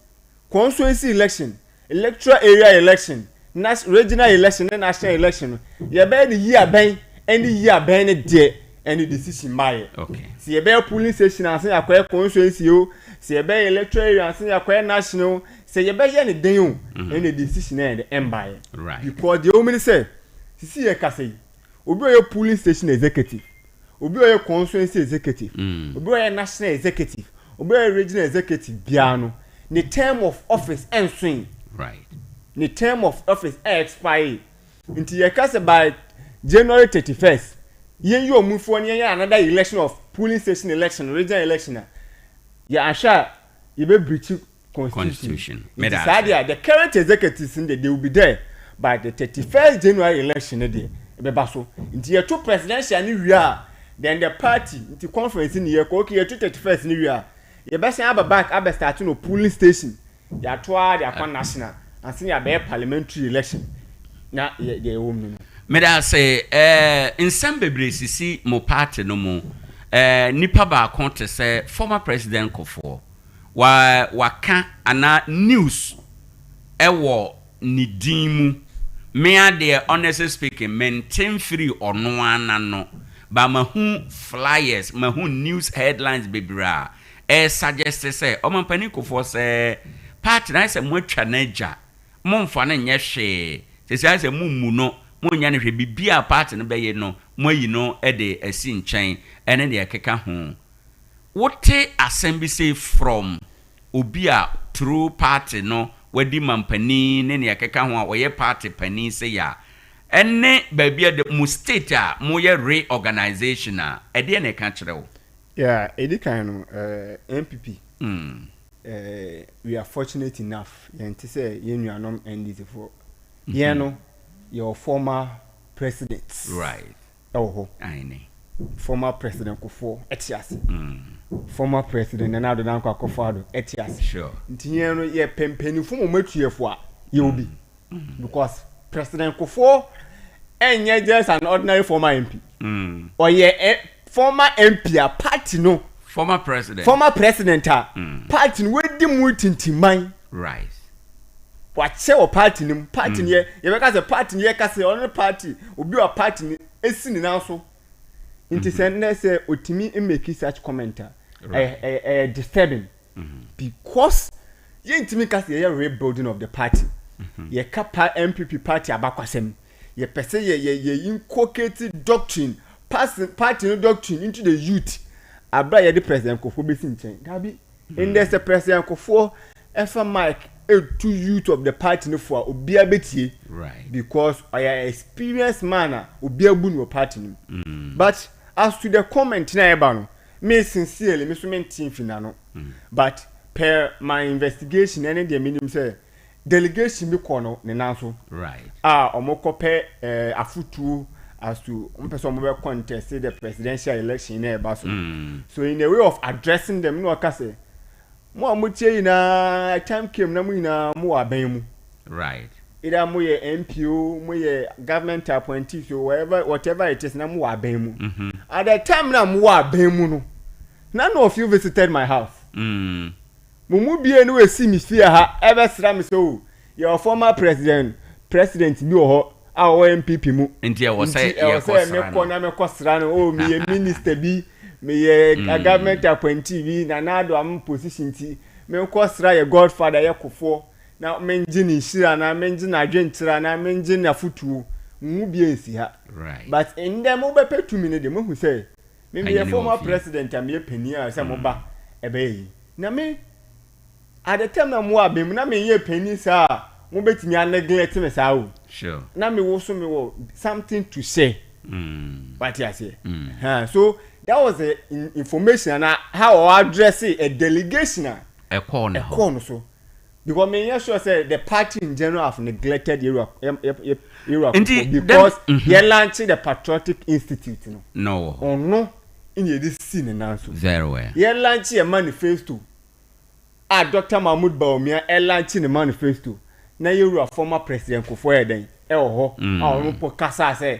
constituency election, electoral area election, nas regional election ne national election no, yɛbɛyɛ no yi abɛn ne yi abɛn no deɛ ɛne decision baayɛ. Okay. Sɛ yɛbɛyɛ polling station ansa yɛakɔyɛ constituency o, sɛ yɛbɛyɛ electoral area ansa yɛakɔyɛ national o, sɛ yɛbɛyɛ ne den o, ɛne decision ɛyɛ de ɛmbaayɛ. Right. Because deɛ wɔn ni sɛ, sisi yɛ kasa yi, obi a ɔyɛ polling station executive, obi a ɔyɛ constituency executive, obi a ɔyɛ national executive, obi a ɔyɛ regional executive biara no, ne term of office ɛnsoe. Right. Ne term of office ɛ expire. Nti yɛka sɛ by January 31st, yɛn yi ɔmo foɔ no yɛnyɛ another election of polling station election, regional election a, yɛ ahwɛ a yɛbɛ breach constitution. Constitution. Nti saa deɛ a, the current executives no deɛ, they will be there by the 31st January election no deɛ, ɛbɛba so. Nti yɛto presidential no wie a, then the party, nti conference no yɛkɔ, okay yɛto 31st no wie a, yɛbɛsan aba back abɛ start no polling station, yɛato ara de akɔ national, ansa na yɛabɛyɛ parliamentary election, na yɛ deɛ ɛwɔ mu no. Meda ase. Eh, nsɛm bebree sisi mo party no mu. Eh, nipa baako te sɛ former President Kufuor, wa, waka anaa news ɛwɔ ne din mu. Me ara deɛ, honestly speaking, mente mfirii ɔno ara n'ano, but mahu flyers, mahu news headlines bebree a ɛresuggest sɛ Ɔmampanin Kufuor sɛ party no ayɛ sɛ moatwa no agya, momfa no nyɛ hwee, seesei ayɛ sɛ mommu no, monnyɛ no hwee, biribiara a party no bɛyɛ no, moayi no de asi nkyɛn, ɛne deɛ ɛkeka ho. Wote asɛm bi sei from obi a through party no wadi mampanin ne nea ɛkeka ho a ɔyɛ party panin sei a, ɛne baabi a mo state a moyɛ reorganization a, ɛdeɛn na ɛka kyerɛ wo? Yeah, ɛdi kan no, eh, NPP, eh, we are fortunate enough, yɛnte sɛ yɛn nuanom NDC foɔ. Yɛn no, yɛwɔ former presidents. Right. Ɛwɔ hɔ. Aane. Former President Kufuor te ase. Former President Nana Addo Dankwa Akufo-Addo te ase. Sure. Nti yɛn no yɛpɛ mpanyinfo ma wɔn atuafo a, yɛwɔ bi. Because President Kufuor ɛnyɛ just an ordinary former MP. Ɔyɛ ɛ former MP a party no. Former president. Former president a party no wadi mu tintimman. Right. Wakyɛ wɔ party no mu. Party no yɛ yɛbɛka sɛ party no yɛka sɛ ɔno ne party obi a party no esi ne nan so. Nti sɛ nnɛ sɛ otumi make such comment a ɛyɛ ɛyɛ ɛyɛ disturbing because yɛntumi nka sɛ yɛyɛ rebuilding of the party. Yɛka pa NPP party abakwasɛm. Yɛpɛ sɛ yɛ yɛ yɛ inculcate doctrine party party no doctrine into the youth abere a yɛde President Kufuor besi nkyɛn. Dabi. Ndɛ sɛ President Kufuor fa mic tu youth of the party no fo a obiara bɛtie because ɔyɛ experienced man a obiara bu no wɔ party no mu. But as to the comment na ɛba no, me sincerely me so mente mfi n'ano. But per my investigation ɛne deɛ menim sɛ delegation bi kɔɔ no ne nan so a wɔkɔpɛ eh, afotuo as to wɔn pɛ sɛ wɔn bɛ contest the presidential election na ɛba so. So in a way of addressing them na ɔka sɛ mo a mo tie nyinaa time came na mo nyinaa mo wɔ aban mu. Right. Either mo yɛ MP o, mo yɛ government appointees o, whatever, whatever it is na mo wɔ aban mu. At the time na mo wɔ aban mu no, none of you visited my house. Mo mu bie ne wasi me fie ha ɛbɛsra me sɛ o yɛwɔ former president president bi wɔ hɔ a ɔwɔ NPP mu Nti ɛwɔ sɛ nti ɛwɔ yɛkɔ sɛ sra mekɔ no. na mekɔ sra no o meyɛ minister bi meyɛ government appointee bi Nana Addo ama position nti menkɔ sra yɛ godfather yɛ Kufuor na mengye ne nhyira anaa mengye n'adwenkyerɛ anaa mengye n'afotuo. Mo mu bie nsi ha. Right. But ndɛ mobɛpɛ tumi no deɛ moahu sɛ Me meyɛ Panyini wɔ former fie. president a meyɛ panin a sɛ mo ba ɛbɛyɛ yi na me at the time na mo wɔ abɛn mu na menyɛ panin saa a mo bɛtumi a neglect me saa o. Sure. Na me wo so me wɔ something to share. Mm. Wate aseɛ? Mm. Ha, so that was the information na how ɔ address a delegation a Ɛkɔɔ ne hɔ. ɛkɔɔ no so. Because me nyɛ sure sɛ the party in general have neglected Yewura Yewura Nti Kufuor dɛm because yɛ launch the Patriotic Institute no. Na ɔwɔ hɔ. Ɔno na yɛde si ne nan so. Very well. Yɛ launch yɛ manifesto. a Doctor Mahmood Bawumia ɛlanche ne manifesto na yɛwura former President Kufuor yɛ dɛn ɛwɔ hɔ a ɔno mpo kasaa sɛ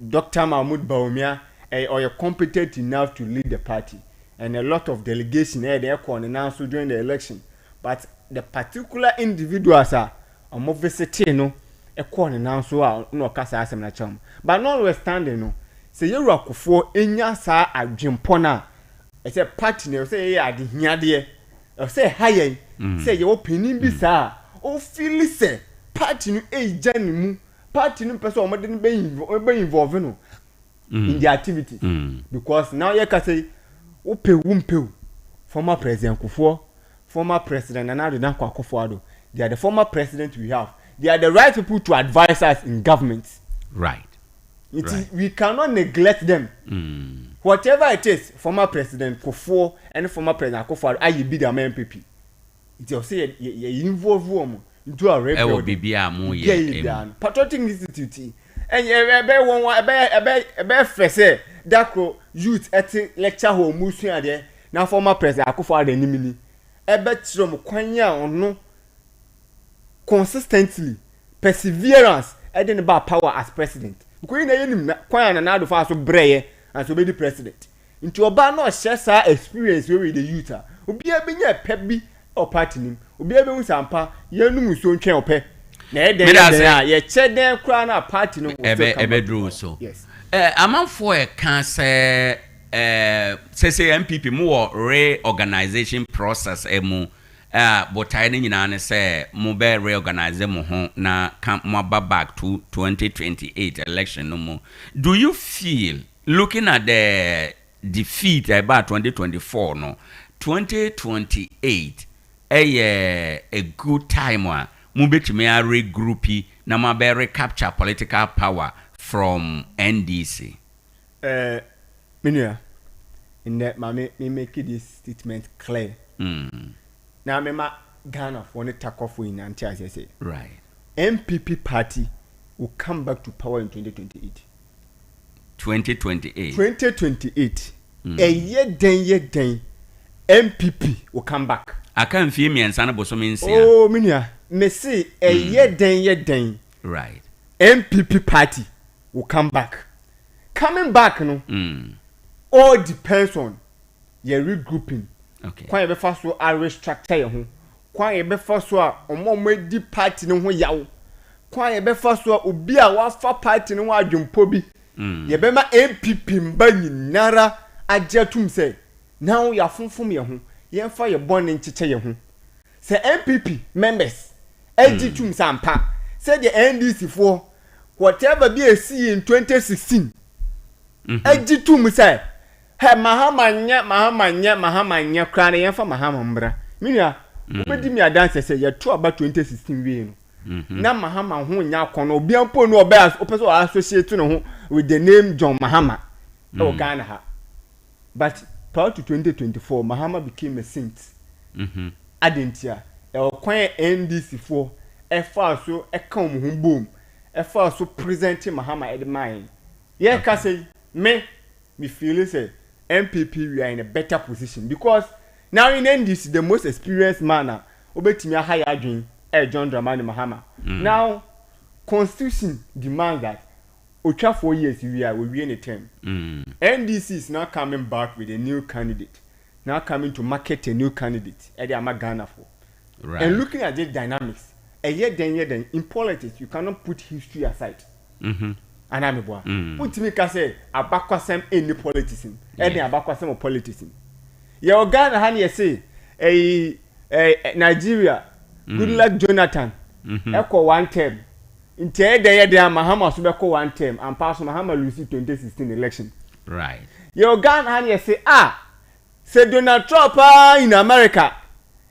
Doctor Mahmood Bawumia ɛyɛ ɔyɛ competent enough to lead the party and a lot of delegation ɛyɛ dɛn ɛkɔɔ ne nan so during the election but the particular individuals a ɔmo visitee no ɛkɔɔ ne nan so a na ɔka saa asɛm no akyerɛ ɔmo but notwithstanding no sɛ yɛwura Kufuor nya saa adwenpɔ no a Ɛsɛ party no ɛwɔ sɛ yɛyɛ adehiadeɛ ɛwɔ sɛ ɛha yɛn sɛ yɛwɔ panin bi saa a ɔfili sɛ party no ɛregya ne mu party no mpɛ sɛ wɔde no bɛ involve no in their activities because now yɛka sɛ wopɛ wo mpɛ o former president Kufuor former president Nana Addo Dankwa Akufo-Addo they are the former president we have they are the right people to advise us in government. Right. Nti right. we cannot neglect them. Mm. Whatever it is, former president Kufuor and former president Akufo-Addo ayɛ bi de ama NPP. Nti ɔsɛ yɛ yɛ yɛ involve wɔn into our rebuilding. Ɛwɔ biribi a mo yɛ emu. Patriotic Institute ɛnyɛ ɛbɛ wɔn wa ɛbɛ ɛbɛ ɛbɛ fɛ sɛ dako youth ɛte lecture hall mu sua adeɛ na former president Akufo-Addo anim ni ɛbɛ kyerɛ wɔn kwan a ɔno consistently perseverance ɛde no baa power as president because yɛn nyinaa yɛnim na kwan a Nana Addo faa so brɛeɛ ansa ɔbɛdi president nti ɔbaa na ɔhyɛ saa experience wei with the youth a obiara bɛnya ɛpɛ bi wɔ party no mu obiara bɛhu sɛ ampa yɛnnom nsuo ntwɛn ɔpɛ na ɛyɛ dɛn yɛ dɛn a yɛkyɛ dɛn koraa na party no will still come back to power so. Yes. Eh, amanfoɔ ɛka sɛ eh, sese NPP mo wɔ reorganization process mu A botaeɛ no nyinaa ne sɛ mo bɛ reorganise mo ho na ka mo aba back to 2028 election no mu. Do you feel looking at the defeat a ɛbaa 2024 no, 2028 ɛyɛ a good time a mo bɛtumi a regroupi na mo abɛ recapture political power from NDC? Eh, me nua, ndɛ ma me me make this statement clear. Na me ma Ghanafoɔ ne Tarkwafoɔ nyinaa nte aseɛ sɛ, Right. NPP party will come back to power in 2028. 2028. 2028, ɛyɛ dɛn yɛ dɛn, NPP will come back. Aka mfie mmiɛnsa ne bosome nsia. Oh, me nua, me se ɛyɛ dɛn yɛ dɛn, Right. NPP party will come back. Coming back no, all depends on yɛ regrouping, okay. Kwan yɛbɛfa so a restructure yɛn ho, kwan yɛbɛfa so a wɔn a wɔadi party no ho yaw, kwan yɛbɛfa so a obi a wafa party no ho adwempɔ bi, yɛbɛma NPP mba nyinara agye atum sɛ now yɛafomfom yɛn ho, yɛmfa yɛn bɔne nkyekyɛ yɛn ho. Sɛ NPP members gye tum sɛ ampa sɛdeɛ NDC foɔ whatever bi a ɛsii in 2016 gye tum sɛ hɛ Mahama nyɛ Mahama nyɛ Mahama nyɛ koraa no yɛmfa Mahama mmra. Me nua wobɛdi me adanseɛ sɛ yɛto aba 2016 wie no na Mahama ho nyɛ akɔnnɔ obiara mpo no ɔbɛ ɔpɛ sɛ ɔ associate ne ho with the name John Mahama ɛwɔ Ghana ha. But prior to 2024 Mahama became a saint. Adɛn ntia? Ɛwɔ kwan a NDC foɔ ɛfaa so ɛka wɔn ho boom, ɛfaa so present Mahama ɛde maa yɛn. Yɛ kasa yi, me, me feeli sɛ NPP we are in a better position because now in NDC the most experienced man a obetumi aha yɛ adwene ɛyɛ John Dramani Mahama. Now constitution demands that Otwa 4 years wie a wawie ne term. NDC is now coming back with a new candidate, now coming to market a new candidate ɛde ama Ghanafoɔ. Right. And looking at this dynamics, ɛyɛ dɛn yɛ dɛn, in politics you cannot put history aside. Anaa meboa? Wontumi nka sɛ abakwasɛm nni politics mu. Ɛdɛn abakwasɛm wɔ politics mu? Yɛwɔ Ghana ha ne yɛse ɛyi ɛɛ Nigeria, Goodluck Jonathan ɛkɔ one term. Nti ɛyɛ dɛn yɛ dɛn a Mahama so bɛkɔ one term, ampa so Mahama lose 2016 election. Right. Yɛwɔ Ghana ha ne yɛse ah sɛ Donald Trump paa in America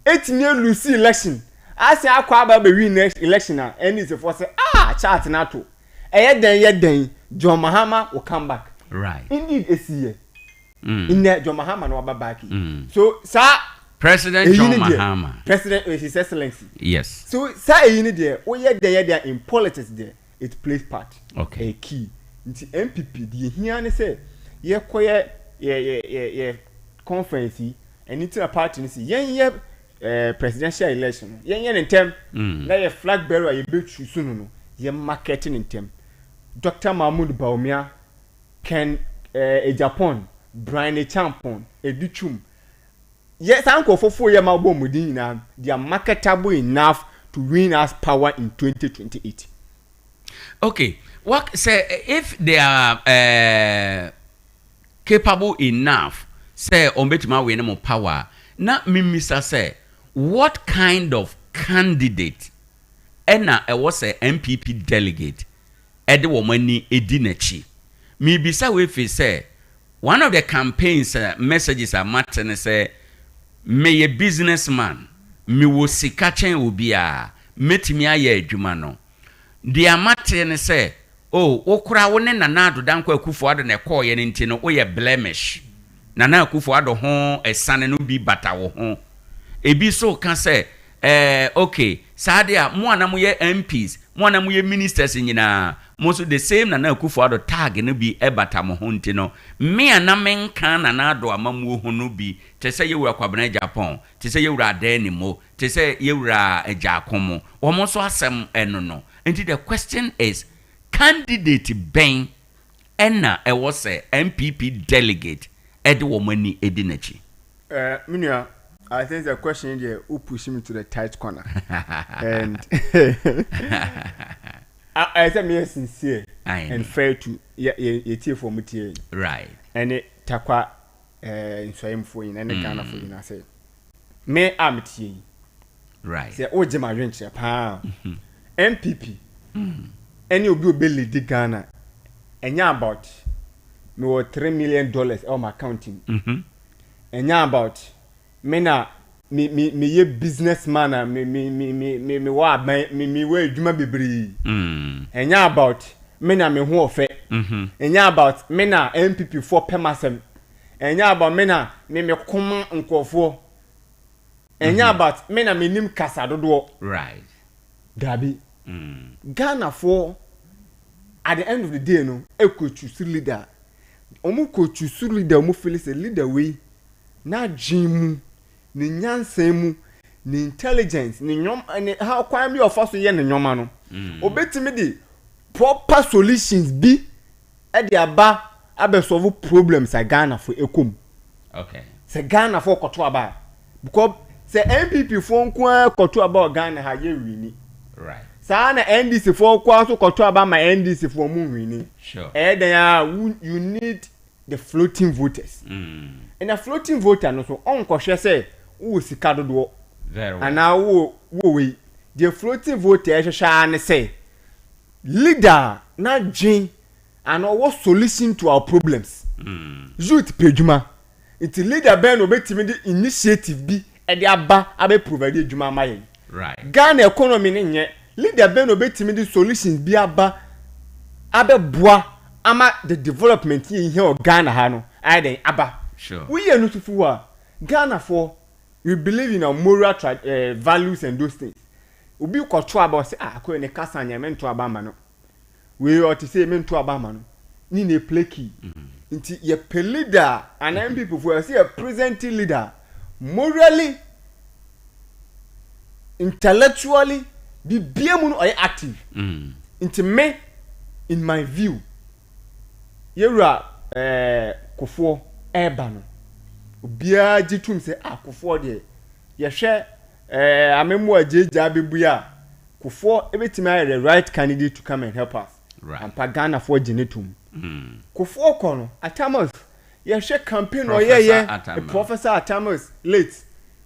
etumi alose election asan akɔ aba abɛ win next election a NDC foɔ sɛ ah chart no ato. Ɛyɛ dɛn yɛ dɛn John Mahama will come back. Right. Indeed esi yɛ. Nnɛ John Mahama na waba back yi. So saa President eyi John ne deɛ Mahama. President eh, His Excellency. Yes. So saa eyi ne deɛ woyɛ dɛn yɛ dɛn in politics deɛ it plays part. Okay. Ɛyɛ key. Nti NPP deɛ ehia ne sɛ yɛkɔyɛ yɛ yɛ yɛ yɛ conference yi ɛno nti na party no si yɛnyɛ. ɛɛ presidential election no yɛnyɛ ne ntɛm na yɛ flag bearer a yɛbɛ choose no no yɛ market ne ntɛm. Doctor Mahmoud Bawumia, Ken ɛɛ Agyapong, Bryan Acheampong, Adutwum, yɛ saa nkurɔfoɔ fo yɛ ma bɔ wɔn din nyinaa they are marketable enough to win us power in 2028. Okay, what sɛ if they are uh, capable enough sɛ wɔn bɛtumi awin mo power a, na memmisa sɛ what kind of candidate ɛna ɛwɔ sɛ NPP delegate ɛde wɔn ani di n'akyi? Mebisa wei firi sɛ one of the campaigns messages a mate ne sɛ meyɛ business man, mewɔ sika kyɛn obiara, mɛtumi ayɛ adwuma no. Deɛ mate ne sɛ, oh, wo koraa wo ne Nana Addo Dankwa Akufo-Addo na ɛkɔeɛ no nti no woyɛ blemish. Nana Akufo-Addo ho asiane no bi bata wo ho. Ebi nso reka sɛ, eh, ok, saa deɛ a, mo a na moyɛ MPs, mo a na moyɛ ministers nyinaa, mo nso the same Nana Akufo-Addo tag no bi bata mo ho nti no, me a na menka Nana Addo amammuo ho no bi, te sɛ Yɛwura Kwabena Agyapong, te sɛ Yɛwura Adaa Nimo, te sɛ Yɛwura Agyaako mo, wɔn nso asɛm no no. Nti the question is, candidate bɛn na ɛwɔ sɛ NPP delegate de wɔn ani di n'akyi? Eh, me nua, I think the question yi deɛ wo push me to the tight corner and ɛyɛ sɛ meyɛ sincere and fair to yɛ yɛ yɛtiefoɔ mo tie yi. Right. Ɛne Tarkwa eh, Nsɔyɛmfoɔ nyinaa ne Ghanafoɔ nyinaa sɛ me a metie yi. Right. Sɛ wogye m'adwenkyerɛ paa a, NPP ɛne obi a ɔbɛ leadi Ghana ɛnyɛ about mewɔ $3 million ɛwɔ m'account mu. Ɛnyɛ about me na me me meyɛ business man a me me me me me mewɔ aban me mewɔ adwuma bebree. Ɛnyɛ about me na me ho ɔfɛ. Ɛnyɛ about me na NPP foɔ pɛ m'asɛm. Ɛnyɛ about me na me me koma nkurɔfoɔ. Ɛnyɛ about me na menim kasa dodoɔ. Right. Dabi. Ghanafoɔ at the end of the day no ɛkɔ choose leader. Wɔn kɔ choose leader wɔn feel sɛ leader wei n'adwene mu, ne nyansa mu, ne intelligence, ne nneɛma ne ha kwan bi a ɔfa so yɛ ne nneɛma no, obetumi de proper solutions bi de aba abɛ solve problems a Ghana fo ɛkɔ mu. Okay. Sɛ Ghana fo kɔto aba a, because sɛ NPP fo nko ara kɔto aba wɔ Ghana ha yɛ wini. Right. Saa na NDC fo nko ara nso kɔto aba ma NDC fo ɔmo nwini. Sure. Ɛyɛ dɛn a you need the floating voters. Ɛna floating voter no so ɔnkɔhwɛ sɛ wowɔ sika dodoɔ Very well. anaa wowɔ wowɔ wei. Deɛ floating voter ɛhwehwɛ ara ne sɛ leader a n'adwen anaa ɔwɔ solution to our problems. Youth pɛ adwuma nti leader bɛn na obetumi de initiative bi de aba abɛ provide adwuma ama yɛn. Right. Ghana economy no nyɛ, leader bɛn na obetumi de solutions bi aba abɛboa ama the development yɛ hia wɔ Ghana ha no ayɛ dɛn aba. Sure. Woyi ɛno nso fi hɔ a, Ghanafoɔ we believe in our moral tra eh, values and those things. Obi kɔto aba ɔsɛ ah akoyɛ ne kasa nyɛ mento aba ama no. Wei ɔte sei mento aba ama no. Ne na play key. Nti yɛpɛ leader a anaa NPP foɔ yɛsɛ yɛ present leader a morally, intellectually, bibia mu no ɔyɛ active. Nti me in my view yɛwura ɛɛ Kufuor ɛɛba no obiara gye tum sɛ ah Kufuor deɛ yɛhwɛ ɛɛ amemmoa gyeegyaa bɛbue a Kufuor bɛtumi ayɛ the right candidate to come and help us. Right. Ampa Ghanafoɔ gye ne tom. Kufuor kɔ no, Atta Mills, yɛhwɛ campaign Professor ɔyɛyɛ, Atta Mills. Professor Atta Mills, late,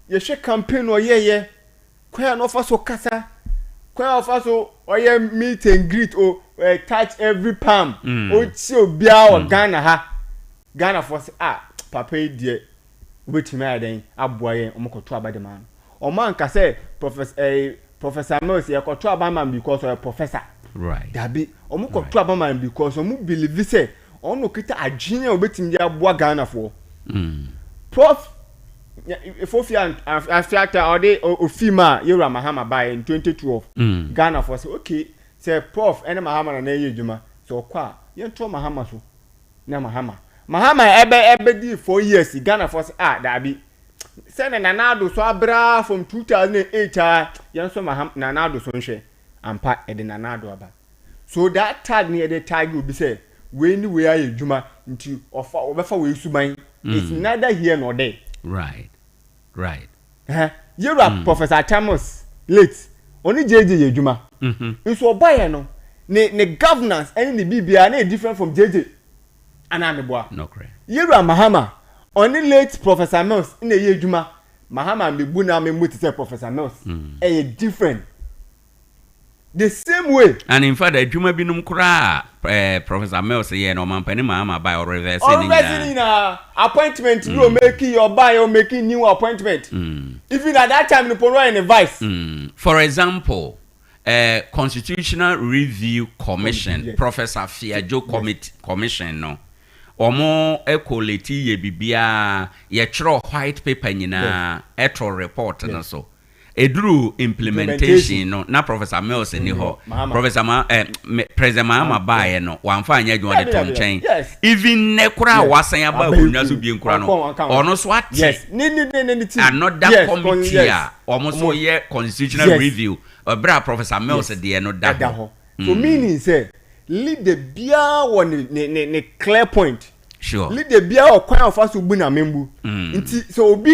yɛhwɛ campaign ɔyɛyɛ, kwan a na ɔfa so kasa, kwan a ɔfa so ɔyɛ meet and greet, o eh, touch every palm, ɔkyia obiara wɔ Ghana ha. Ghanafoɔ sɛ, ah, papa yi deɛ, wobɛtumi ayɛ dɛn aboa yɛn, wɔn kɔto aba de maa no. Wɔn anka sɛ Professor, eh, Professor Mills yɛkɔto aba ma no because ɔyɛ professor. Right. Dabi, wɔn kɔto aba ma no because wɔn believe sɛ ɔno na okita adwene a obetumi de aboa Ghanafoɔ. Prof. Fofi Afiata ɔde ofi mu a Yewura Mahama baeɛ in 2012. Ghanafoɔ sɛ okay, sɛ Prof ɛne Mahama na na ɛyɛ adwuma, sɛ ɔkɔ a yɛntoa Mahama so. Na Mahama. Mahama ɛbɛ ɛbɛdi 4 years Ghanafoɔ sɛ ah dabi. Sɛnea Nana Addo so abrɛ ara from 2008 ara, yɛn nso ma Nana Addo so nhwɛ. Ampa, yɛde Nana Addo aba. So that tag no yɛde tag obi sɛ wei ne wei ayɛ adwuma nti ɔfa ɔbɛfa wei suban. It's neither here nor there. Right. Right. Ɛhɛn, Yewura Professor Atta Mills, late, ɔne JJ yɛ adwuma. Nso ɔbaeɛ no, ne ne governance ɛne ne biribiara na yɛ different from JJ. Anaa meboa? Nokorɛ. Yewura Mahama, ɔne late Professor Mills na ɛyɛ adwuma. Mahama mebu no a memmu te sɛ Professor Mills. Ɛyɛ different. The same way. And in fact adwuma binom koraa a eh, Professor Mills yɛɛ no Ɔmampanin Mahama bae ɔreverse ne nyinaa. Ɔreverse ne nyinaa. Appointment bi ɔmake yɛ ɔbaeɛ ɔmake new appointment. Even at that time no po no ɔyɛ ne vice. For example, eh, Constitutional Review Commission, yes. Professor Fiajo yes. Commission no, wɔn collate yɛ biribiara, yɛtwerɛ white paper nyinaa, ɛto report no so. Ɛduruu implementation no, na Professor Mills nni hɔ. Professor Ma eh, President Mahama baeɛ no, wamfa anyɛ adwuma, ɔde too nkyɛn. Even nnɛ koraa a wasan aba akonnwa so bio koraa no, ɔno nso ate another committee a wɔn nso yɛ constitutional review, ɛberɛ a Professor Mills deɛ no da hɔ. So meaning sɛ leader biara wɔ ne ne ne ne clear point. Sure. Leader biara wɔ kwan a ɔfa so bu n'amembu. Nti sɛ obi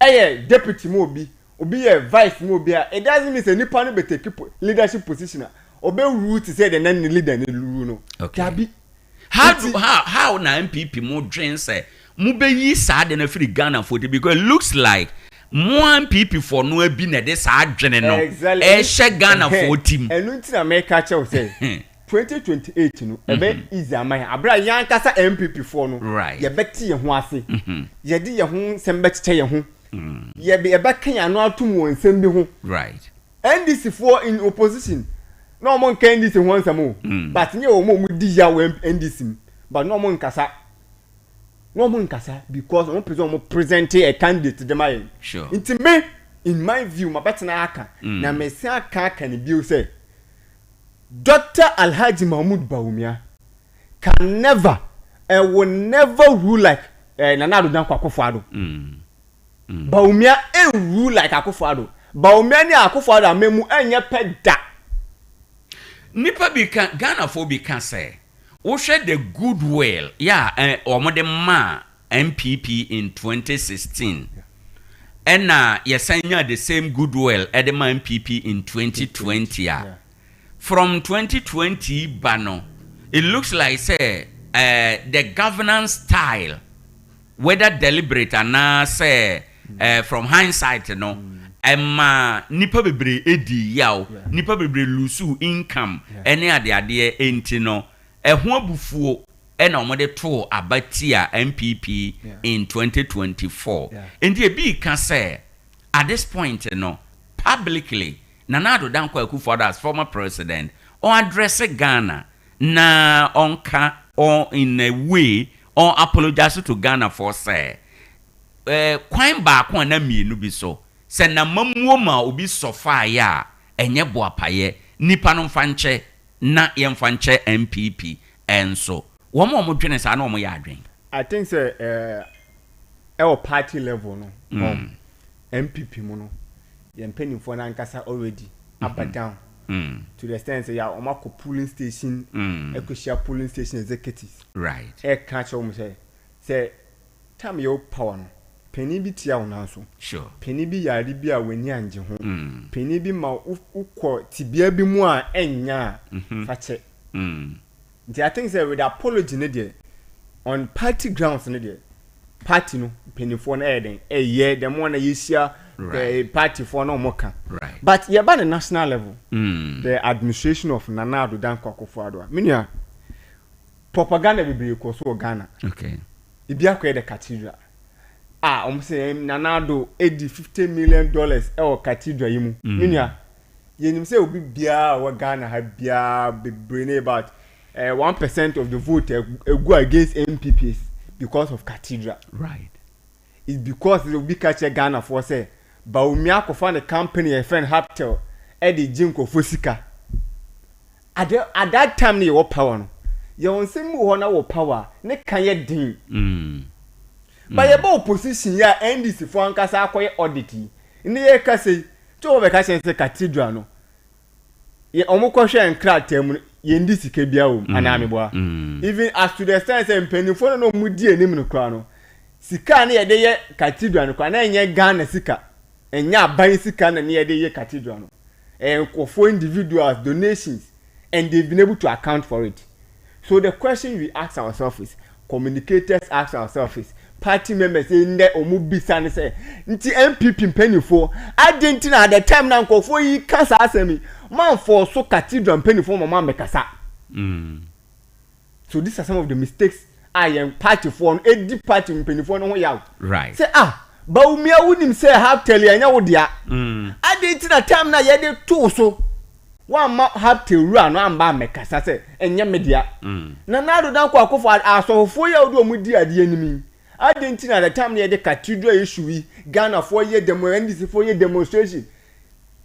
yɛ deputy ma obi, obi yɛ vice ma obi a, it doesn't mean sɛ nipa no bɛ take leadership position a, ɔbɛ rule te sɛ deɛ na ne leader no rule no. Okay. Dabi. How do how how na NPP mo dwen sɛ mo bɛ yi saa ade no afiri Ghana foɔ ti because it looks like mo a NPP foɔ no bi na ɛde saa adwene no Exactly. ɛhyɛ Ghana foɔ tim. Ɛno nti na mɛka kyɛw sɛ 2028 no ɛbɛ easy ama yɛn abere a yɛn ankasa NPP foɔ no Right. yɛbɛte yɛn ho ase, yɛde yɛn ho nsɛm bɛkyekyɛ yɛn ho, yɛbɛ yɛbɛka yɛn ano atom wɔ nsɛm bi ho. Right. NDC foɔ in opposition na wɔn nka NDC ho nsɛm o, but nyɛ wɔn a wɔn di yaw wɔ NDC mu, but na wɔn nkasa, na wɔn nkasa because wɔn pɛ sɛ wɔn present a candidate de ma yɛn. Sure. Nti me in my view ma bɛtena aka na mesan aka aka ne bio sɛ Doctor Alhaji Mahmood Bawumia can never and will never rule like eh, Nana Addo Dankwa Akufo-Addo. Bawumia rule like Akufo-Addo. Bawumia ne Akufo-Addo amamu ɛnyɛ pɛ da. Nnipa bi ka, Ghanafoɔ bi ka sɛ, wohwɛ the goodwill yɛ a wɔde maa NPP in 2016 ɛna yɛsan nyaa the same goodwill ɛde maa NPP in 2020 a, from 2020 ba no, it looks like sɛ eh, the governance style, whether deliberate anaa sɛ eh, from hindsight no, ɛmaa nnipa bebree dii yaw, nnipa bebree losuu income ɛne adeadeɛ nti no, ɛho abufuo ɛna wɔde too aba tia NPP in 2024. Nti ebi reka sɛ at this point no, publicly, Nana Addo Dankwa Akufo-Addo as former president, ɔn address Ghana na ɔnka ɔn in a way ɔn apologise to Ghanafoɔ sɛ eh, kwan baako anaa mmienu bi so, sɛ n'amammuo ma obi sɔfaeɛ a, ɛnyɛ boapayɛ, nnipa no mfa nkyɛ na yɛmfa nkyɛ NPP nso. Wɔn a wɔdwene saa no wɔyɛ adwene. I think sɛ eh, ɛwɔ party level no, um, NPP mu no, yɛn mpanimfoɔ no ankasa already aba down to the extent sɛ yɛ wɔn akɔ polling station ɛkɔhyia polling station executives Right. ɛka kyerɛ wɔn sɛ sɛ time yɛ wo power no panin bi tia wo nan so Sure. panin bi yɛ ade bi a w'ani angye ho panin bi ma wo wokɔ tebea bi mu a ɛnyɛ a fa kyɛ nti I think sɛ with apology no deɛ on party grounds no deɛ party no mpanimfoɔ no ɛyɛ den ɛyɛ the more na yɛhyia the party foɔ no wɔn ka but yɛba the national level mm. the administration of Nana Addo Dankwa Akufo-Addo a menua propaganda bebree kɔ so wɔ Ghana okay. ebi akɔyɛ the cathedral a wɔn sɛ Nana Addo edi $50 million ɛwɔ cathedral yi mu mm. menua yɛnim sɛ obi biara a ɔwɔ Ghana ha biara bebree ne about 1% of the vote egu against NPP is because of cathedral. Right. It's because obi ka kyerɛ Ghana foɔ sɛ Bawumia akɔfa ne company a yɛfrɛ no Haptel ɛde gye nkurɔfoɔ sika. At, the, at that time no yɛwɔ power no, yɛwɔ nsɛm bi wɔ hɔ na wɔ power a ne ka yɛ den. But yɛba opposition yi a NDC foɔ ankasa akɔyɛ audit yi, nnɛ yɛrekasa yi, kyɛ wɔbɛka kyerɛ yɛn sɛ cathedral no, yɛ wɔn kɔhwɛɛ nkrataa mu no, yɛndi sika biara wɔ mu, anaa meboa? Even as to the extent sɛ mpanimfoɔ no na wɔn di anim no koraa no, sika a na yɛde yɛ cathedral no koraa na ɛnyɛ Ghana sika, ɛnyɛ aban sika na na yɛde yɛ cathedral no, ɛyɛ nkurɔfoɔ individuals donations and they've been able to account for it. So the question we ask ourselves is, communicators ask ourselves is, party members ndɛ ɔmo bisa ne sɛ, nti NPP mpanyinfoɔ adɛn nti na at the time na nkurɔfoɔ yi ka saa asɛm yi, moamfɔɔso cathedral mpanyinfoɔ ma ɔmo ammɛkasa? So these are some of the mistakes a yɛn partyfoɔ no edi party mpanyinfoɔ no ho yaw. Right. Sɛ ah, Bawumia wonim sɛ Haptel ɛnyɛ wo dea. Adɛn nti na time na yɛde too so woamma Haptel wura no amba ammɛkasa sɛ ɛnyɛ me dea. Nana Addo Dankwa Akufo asɔfofoɔ yi a wode wɔn di adeɛ anim yi, adɛn nti na the time na yɛde cathedral issue yi Ghanafoɔ yɛ demo NDCfoɔ yɛ demonstration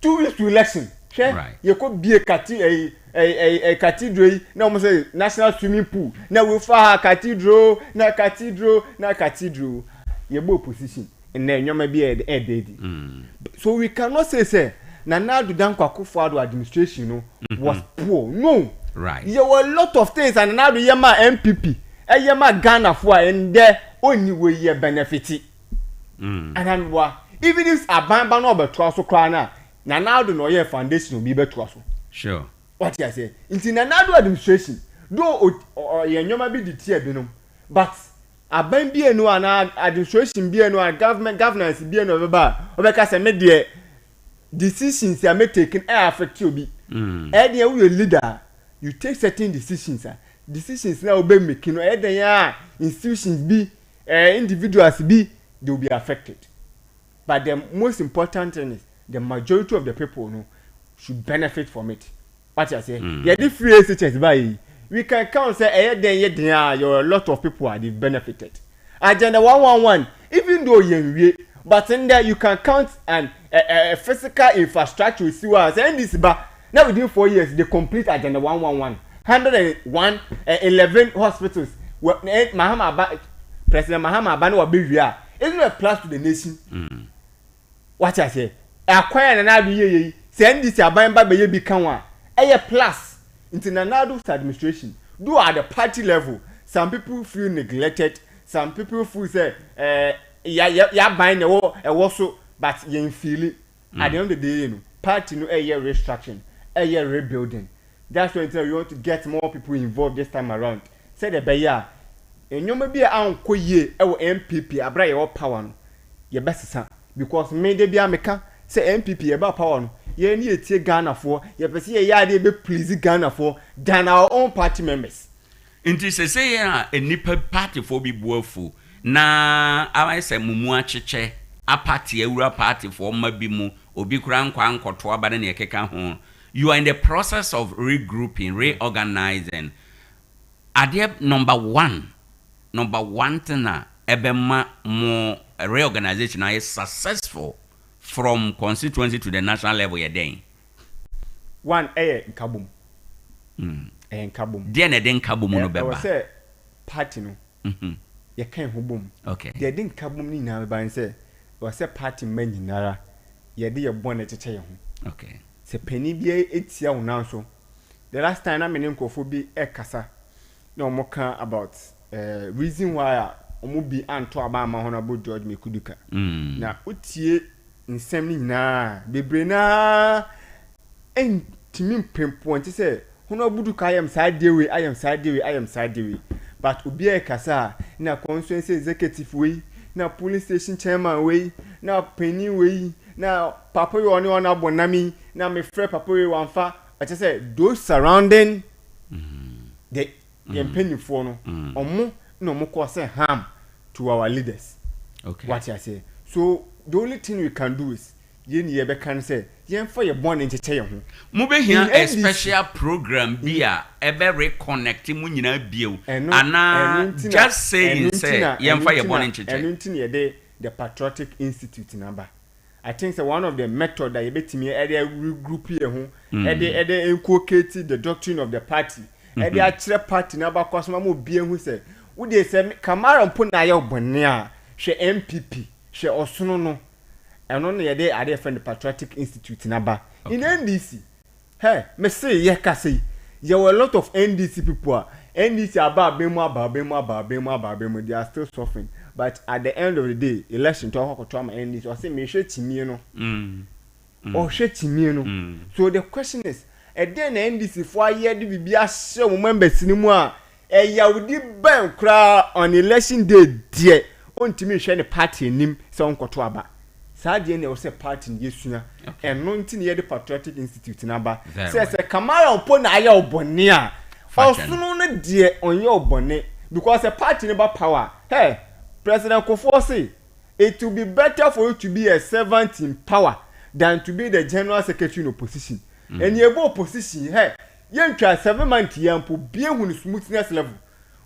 2 weeks to election hwɛ yɛkɔ bie kati ɛyi ɛyi ɛyi cathedral yi na wɔn sɛ national swimming pool na wofa ha cathedral na cathedral na cathedral yɛbɔ opposition nnɛ nneɛma bi ɛda ɛda adi. So we cannot say sɛ Nana Addo Dankwa Akufo-Addo administration no was poor, no. Yɛwɔ a lot of things a Nana Addo yɛ ma NPP, ɛyɛ ma Ghana fo a ndɛ onni wɔ yɛ benefit. Anamboa, even if aban ba na ɔbɛtoa so koraa na Nana Addo na ɔyɛ foundation obi bɛtoa so. Wate aseɛ? Nti Nana Addo administration, though ɔyɛ nneɛma bi de tia binom, but aban bi enu anaa administration bi enu a government governance bi enu ɔbɛba a ɔbɛka sɛ me deɛ decisions a me take ɛ affect obi. Ɛyɛ deɛ woyɛ leader, you take certain decisions a decisions na wobɛ make no ɛyɛ deɛ a institutions bi, individuals bi, they will be affected. But the most important thing is the majority of the people no should benefit from it. Wate aseɛ? Yɛde free SHS ba yi, we can count sɛ ɛyɛ den yɛ den a yɛwɔ a lot of people a they benefited. Agenda 111, even though yɛn wie, but ndɛ you can count an a physical infrastructure si hɔ a sɛ NDC ba na within 4 years they complete Agenda 111, 101 11 hospitals wɔ Mahama aba, President Mahama aba na wabɛ wie a, isn't it a plus to the nation? Wate aseɛ? Akwan a Nana Addo yɛ yɛ yi, sɛ NDC aban ba bɛyɛ bi ka ho a, ɛyɛ plus. Nti Nana Addo's administration, though at the party level some people feel neglected, some people feel sɛ ya ya yaban na ɛwɔ so, but yɛn feel at the end of the day no, party no ɛyɛ restructuring, ɛyɛ rebuilding. That's why we want to get more people involved this time around, sɛdeɛ ɛbɛyɛ a nneɛma bi a ankɔ yie ɛwɔ NPP abere a yɛwɔ power no, yɛbɛsesa, because me de bia meka sɛ NPP yɛba power no, yɛn ni yɛtie Ghanafoɔ, yɛpɛ sɛ yɛyɛ adeɛ bɛ please Ghanafoɔ than our own party members. Nti sese yɛn a nnipa partyfoɔ bi bu afu na ayɛ sɛ mo mu akyekyɛ apate awura partyfoɔ mma bi mu, obi koraa nkɔ ankɔto aba ne nea ɛkeka ho, you are in the process of regrouping, reorganizing. Adeɛ number one thing a ɛbɛma mo reorganization ayɛ successful from constituency to the national level yɛ dɛn? One, ɛyɛ nkabom. Ɛyɛ nkabom. Deɛ na ɛde nkabom no ɛwɔ bɛba? Sɛ party no yɛka ho bom. Deɛ ɛde nkabom no nyinaa bɛba ne sɛ ɛwɔ sɛ party mma nyinara yɛde yɛ bɔne kyekyɛ yɛn ho. Sɛ panin bi etia wo nan so, the last time na me ne nkurɔfoɔ bi ɛkasa na wɔn ka about reason why a wɔn bi anto aba ama Honourable George Mireku Duker. Na wotie nsɛm no nyinaa, bebree naa ntumi mpempoɔ nti sɛ Honourable Duker ayɛm saa adeɛ wei, ayɛm saa adeɛ wei, ayɛm saa adeɛ wei, but obiara kasa a na constituency executive wei, na polling station chairman wei, na panyin wei, na papa yi ɔne ɔno abɔ nam yi, na mefrɛ papa wei wamfa. Ɛkyɛ sɛ those surrounding the yɛn mpanyinfoɔ no, ɔmo na ɔmo kɔ sɛ harm to our leaders. Wate aseɛ? So the only thing we can do is yɛn ni yɛbɛka no sɛ yɛmfa yɛ bɔne nkyekyɛ yɛn ho. Mobɛhia In a NDC special program bi a ɛbɛ reconnect mu nyinaa bio ɛno anaa ɛno nti na just saying ɛno nti sɛ na yɛmfa ɛno yɛ nti bɔne na nkyekyɛ? Ɛno nti na yɛde the Patriotic Institute naba. I think sɛ one of the method a yɛbɛtumi ɛde regroup yɛn ho, ɛde inculcate the doctrine of the party, ɛde akyerɛ party n'aba kɔ so ama obi ehu sɛ wodeɛ sɛ Kamara mpo na ayɛ bɔne a Hwɛ NPP, hwɛ ɔsono no. Ɛno na yɛde adeɛ yɛfrɛ no Patriotic Institute no aba. In NDC, hɛ, mese yɛkasa yi, yɛwɔ a lot of NDC people a, NDC aba aban mu, aba aban mu, aba aban mu, aba aban mu, they are still suffering. But at the end of the day, election to akɔ akɔto ama NDC, ɔse mehwɛ kyimie no. Ɔhwɛ kyimie no. So the question is, ɛdɛn na NDC foɔ ayɛ de biribi ahyɛ wɔn members no mu a, ɛyawdi bɛn koraa on election day deɛ, ɔntumi nhwɛ ne party anim sɛ ɔnkɔto aba. Saa deɛ na ɛwɔ sɛ party no yɛsua. Ɛno nti na yɛde Patriotic Institute no aba. Very Sɛ well. sɛ Kamara mpo na ayɛ wo bɔne a, Fa kyɛ no. ɔsono no deɛ ɔnyɛ wo bɔne. Because sɛ party no ba power a, hey, President Kufuor se, it will be better for you to be a servant in power than to be the general secretary in opposition. Ɛnni ɛbɔ opposition, hey, yɛntwa 7 months yi mpo, obi ehu ne smoothness level.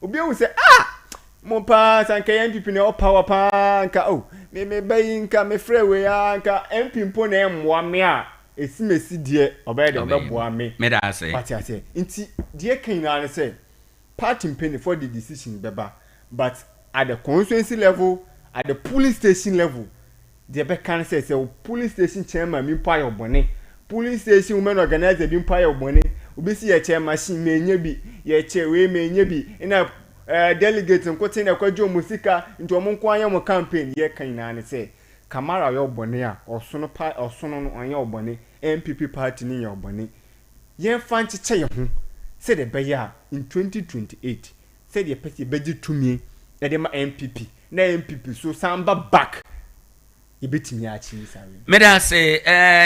Obi ehu sɛ, ah, mo paa sɛ anka yɛ NPP na ɛwɔ power paa nka, oh, me me ba yi nka me frɛ wei a nka MP mpo na ɛmmoa me a, esi mesi deɛ ɔbɛyɛ deɛ Ɔbɛyɛ. ɔbɛboa me. Meda ase. Wate aseɛ? Nti deɛ ɛka nyinaa ne sɛ party mpanimfoɔ de decision bɛba, but at the constituency level, at the polling station level, deɛ bɛka ne sɛ sɛ wo polling station chairman bi mpo ayɛ wo bɔne, polling station women organizer bi mpo ayɛ wo bɔne, obi si yɛkyɛ machine menya bi, yɛkyɛ wei menya bi, ɛna delegate nkote na ɛkɔgye wɔn sika nti wɔn nko ayɛ wɔn campaign. Yɛka nyinaa ne sɛ Kamara yɛ wo bɔne a, ɔsono pa ɔsono no ɔnyɛ wo bɔne, NPP party no nyɛ wo bɔne. Yɛmfa nkyekyɛ yɛn ho sɛdeɛ ɛbɛyɛ a in 2028 sɛdeɛ yɛpɛ sɛ yɛbɛgye tumi de ma NPP na NPP so san ba back, yɛbɛtumi achieve saa wei. Meda ase.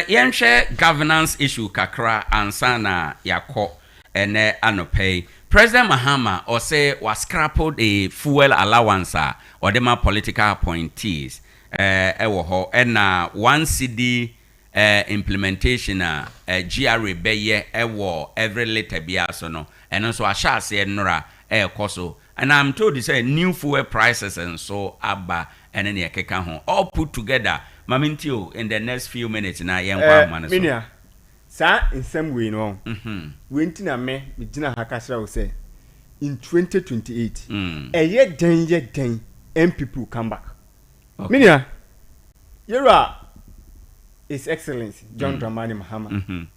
Yɛnhwɛ governance issue kakra ansa na yɛakɔ ɛnɛ anɔpa yi. President Mahama ɔsɛ wascrap the fuel allowance a ɔde ma political appointees ɛwɔ hɔ, ɛna 1 cedi implementation a GRA bɛyɛ ɛwɔ every litre biara so no, ɛno nso ahyɛ aseɛ nnora ɛɛkɔ so. And I'm told sɛ new fuel prices nso aba ɛne nea ɛkeka ho. All put together, maame nti o, in the next few minutes na yɛnkɔ ahoma no so. Me nua, saa nsɛm wei no, wei nti na me megyina ha ka kyerɛ wo sɛ in 2028 ɛyɛ dɛn yɛ dɛn, NPP will come back. Me nua, yɛwura His Excellency John Dramani Mahama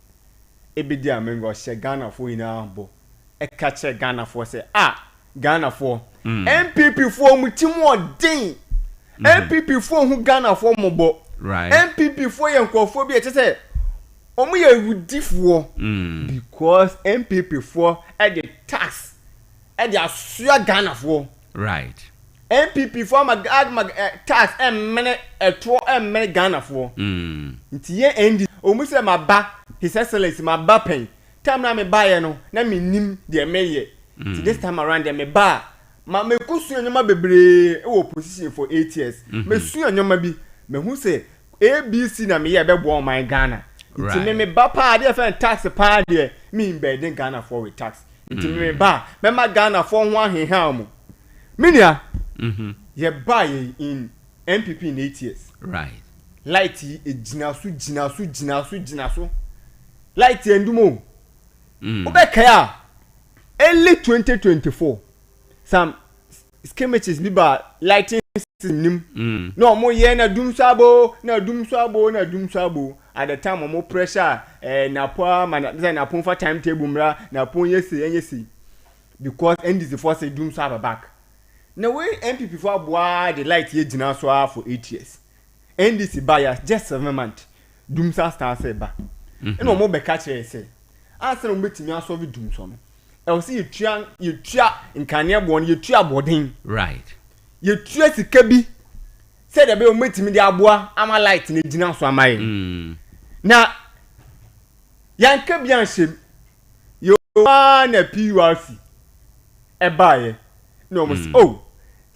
ebedi amenga ɔhyɛ Ghanafoɔ nyinaa bɔ, ɛka kyerɛ Ghanafoɔ sɛ, a Ghanafoɔ, NPP foɔ mu ti mu ɔden, NPP foɔ hu Ghanafoɔ mmɔbɔ, NPP foɔ yɛ nkurɔfoɔ bi a ɛkyɛ sɛ wɔn yɛ awudifoɔ, because NPP foɔ ɛde tax ɛde asoa Ghanafoɔ. NPP foɔ ama tax ɛmmene ɛtoɔ ɛmmene Ghanafoɔ. Nti yɛn NDC wɔn sɛ ma ba His Excellence ma ba pɛn time na me ba yɛ no na me nim deɛ meyɛ, nti this time around deɛ me ba a ma me kɔ sua nneɛma bebree wɔ opposition for 8 years. Me sua nneɛma bi, me hu sɛ ABC na me yɛ bɛboa ɔman Ghana. Nti me ba paa deɛ fɛn tax paa deɛ me mbɛden Ghanafoɔ with tax. Nti me ba a mɛma Ghanafoɔ ho aheha mo. Me nua, yɛ ba yɛ in NPP in 8 years, light yi egyina so, gyina so, gyina so, gyina so, light yɛn dum o. Wobɛkae a, early 2024 some skirmishes bi ba lighting system nim na ɔmo yɛ na dum so abo, na dum so abo, na dum so abo. At the time ɔmo pressure Napo ama na sɛ Napo nfa time table mmra, Napo nyɛ sei ɛnyɛ sei, because NDC foɔ sɛ dum so aba back. Na wei NPP foɔ aboa de light yɛ gyina so ara for 8 years. NDC ba yɛ just 7 months, dum so astart sɛ ba, ɛna ɔmo bɛka kyerɛ sɛ ansa na ɔmo bɛtumi asolve dum so no, ɛwɔ sɛ yɛtua nkanea boɔ no, yɛtua aboɔden, yɛtua sika bi sɛdeɛ ɛbɛyɛ ɔmo bɛtumi de aboa ama light no gyina so ama yɛn. Na yɛnka bi anhyɛm yɛwɔ na PURC ɛbaeɛ na ɔmo sɛ, oh,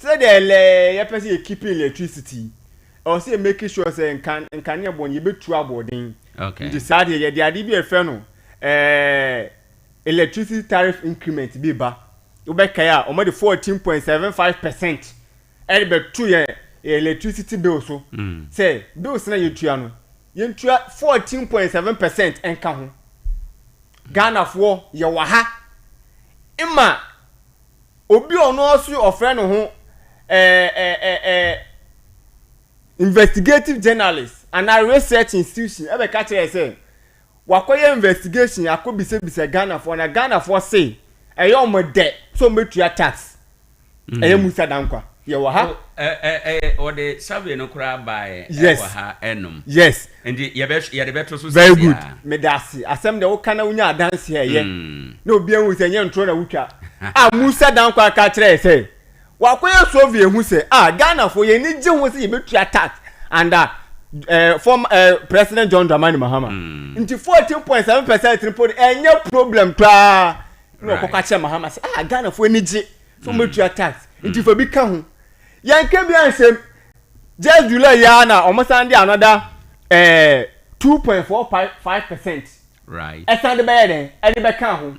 sɛdeɛ ɛlɛ yɛpɛ sɛ yɛ keep electricity, ɛwɔ sɛ yɛ make sure sɛ nkanea boɔ no yɛbɛtu aboɔden. Nti saa deɛ yɛde ade bi a yɛfrɛ no electricity tariff increment bi ba. Wobɛkae a, wɔn de 14.75% ɛde bɛto yɛn electricity bill so, sɛ bills na yɛtua no, yɛntua 14.7% nka ho. Ghanafoɔ, yɛwɔ ha ma obi a ɔno ɔso ɔfrɛ ne ho ɛɛ ɛɛ ɛɛ. Investigative journalist anaa research institution ɛbɛka kyerɛ yɛ sɛ wakɔyɛ investigation akɔ bisabisa Ghanafoɔ na Ghanafoɔ se ɛyɛ wɔn dɛ sɛ wɔn bɛtua tax. Ɛyɛ Musa Dankwa. Yɛwɔ ha. Oh, ɛ ɛ ɛ wɔde survey no koraa baeɛ Yes. ɛwɔ ha ɛnom. Yes. Nti yɛbɛ yɛde bɛto so Very sisi good. a. Meda ase. Asɛm deɛ woka na wonya adanseɛ a ɛyɛ. Na obiara hu sɛ ɛnyɛ ntorɔ na wotwa. A Musa Dankwa ka kyerɛɛ sɛ wakɔyɛ survey hu sɛ ah Ghanafoɔ yɛn ani gye ho sɛ yɛbɛtua tax under eh, former eh, President John Dramani Mahama. Nti 14.7% mpo de ɛnyɛ problem koraa. Na ɔkɔka kyerɛ Mahama sɛ ah Ghanafoɔ ani gye sɛ wɔbɛtua tax nti fa bi ka ho. Yɛnka bi ansɛm just July yi ara na wɔn san de another eh, 2.45% Right. ɛsan de bɛyɛ dɛn ɛde bɛka ho.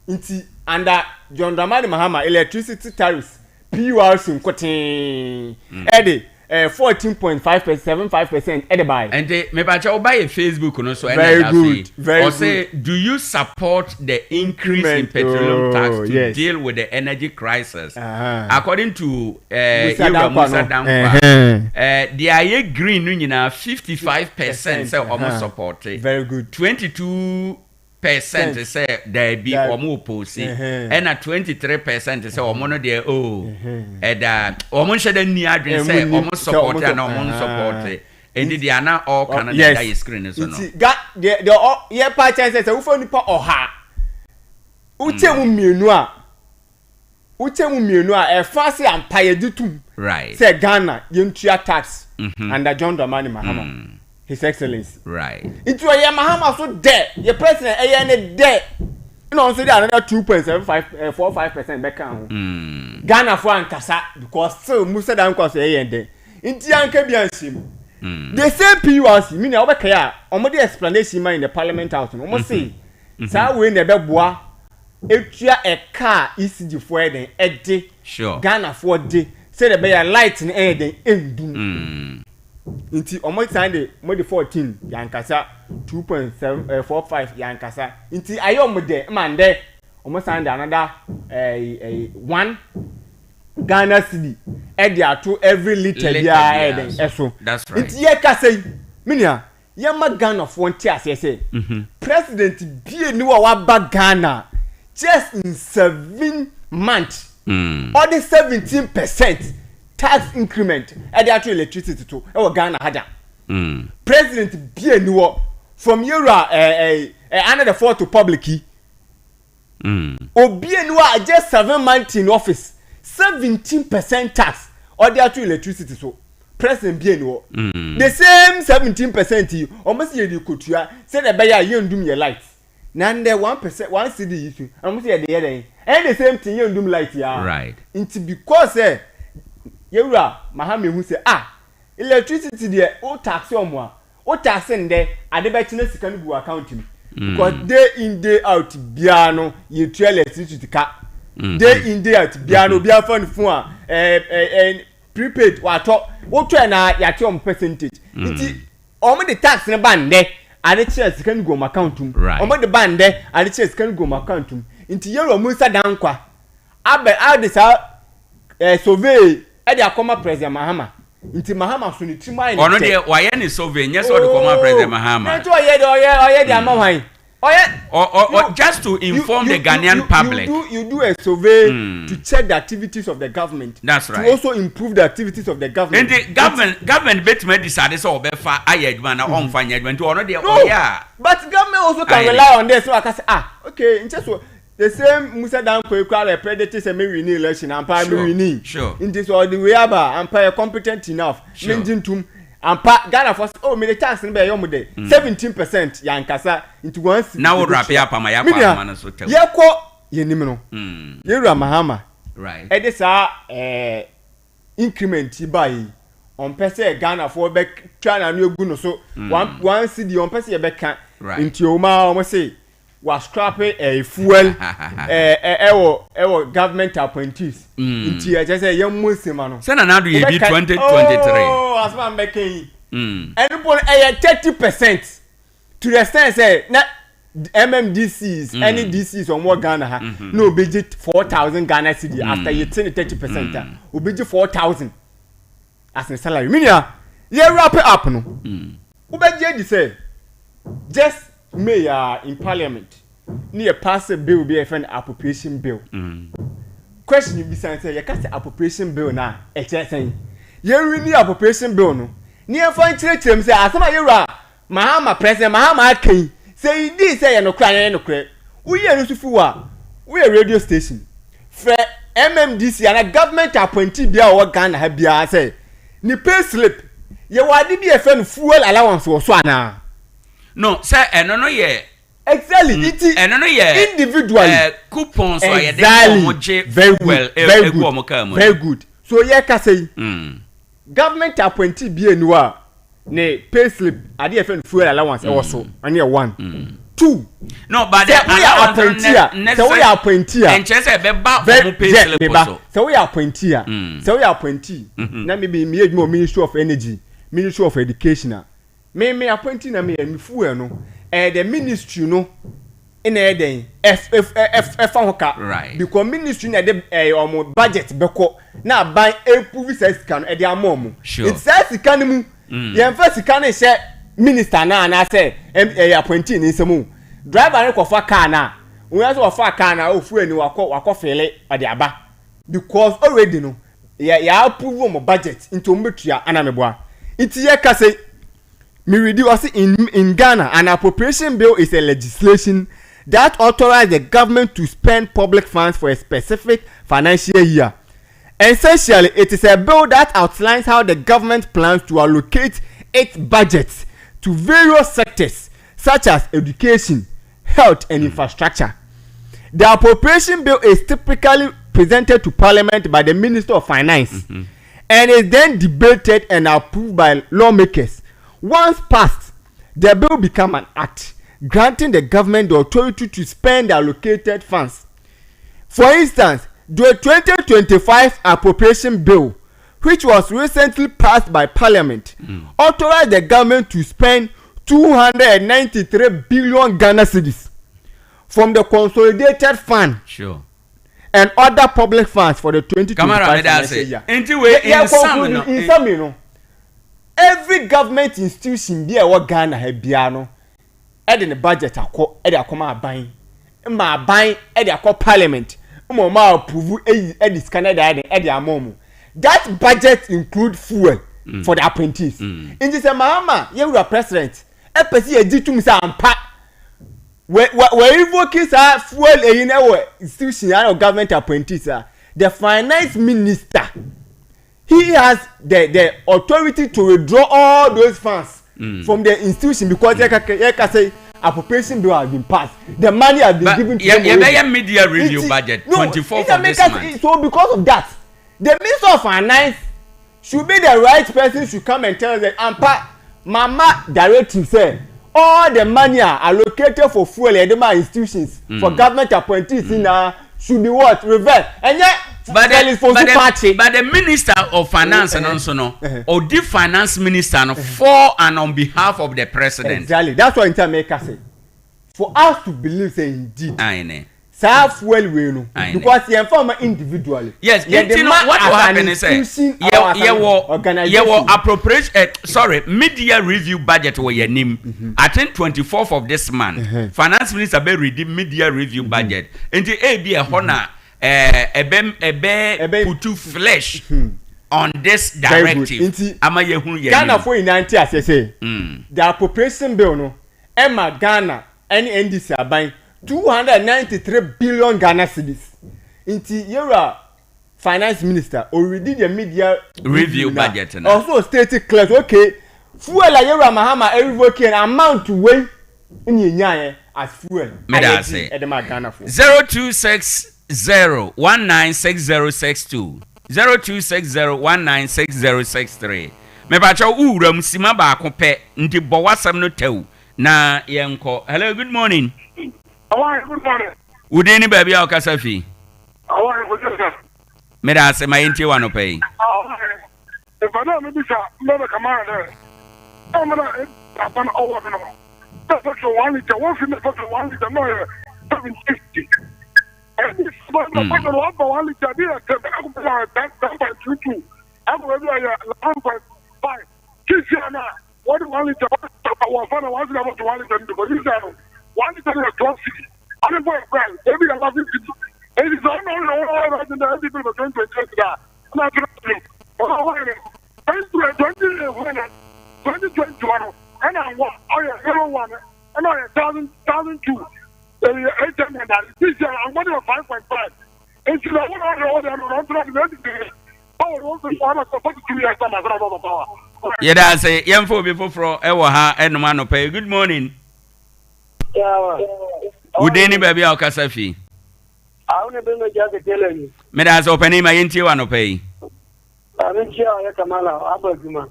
Nti under John Dramani Mahama electricity tariffs PURC nkotee ɛde eh, 14.5 75% ɛde baeɛ. Nti mepakyɛ woba yɛ Facebook no so ɛna Very ɛda so yi. good, very Ɔse do you support the increase in Increment, petroleum tax oh, to yes. deal with the energy crisis? Uh-huh. According to eh, Musa Yewura Dankwa Musa no. Dankwa, Uh-huh. eh, deɛ ayɛ green no nyinaa 55% sɛ ɔmo Uh-huh. support. Very good. 22% sɛ daabi Daabi. ɔmo oppose Ɛhɛn. ɛna 23% sɛ ɔmo no deɛ oh ɛda ɔmo nhyɛ da nni adwene sɛ Ɛmo ɔmo nni- sɛ support ɔmo ana ɔmo nsupport nti deɛ ana ɔɔka no na Yes. ɛda yɛ screen no so no Nti ga deɛ deɛ ɔ yɛ pa kyɛn sɛ sɛ wofa nipa 100 wokyɛ mu mmienu a wokyɛ mu mmienu a ɛfa se ampa yɛgye tum right sɛ Ghana yɛntua tax under John Dramani Mahama His Excellency. Right. Nti ɔyɛ Mahama so dɛ yɛ president ɛyɛ ne dɛ ɛna ɔno nso de another 2.75 45% bɛka ho. Ghana fo ankasa because still Musa Dankwa so ɛyɛ dɛ nti anka bi anhyɛ mu. The same PURC mi nea wɔbɛkae a wɔn de explanation ma in the parliament house no wɔn se saa wei na ɛbɛboa etua ɛka a ECG foɔ yɛ dɛn ɛde Ghana foɔ de sɛdeɛ ɛbɛyɛ light no ɛyɛ dɛn ɛndum. Nti wɔn san de wɔn de 14 yankasa 2.7 45 yankasa nti ayɛ wɔn dɛ ɛma ndɛ wɔn san de another 1 Ghana cedi ɛde ato every litre Litre biara ɛyɛ biara dɛn so. ɛso. That's right. Nti yɛ kasa yi minia yɛma Ghana foɔ nte aseɛ sɛ president bie ni wa waba Ghana just in 7 months ɔde 17% tax increment ɛde ato electricity to ɛwɔ Ghana ha da. President bie ni wɔ from yewura ɛɛ ɛɛ under the fourth republic yi obi ni wɔ a just 7 months in office 17% tax ɔde ato electricity so president bie ni wɔ. The same 17% yi ɔmo si yɛ de kotua sɛdeɛ ɛbɛyɛ a yɛn dum yɛ light na ndɛ 1% 1 cedi yi so ɔmo si yɛ de yɛ dɛn ɛyɛ the same thing yɛn dum light ya. Nti because ɛ yɛwura Mahama ehu sɛ ah electricity deɛ o tax ɔmo a o tax ndɛ ade bɛkyerɛ sika no gu account mu because day in day out biara no yɛtua electricity ka. Day in day out biara no obiara fa ne phone a ɛɛ ɛɛ prepaid watɔ wotɔ na yɛate ɔmo percentage nti ɔmo de tax ne ba ndɛ ade kyerɛ sika no gu ɔmo account mu. Ɔmo de ba ndɛ ade kyerɛ sika no gu ɔmo account mu nti yɛwura Musa Dankwa abɛ ade saa survey ɛde akɔma President Mahama nti Mahama so ne tirim ayɛ ne Ɔno tɛ. deɛ wayɛ ne survey nyɛ sɛ ɔde kɔma President Mahama. Nti ɔyɛ de ɔyɛ de ama hwan ɔyɛ. Or just to inform the Ghanaian public. You do a survey to check the activities of the government. That's right. To also improve the activities of the government. Nti government betumi decide sɛ ɔbɛfa ayɛ adwuma na ɔnfa nyɛ adwuma nti ɔno deɛ No ɔyɛ a. but government also can Aye. rely on this so aka say ah okay nkyɛn so the same Musa Dankwa ekura bɛ predict sɛ me win election ampa me win. Nti sɛ ɔde wei aba ampa yɛ competent enough. Me ngye ntum ampa Ghana fo sɛ oh me de tax no bɛ yɛ ɔmo de 17% yankasa nti 1 cedi. Na wo rape apama yakɔ Minia, ahoma no so tɛw. yɛkɔ yɛnim no yɛwura Mahama ɛde saa increment yi ba yi ɔmpɛ sɛ Ghanafoɔ bɛtwa n'ano egu no so 1 cedi ɔmpɛ sɛ yɛbɛka. Nti ɔmo a ɔmo se wa scrap fuel ɛɛ ɛwɔ ɛwɔ government appointees. Nti ɛkyɛ sɛ yɛn mu nsɛm ano. Sɛ Nana Addo yɛ bi 2023. Oh, asoma mbɛka yi ɛno po no ɛyɛ 30% to the extent sɛ na MMDCs ɛne DCs ɔmo wɔ Ghana ha na obegye 4,000 Ghana cedi after yɛ te ne 30% a obegye 4,000 as ne salary minia. Yɛ wrap up no, wobɛgye adi sɛ just May a in parliament ne yɛ pass bill bi a yɛfrɛ no appropriation bill. Question bisa ne sɛ yɛka sɛ appropriation bill no a ɛkyerɛ sɛn? Yɛnredi appropriation bill no ne yɛmfa nkyerɛkyerɛ mu sɛ asɛm a yɛwura Mahama, President Mahama aka yi, sɛ indeed sɛ ɛyɛ nokorɛ anaa ɛnyɛ nokorɛ. Woyi ɛno nso fi hɔ a, woyɛ radio station, frɛ MMDC anaa government appointee biara a ɔwɔ Ghana ha biara sɛ ne pay slip, yɛwɔ ade bi a yɛfrɛ no fuel allowance wɔ so anaa? No, sɛ ɛno no yɛ. Exactly, nti ɛno no yɛ individually. Coupons a yɛde ma wɔn gye fuel very egu good, wɔn kaa mu. Very good. So yɛkasa yi, government appointee biara nni hɔ a ne pay slip ade yɛfrɛ no fuel allowance ɛwɔ so ɛno yɛ one two no but the sɛ woyɛ allowance no appointee a ne sɛ woyɛ appointee a ɛnkyerɛ sɛ ɛbɛba very wɔn pay yɛ slip meba so sɛ woyɛ appointee a sɛ woyɛ appointee na maybe meyɛ adwuma wɔ ministry of energy ministry of education a me me appointee na meyɛ me fuel no ɛyɛ the ministry no na ɛyɛ dɛn ɛfa ho ka because ministry na ɛde ɛyɛ wɔn budget bɛkɔ na aban approve saa sika no ɛde ama wɔn nti saa sika no mu mm. yɛnfa sika no nhyɛ minister no anaasɛ ɛyɛ appointee ne nsam o driver no kɔfa car no a wɔn sɛ wɔfa car no a ofu ani wakɔ wakɔ fele ɔde aba because already no yɛ yɛ approve wɔn budget nti wɔn bɛtua anamibua nti yɛ kasa Miridi ɔsi in in Ghana an appropriation bill is a legislation that authorizes the government to spend public funds for a specific financial year. Essentially, it is a bill that outlines how the government plans to allocate its budget to various sectors such as education, health, and infrastructure. The appropriation bill is typically presented to parliament by the Minister of Finance mm-hmm. and is then debated and approved by lawmakers. Once passed, the bill becomes an act, granting the government the authority to spend the allocated funds. For instance, the 2025 appropriation bill, which was recently passed by parliament, mm. authorized the government to spend 293 billion Ghana cedis from the consolidated fund. Sure and other public funds for the 2025 financial year. Nti wei in sum no. In sum no, every government institution bi a ɛwɔ Ghana ha biara no ɛde ne budget akɔ ɛde akɔma aban ma aban ɛde akɔ parliament ma wɔn approve ɛyi ɛde sika no ɛde ayɛ ɛde ama wɔn. That budget include fuel mm. for the apprentice. Mm. Nti sɛ Mahama yɛwura president ɛpɛ sɛ yɛgye tum sɛ ampa wɔ wɔ wɔ revoke saa fuel eyi na wɔ institution ayɛ government appointees a the finance minister he has the the authority to withdraw all those funds mm. from the institution because yɛ ka yɛ ka say appropriation bill has been passed the money has been but given to them already. yɛ bɛ media review budget 24 for this month. so because of that the minister of finance should be the right person should come and tell us that ampa mama directive sɛ all the money are allocated for fuel yɛde ma institutions mm. for government appointees mm. na should be what reverse ɛnyɛ but the, but the, but the minister of finance no nso no odi finance minister no for and on behalf of the president. exactly that's why n tell me say for us to believe say indeed Aine. saa fuel wei no Aine. because yɛn fa ma individually yes yɛde nti no ma what will as an happen is sɛ institution yɛ or as an yɛwɔ organization yɛwɔ appropriation eh, sorry media review budget wɔ yɛn anim i think 24th of this month finance minister bɛ read media review budget nti ebi ɛhɔ na ɛɛ ɛbɛ ɛbɛ put flesh on this Very good. directive Nti, ama yɛhunu yɛn Ghana anim. fo nyinaa nte aseɛ sɛ Mm. the appropriation bill no ɛma Ghana ɛne NDC aban 293 billion Ghana cedis nti yɛwura finance minister already the media Review na budget na. also state clear so okay fuel a yɛwura Mahama ɛrevoke no amount wei ɛna enyaayɛ as fuel Meda ayɛ ase. di ɛde ma Ghana fo. 0260 196062 0260 196063 mepakyɛw wo wura mu sima baako pɛ nti bɔ w'asɛm no tɛw na yɛnkɔ hello good morning Awan, good morning. wo din ne baabi a wokasa fi Awan, good morning. meda ase ma yɛntie w'anɔpa yi Awan, mfa dɛ mebisa mbɛbɛ kamara dɛ, ɔmo na papa no ɔwɔ do no, na petrol one litre, wɔn fi na petrol one litre na ɔyɛ 750. Ɛdi sɔbɔ na petrol wɔn ba one litre bi yɛ ten, akɔ bi yɛ 10.22, akɔ bi yɛ 11.5. Sisia no a wɔde one litre wɔfa na one cedi abɔto one litre no because sisia no one litre no yɛ 12 cedi ɔne bɔ ɛfra ebi yɛ 11 cedi. Eti sɛ ɔno ɔno ɔno ɔno ɔno ɔno NPP bɛ 2028 da ɛna atena ase ɔno ɔwɔ yɛ 20 20 2021 no ɛna wɔ ɔyɛ 01 ɛna ɔyɛ thousand 1002 ɛyɛ 800 sisia angwa no yɛ 5.5. Nti na wɔn ɔno ɔwɔ deɛ no ɔno ɔtena ase na NDC power wɔn fɛ wɔn ama 42 years ama sɛ ɔbɔ power. Yɛda ase. Yɛmfa obi foforɔ ɛwɔ ha ɛnom anɔpa yi. Good morning. Wo din ne baabi a wokasa fi? Awo ne bɛ mɛgya kekele ni. Meda ase, ɔpanin, ma yɛntie wɔ anɔpa yi. Maame nkyia a ɔyɛ Kamala abɔ adwuma.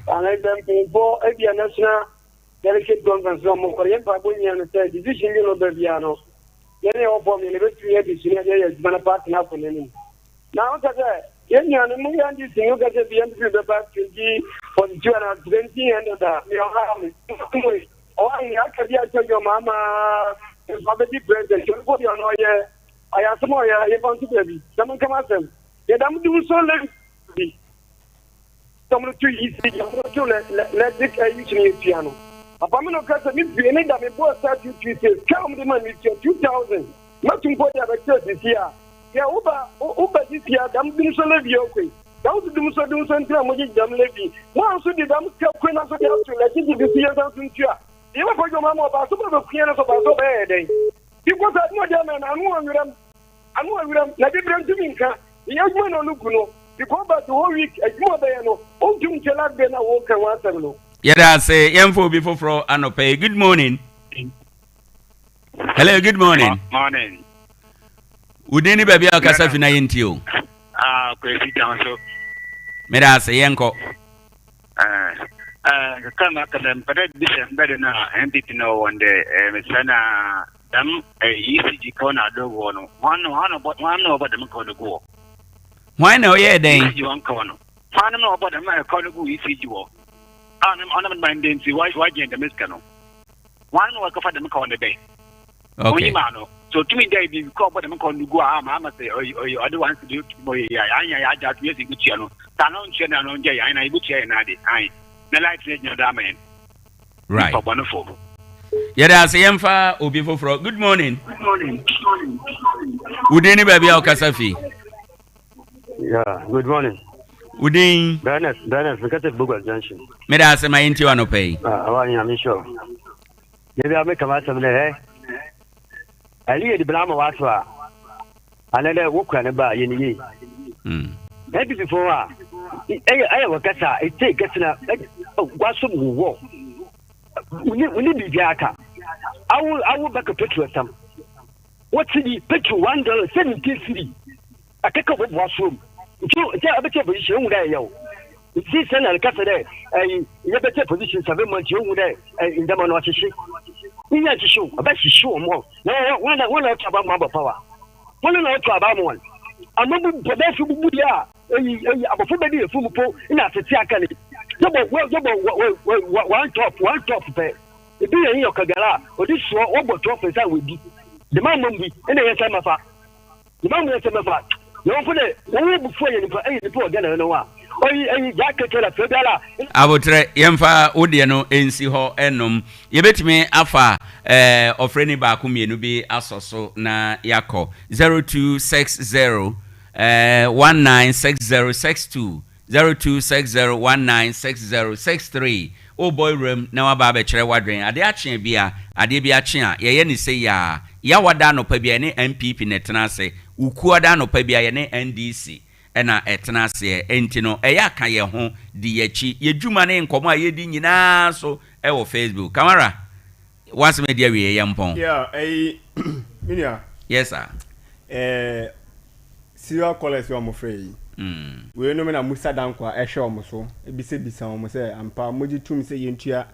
Ana ɛdɛ mpanyinfoɔ ebi a national delegate conference na ɔmo kɔ yɛn mpaebɔ nyia no sɛ decision bi na ɔba biara no yɛn yɛ wɔ fɔm yɛn ebetumi adi so ne yɛde ayɛ adwuma na party no akɔ n'anim. Na ɔka sɛ yɛn nuanom mu yɛn de si no kasa bi yɛn bi bɛba 2042 ana 2000 a mi ɔha mi ɔha mi aka bi akyɛ yɛ ɔmo ama ɔbɛdi president ɔno deɛ ɔno ɔyɛ ɔyɛ asɛm a ɔyɛ yɛfa nso baabi na mo nkama asɛm yɛdam dum so lɛ bi tɔm no to yi si yɛm no to lɛ electric ayi so no yɛ tua no papa mi no kasa mi bie ne da mi bɔ sa 226 kaa mo de ma mi tua 2000 mɛtum mpo de abɛkyerɛ sisi a yɛ woba woba sisi a dam dum so levy okwe dam so dum so dum so ntina mo gye dam levy mo a nso de dam sika kwe na so de ato electricity bi so yɛn nsa so ntua yɛ bɛfɔ dwom ama ɔbaa so bɛ bɛkua no so ɔbaa so ɔbɛyɛ yɛ dɛn because adwuma deɛ mɛ na ano wɔ nwerɛm ano wɔ nwerɛm na de brɛ ntumi nka yɛ adwuma na ɔno gu no because but the whole week adwuma bɛyɛ no ɔntum nkyɛ last day na wɔka ho asɛm no. Yɛda ase. Yɛmfa obi foforɔ anɔpa yi. Good morning. Hello, good morning. Morning. Wo din ne baabi a wokasa fi na yɛntie o. Ah, Kwesi Janso. Meda ase, yɛnkɔ. Kakra na aka dɛ mpɛ dɛ bisa mbɛ de na NPP na ɔwɔ ndɛ mesrɛ na dɛm ECG kaw na ado wɔ no hwan hwan na ɔbɔ hwan na ɔbɔ dɛm kaw no gu hɔ. Hwan na ɔyɛɛ dɛn? ECG wɔn kaw no hwan na ɔbɔ dɛm kaw no gu ECG wɔ a ɔnam ma ndɛ nti wagye dɛm sika no hwan na wɔkɔfa dɛm kaw no bɛ. Onyim ano so otumi dɛ bi kɔ ɔbɔ dɛm kaw no gu a ama ama sɛ ɔyɛ ɔyɛ ɔde one cedi otumi ɔyɛ yɛ anya yɛ agye ato yɛ sɛ ebutua no saa no ntua na no ngyɛ yɛn na ebutua yɛn n'ade an na light no gyina do ama yɛn. Right. Nipa bɔnefo. Yɛda ase. Yɛmfa obi foforɔ. Good morning. Wo din ne baabi a wokasa fi? Yeah, good morning. Wo din? Bernard, Bernard, mekasa fi Bogos Junction. Meda ase, ma yɛntie wɔ anɔpa yi. Ah, awa nyame sure. Maybe I make a matter of the eh. Ɛne yɛ de bena ama wato a anɛ dɛ wokura ne ba a yɛ ne yie. NPP fo a ɛyɛ ɛyɛ wɔ kasa a ɛte kɛse na wasom wowɔ wone wone biribiara ka awo awo bɛka petrol tam wɔte bi petrol $1 17 cedi akeka bɔbɔ asom nti nti ɛbɛkyɛ position ehu dɛ ɛyɛ o nti sɛ na kasa dɛ ɛyi yɛbɛkyɛ position 7 months ehu dɛ ɛyi ndɛma no ahyehye nyɛ nhyehye o ɔbɛhyehye wɔn mɔ na wɔn na wɔn na ɔtɔ aba mu abɔ power wɔn na ɔtɔ aba mu wɔn ama bu bɔbɔfo bubu yɛ a eyi eyi abɔfo bɛdi efu mu po na atete aka ne yɛbɔ yɛbɔ wɔ one top one top pɛ ebi yɛ yɛ ɔkagara a ɔde soɔ wɔbɔ top nsa wɔdi dɛm ama mu bi ɛna yɛ nsa mafa dɛm ama yɛ nsa mafa yɛn fo dɛ wɔn wɔ bufu yɛ nipa ɛyɛ nipa wɔ Ghana no a ɔyi ɛyi gya kɛkɛ la fɛ biara. Abotrɛ, yɛmfa wo deɛ no nsi hɔ nom. Yɛbɛtumi afa eh, ɔfrɛni baako mmienu bi asɔ so na yɛakɔ. 0260 eh, 196062, 0260 196063. Wobɔ wuram na waba abɛkyerɛ w'adwene. Adeɛ akye bi a, adeɛ bi akye a, yɛyɛ ne sɛ yia. Yawa da anɔpa bi a yɛne NPP na ɛtena ase. Wukua da anɔpa bi a yɛne NDC ɛna ɛtena aseɛ. Enti no, ɛyɛ aka yɛn ho di yɛkyi. Yɛdwuma ne nkɔmmɔ a yɛdi nyinaa so ɛwɔ Facebook. Kamara, wasɛm adi awie yɛ mpɔn. Yeah, ɛyi me nua. Yes sir. Serial callers yi a wɔfrɛ yi. Wei nom na Musa Dankwa ɛhwɛ wɔn so ebisabisa wɔn sɛ ampa mogye tum sɛ yɛntua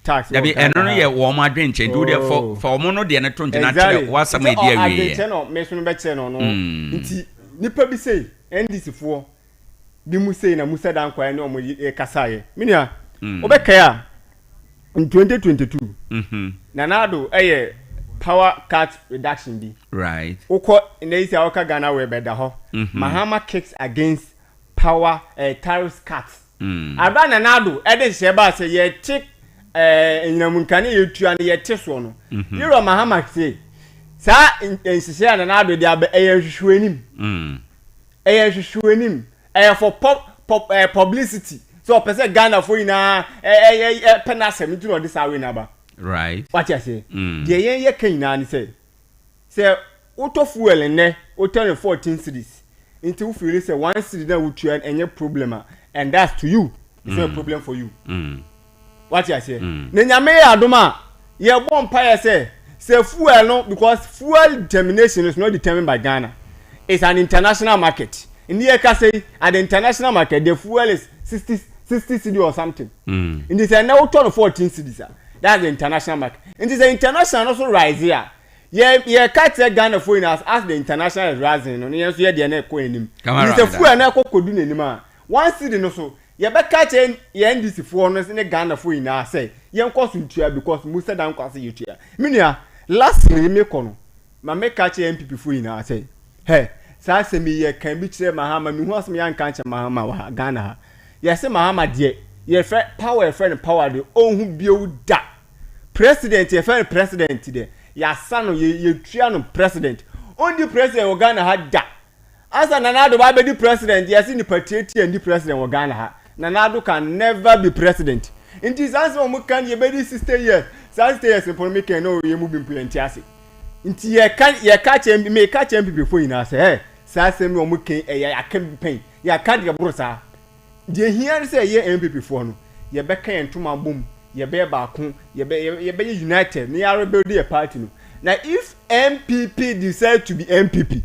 tax wɔ Dabi, Ghana ɛno no ha. Yɛ wɔn adwenkyɛ nti wodeɛ fa fa wɔn no deɛ no to nkyɛn na kyerɛ w'asɛm a Nti ɛdi awie yɛ. Adwenkyɛ no me nso mebɛkyerɛ no no. Nti nipa bi sei NDC foɔ bi mu sei na Musa Dankwa ɛne wɔn yɛ kasaeɛ. Me nua, wobɛkae a in 2022 Nana Addo ɛyɛ power cut reduction bi. Wokɔ ndɛ yi sɛ wɔka Ghana web ɛda hɔ. Mahama kicks against power tariffs cut. Aber a Nana Addo de nhyehyɛɛ baa sɛ yɛte ɛɛ enyinam nkanea yɛtua no yɛte soɔ no, Yewura Mahama se saa nhyehyɛɛ a Nana Addo de aba ɛyɛ nhwehwɛanim. Ɛyɛ nhwehwɛanim. Ɛyɛ for pub pub ɛɛ publicity. Sɛ ɔpɛ sɛ Ghanafoɔ nyinaa ɛ ɛ pɛ n'asɛm nti na ɔde saa wei no aba. Right. Wate aseɛ? Deɛ yɛn yɛka nyinaa ne sɛ, sɛ wotɔ fuel nnɛ wotɔ no 14 cedis nti wo feeli sɛ one cedi na wotua no ɛnyɛ problem a and that's to you it's not a problem for you. Wate aseɛ? Na Nyame yɛ adom a yɛbɔ mpaeɛ sɛ sɛ fuel no because fuel determination is not determined by Ghana it's an international market nti yɛkasa yi at the international market the fuel is 60 60 cedi or something nti sɛ nnɛ wotɔ no 14 cedis a that's the international market nti sɛ international no so rise a Yɛ yɛka kyerɛ Ghanafoɔ nyinaa as the international is rising no ne yɛn nso yɛ deɛ no ɛkɔ anim. Nti sɛ fuel no ɛkɔ kɔdu n'anim a, one cedi no so yɛbɛka kyerɛ yɛn NDC foɔ no ne Ghanafoɔ nyinaa sɛ yɛnkɔ so ntua because Musa Dankwa sɛ yɛtua. Me nua, lastly mekɔ no, ma meka kyerɛ NPP foɔ nyinaa sɛ, hɛ, saa asɛm yi yɛka bi kyerɛ Mahama, mehu asɛm yɛanka ankyerɛ Mahama wɔ ha, Ghana ha. Yɛse Mahama deɛ, yɛfrɛ power yɛfrɛ no power deɛ, ɔnhu bio da. President yɛfrɛ no president deɛ yasa no yɛ yɛtua no president ɔndi president wɔ Ghana ha da ansa Nana Addo ba abɛdi president yɛse nipa tiatia ndi president wɔ Ghana ha Nana Addo can never be president nti saa nsɛm a wɔn ka no yɛbɛdi 60 years saa 60 years mpo no meka no yɛ mu bi mpo yɛnte ase nti yɛka yɛka kyɛ meka kyɛ MPP foɔ nyinaa sɛ ɛ saa asɛm yi wɔn ka ɛyɛ yɛaka bi pɛn yɛaka deɛ boro saa Deɛ ɛhia ne sɛ yɛ NPP foɔ no, yɛbɛka yɛn ntoma abom, yɛbɛyɛ baako, yɛbɛ yɛbɛyɛ united na yɛarebuild yɛ party no. Na if NPP decide to be NPP,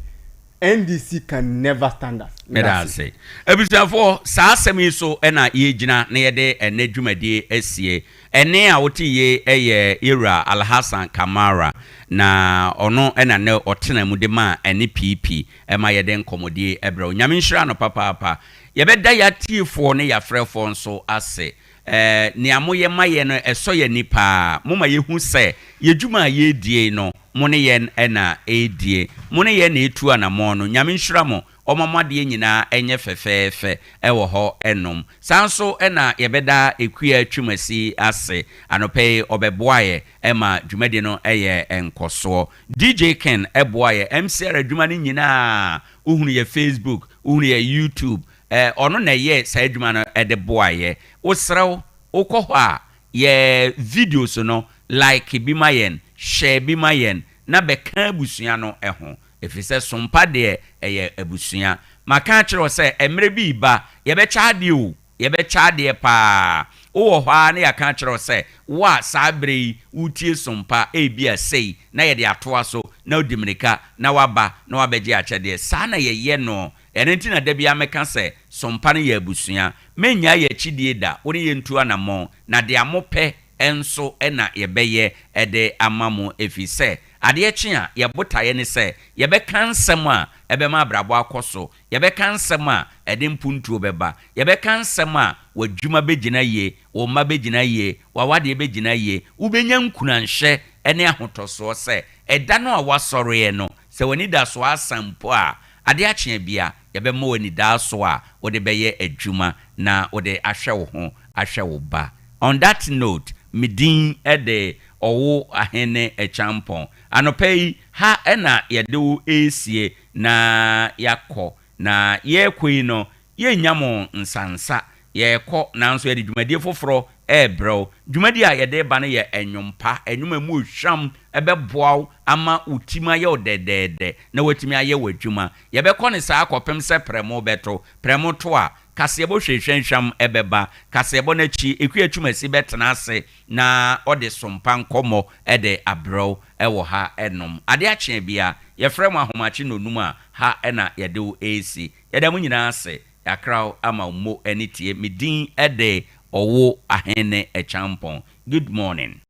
NDC can never stand us. Meda ase. Abusuafoɔ, saa asɛm yi so na yɛgyina na yɛde ɛnnɛ dwumadie asie. Ɛnne a wote yei yɛ Yɛwura Alhassan Kamara, na ɔno na nnɛ ɔtena mu de maa ɛnne PP ma yɛde nkɔmmɔdie brɛ wo. Nyame nhyira no papaapa. Yɛbɛda y'atiefoɔ ne y'afrɛfoɔ nso ase. Nea moyɛ ma yɛn no, ɛsɔ yɛn ani paa. Moma yɛhu sɛ yɛn dwuma a yɛredie no, mo ne yɛn na ɛredie. Mo ne yɛn na ɛretu anammɔn no. Nyame nhyira mo. Ɔmma mo adeɛ nyinaa nyɛ fɛfɛɛfɛ wɔ hɔ nom. Saa nso na yɛbɛda Akua Twumasi ase. Anɔpa yi ɔbɛboa yɛn ma dwumadie no yɛ nkɔsoɔ. DJ Ken boa yɛn MCR adwuma no nyinaa. Wohunu yɛn Facebook, wohunu yɛn YouTube, eh, ɔno na ɛyɛɛ saa adwuma no de boaeɛ. Wosrɛ wo, wokɔ hɔ a, yɛ videos no, like bi ma yɛn, share bi ma yɛn, na bɛka abusua no ho. Ɛfiri sɛ sompa deɛ, ɛyɛ abusua. Maka akyerɛ wo sɛ, mmerɛ bi reba, yɛbɛkyɛ adeɛ o. Yɛbɛkyɛ adeɛ paa. Wowɔ hɔ ara na yɛaka akyerɛ wo sɛ, wo a saa berɛ yi woretie som pa, ebia sei, na yɛde atoa so, na wodi mmirika, na woaba, na woabɛgye akyɛdeɛ. Saa na yɛyɛ no. Ɛno nti na da biara meka sɛ, som pa no yɛ abusua. Merennyae yɛn akyidie da. Wo ne yɛn ntu anammɔn, na deɛ mopɛ nso na yɛbɛyɛ de ama mo, ɛfiri sɛ adeɛ kye a, yɛn botaeɛ ne sɛ yɛbɛka nsɛm a ɛbɛma abrabɔ akɔ so, Yɛbɛka nsɛm a ɛde mpuntuo bɛba. Yɛbɛka nsɛm a w'adwuma bɛgyina yie, wo mma bɛgyina yie, w'awadeɛ bɛgyina yie. Wobɛnya nkuranhyɛ ne ahotɔsoɔ sɛ, ɛda no a woasɔreɛ no, sɛ w'anidasoɔ asa mpo a, adeɛ akye abia, yɛbɛma wo anidaasoɔ a wode bɛyɛ adwuma na wode ahwɛ wo ho, ahwɛ wo ba. On that note, me din de Ɔwo Ahene Acheampong. Anɔpa yi, ha na yɛde wo resie Na yɛakɔ. Na yɛrekɔ yi no, yɛrennya mo nsansa. Yɛrekɔ, nanso yɛde dwumadie foforɔ rebrɛ wo. Dwumadie a yɛde reba no yɛ nnwom pa, nnwom a ɛmu hwam, ɛbɛboa wo ama wo tim ayɛ wo dɛdɛɛdɛ na woatumi ayɛ w'adwuma. Yɛbɛkɔ no saa kɔpem sɛ prɛmo bɛto. Prɛmo to a, kaseɛbɔ hwehwɛnhwam bɛba. Kaseɛbɔ no akyi, Akua Twumasi bɛtena ase na ɔde sompa nkɔmmɔ de abrɛ wo wɔ ha nom. Ade akye a bia, yɛfrɛ mo ahomakye nnɔnum a, ha na yɛde wo resi. Yɛda mo nyinaa ase. Yɛakra wo ama wo mo ani tie. Me din de Ɔwo Ahene Acheampong. Good morning.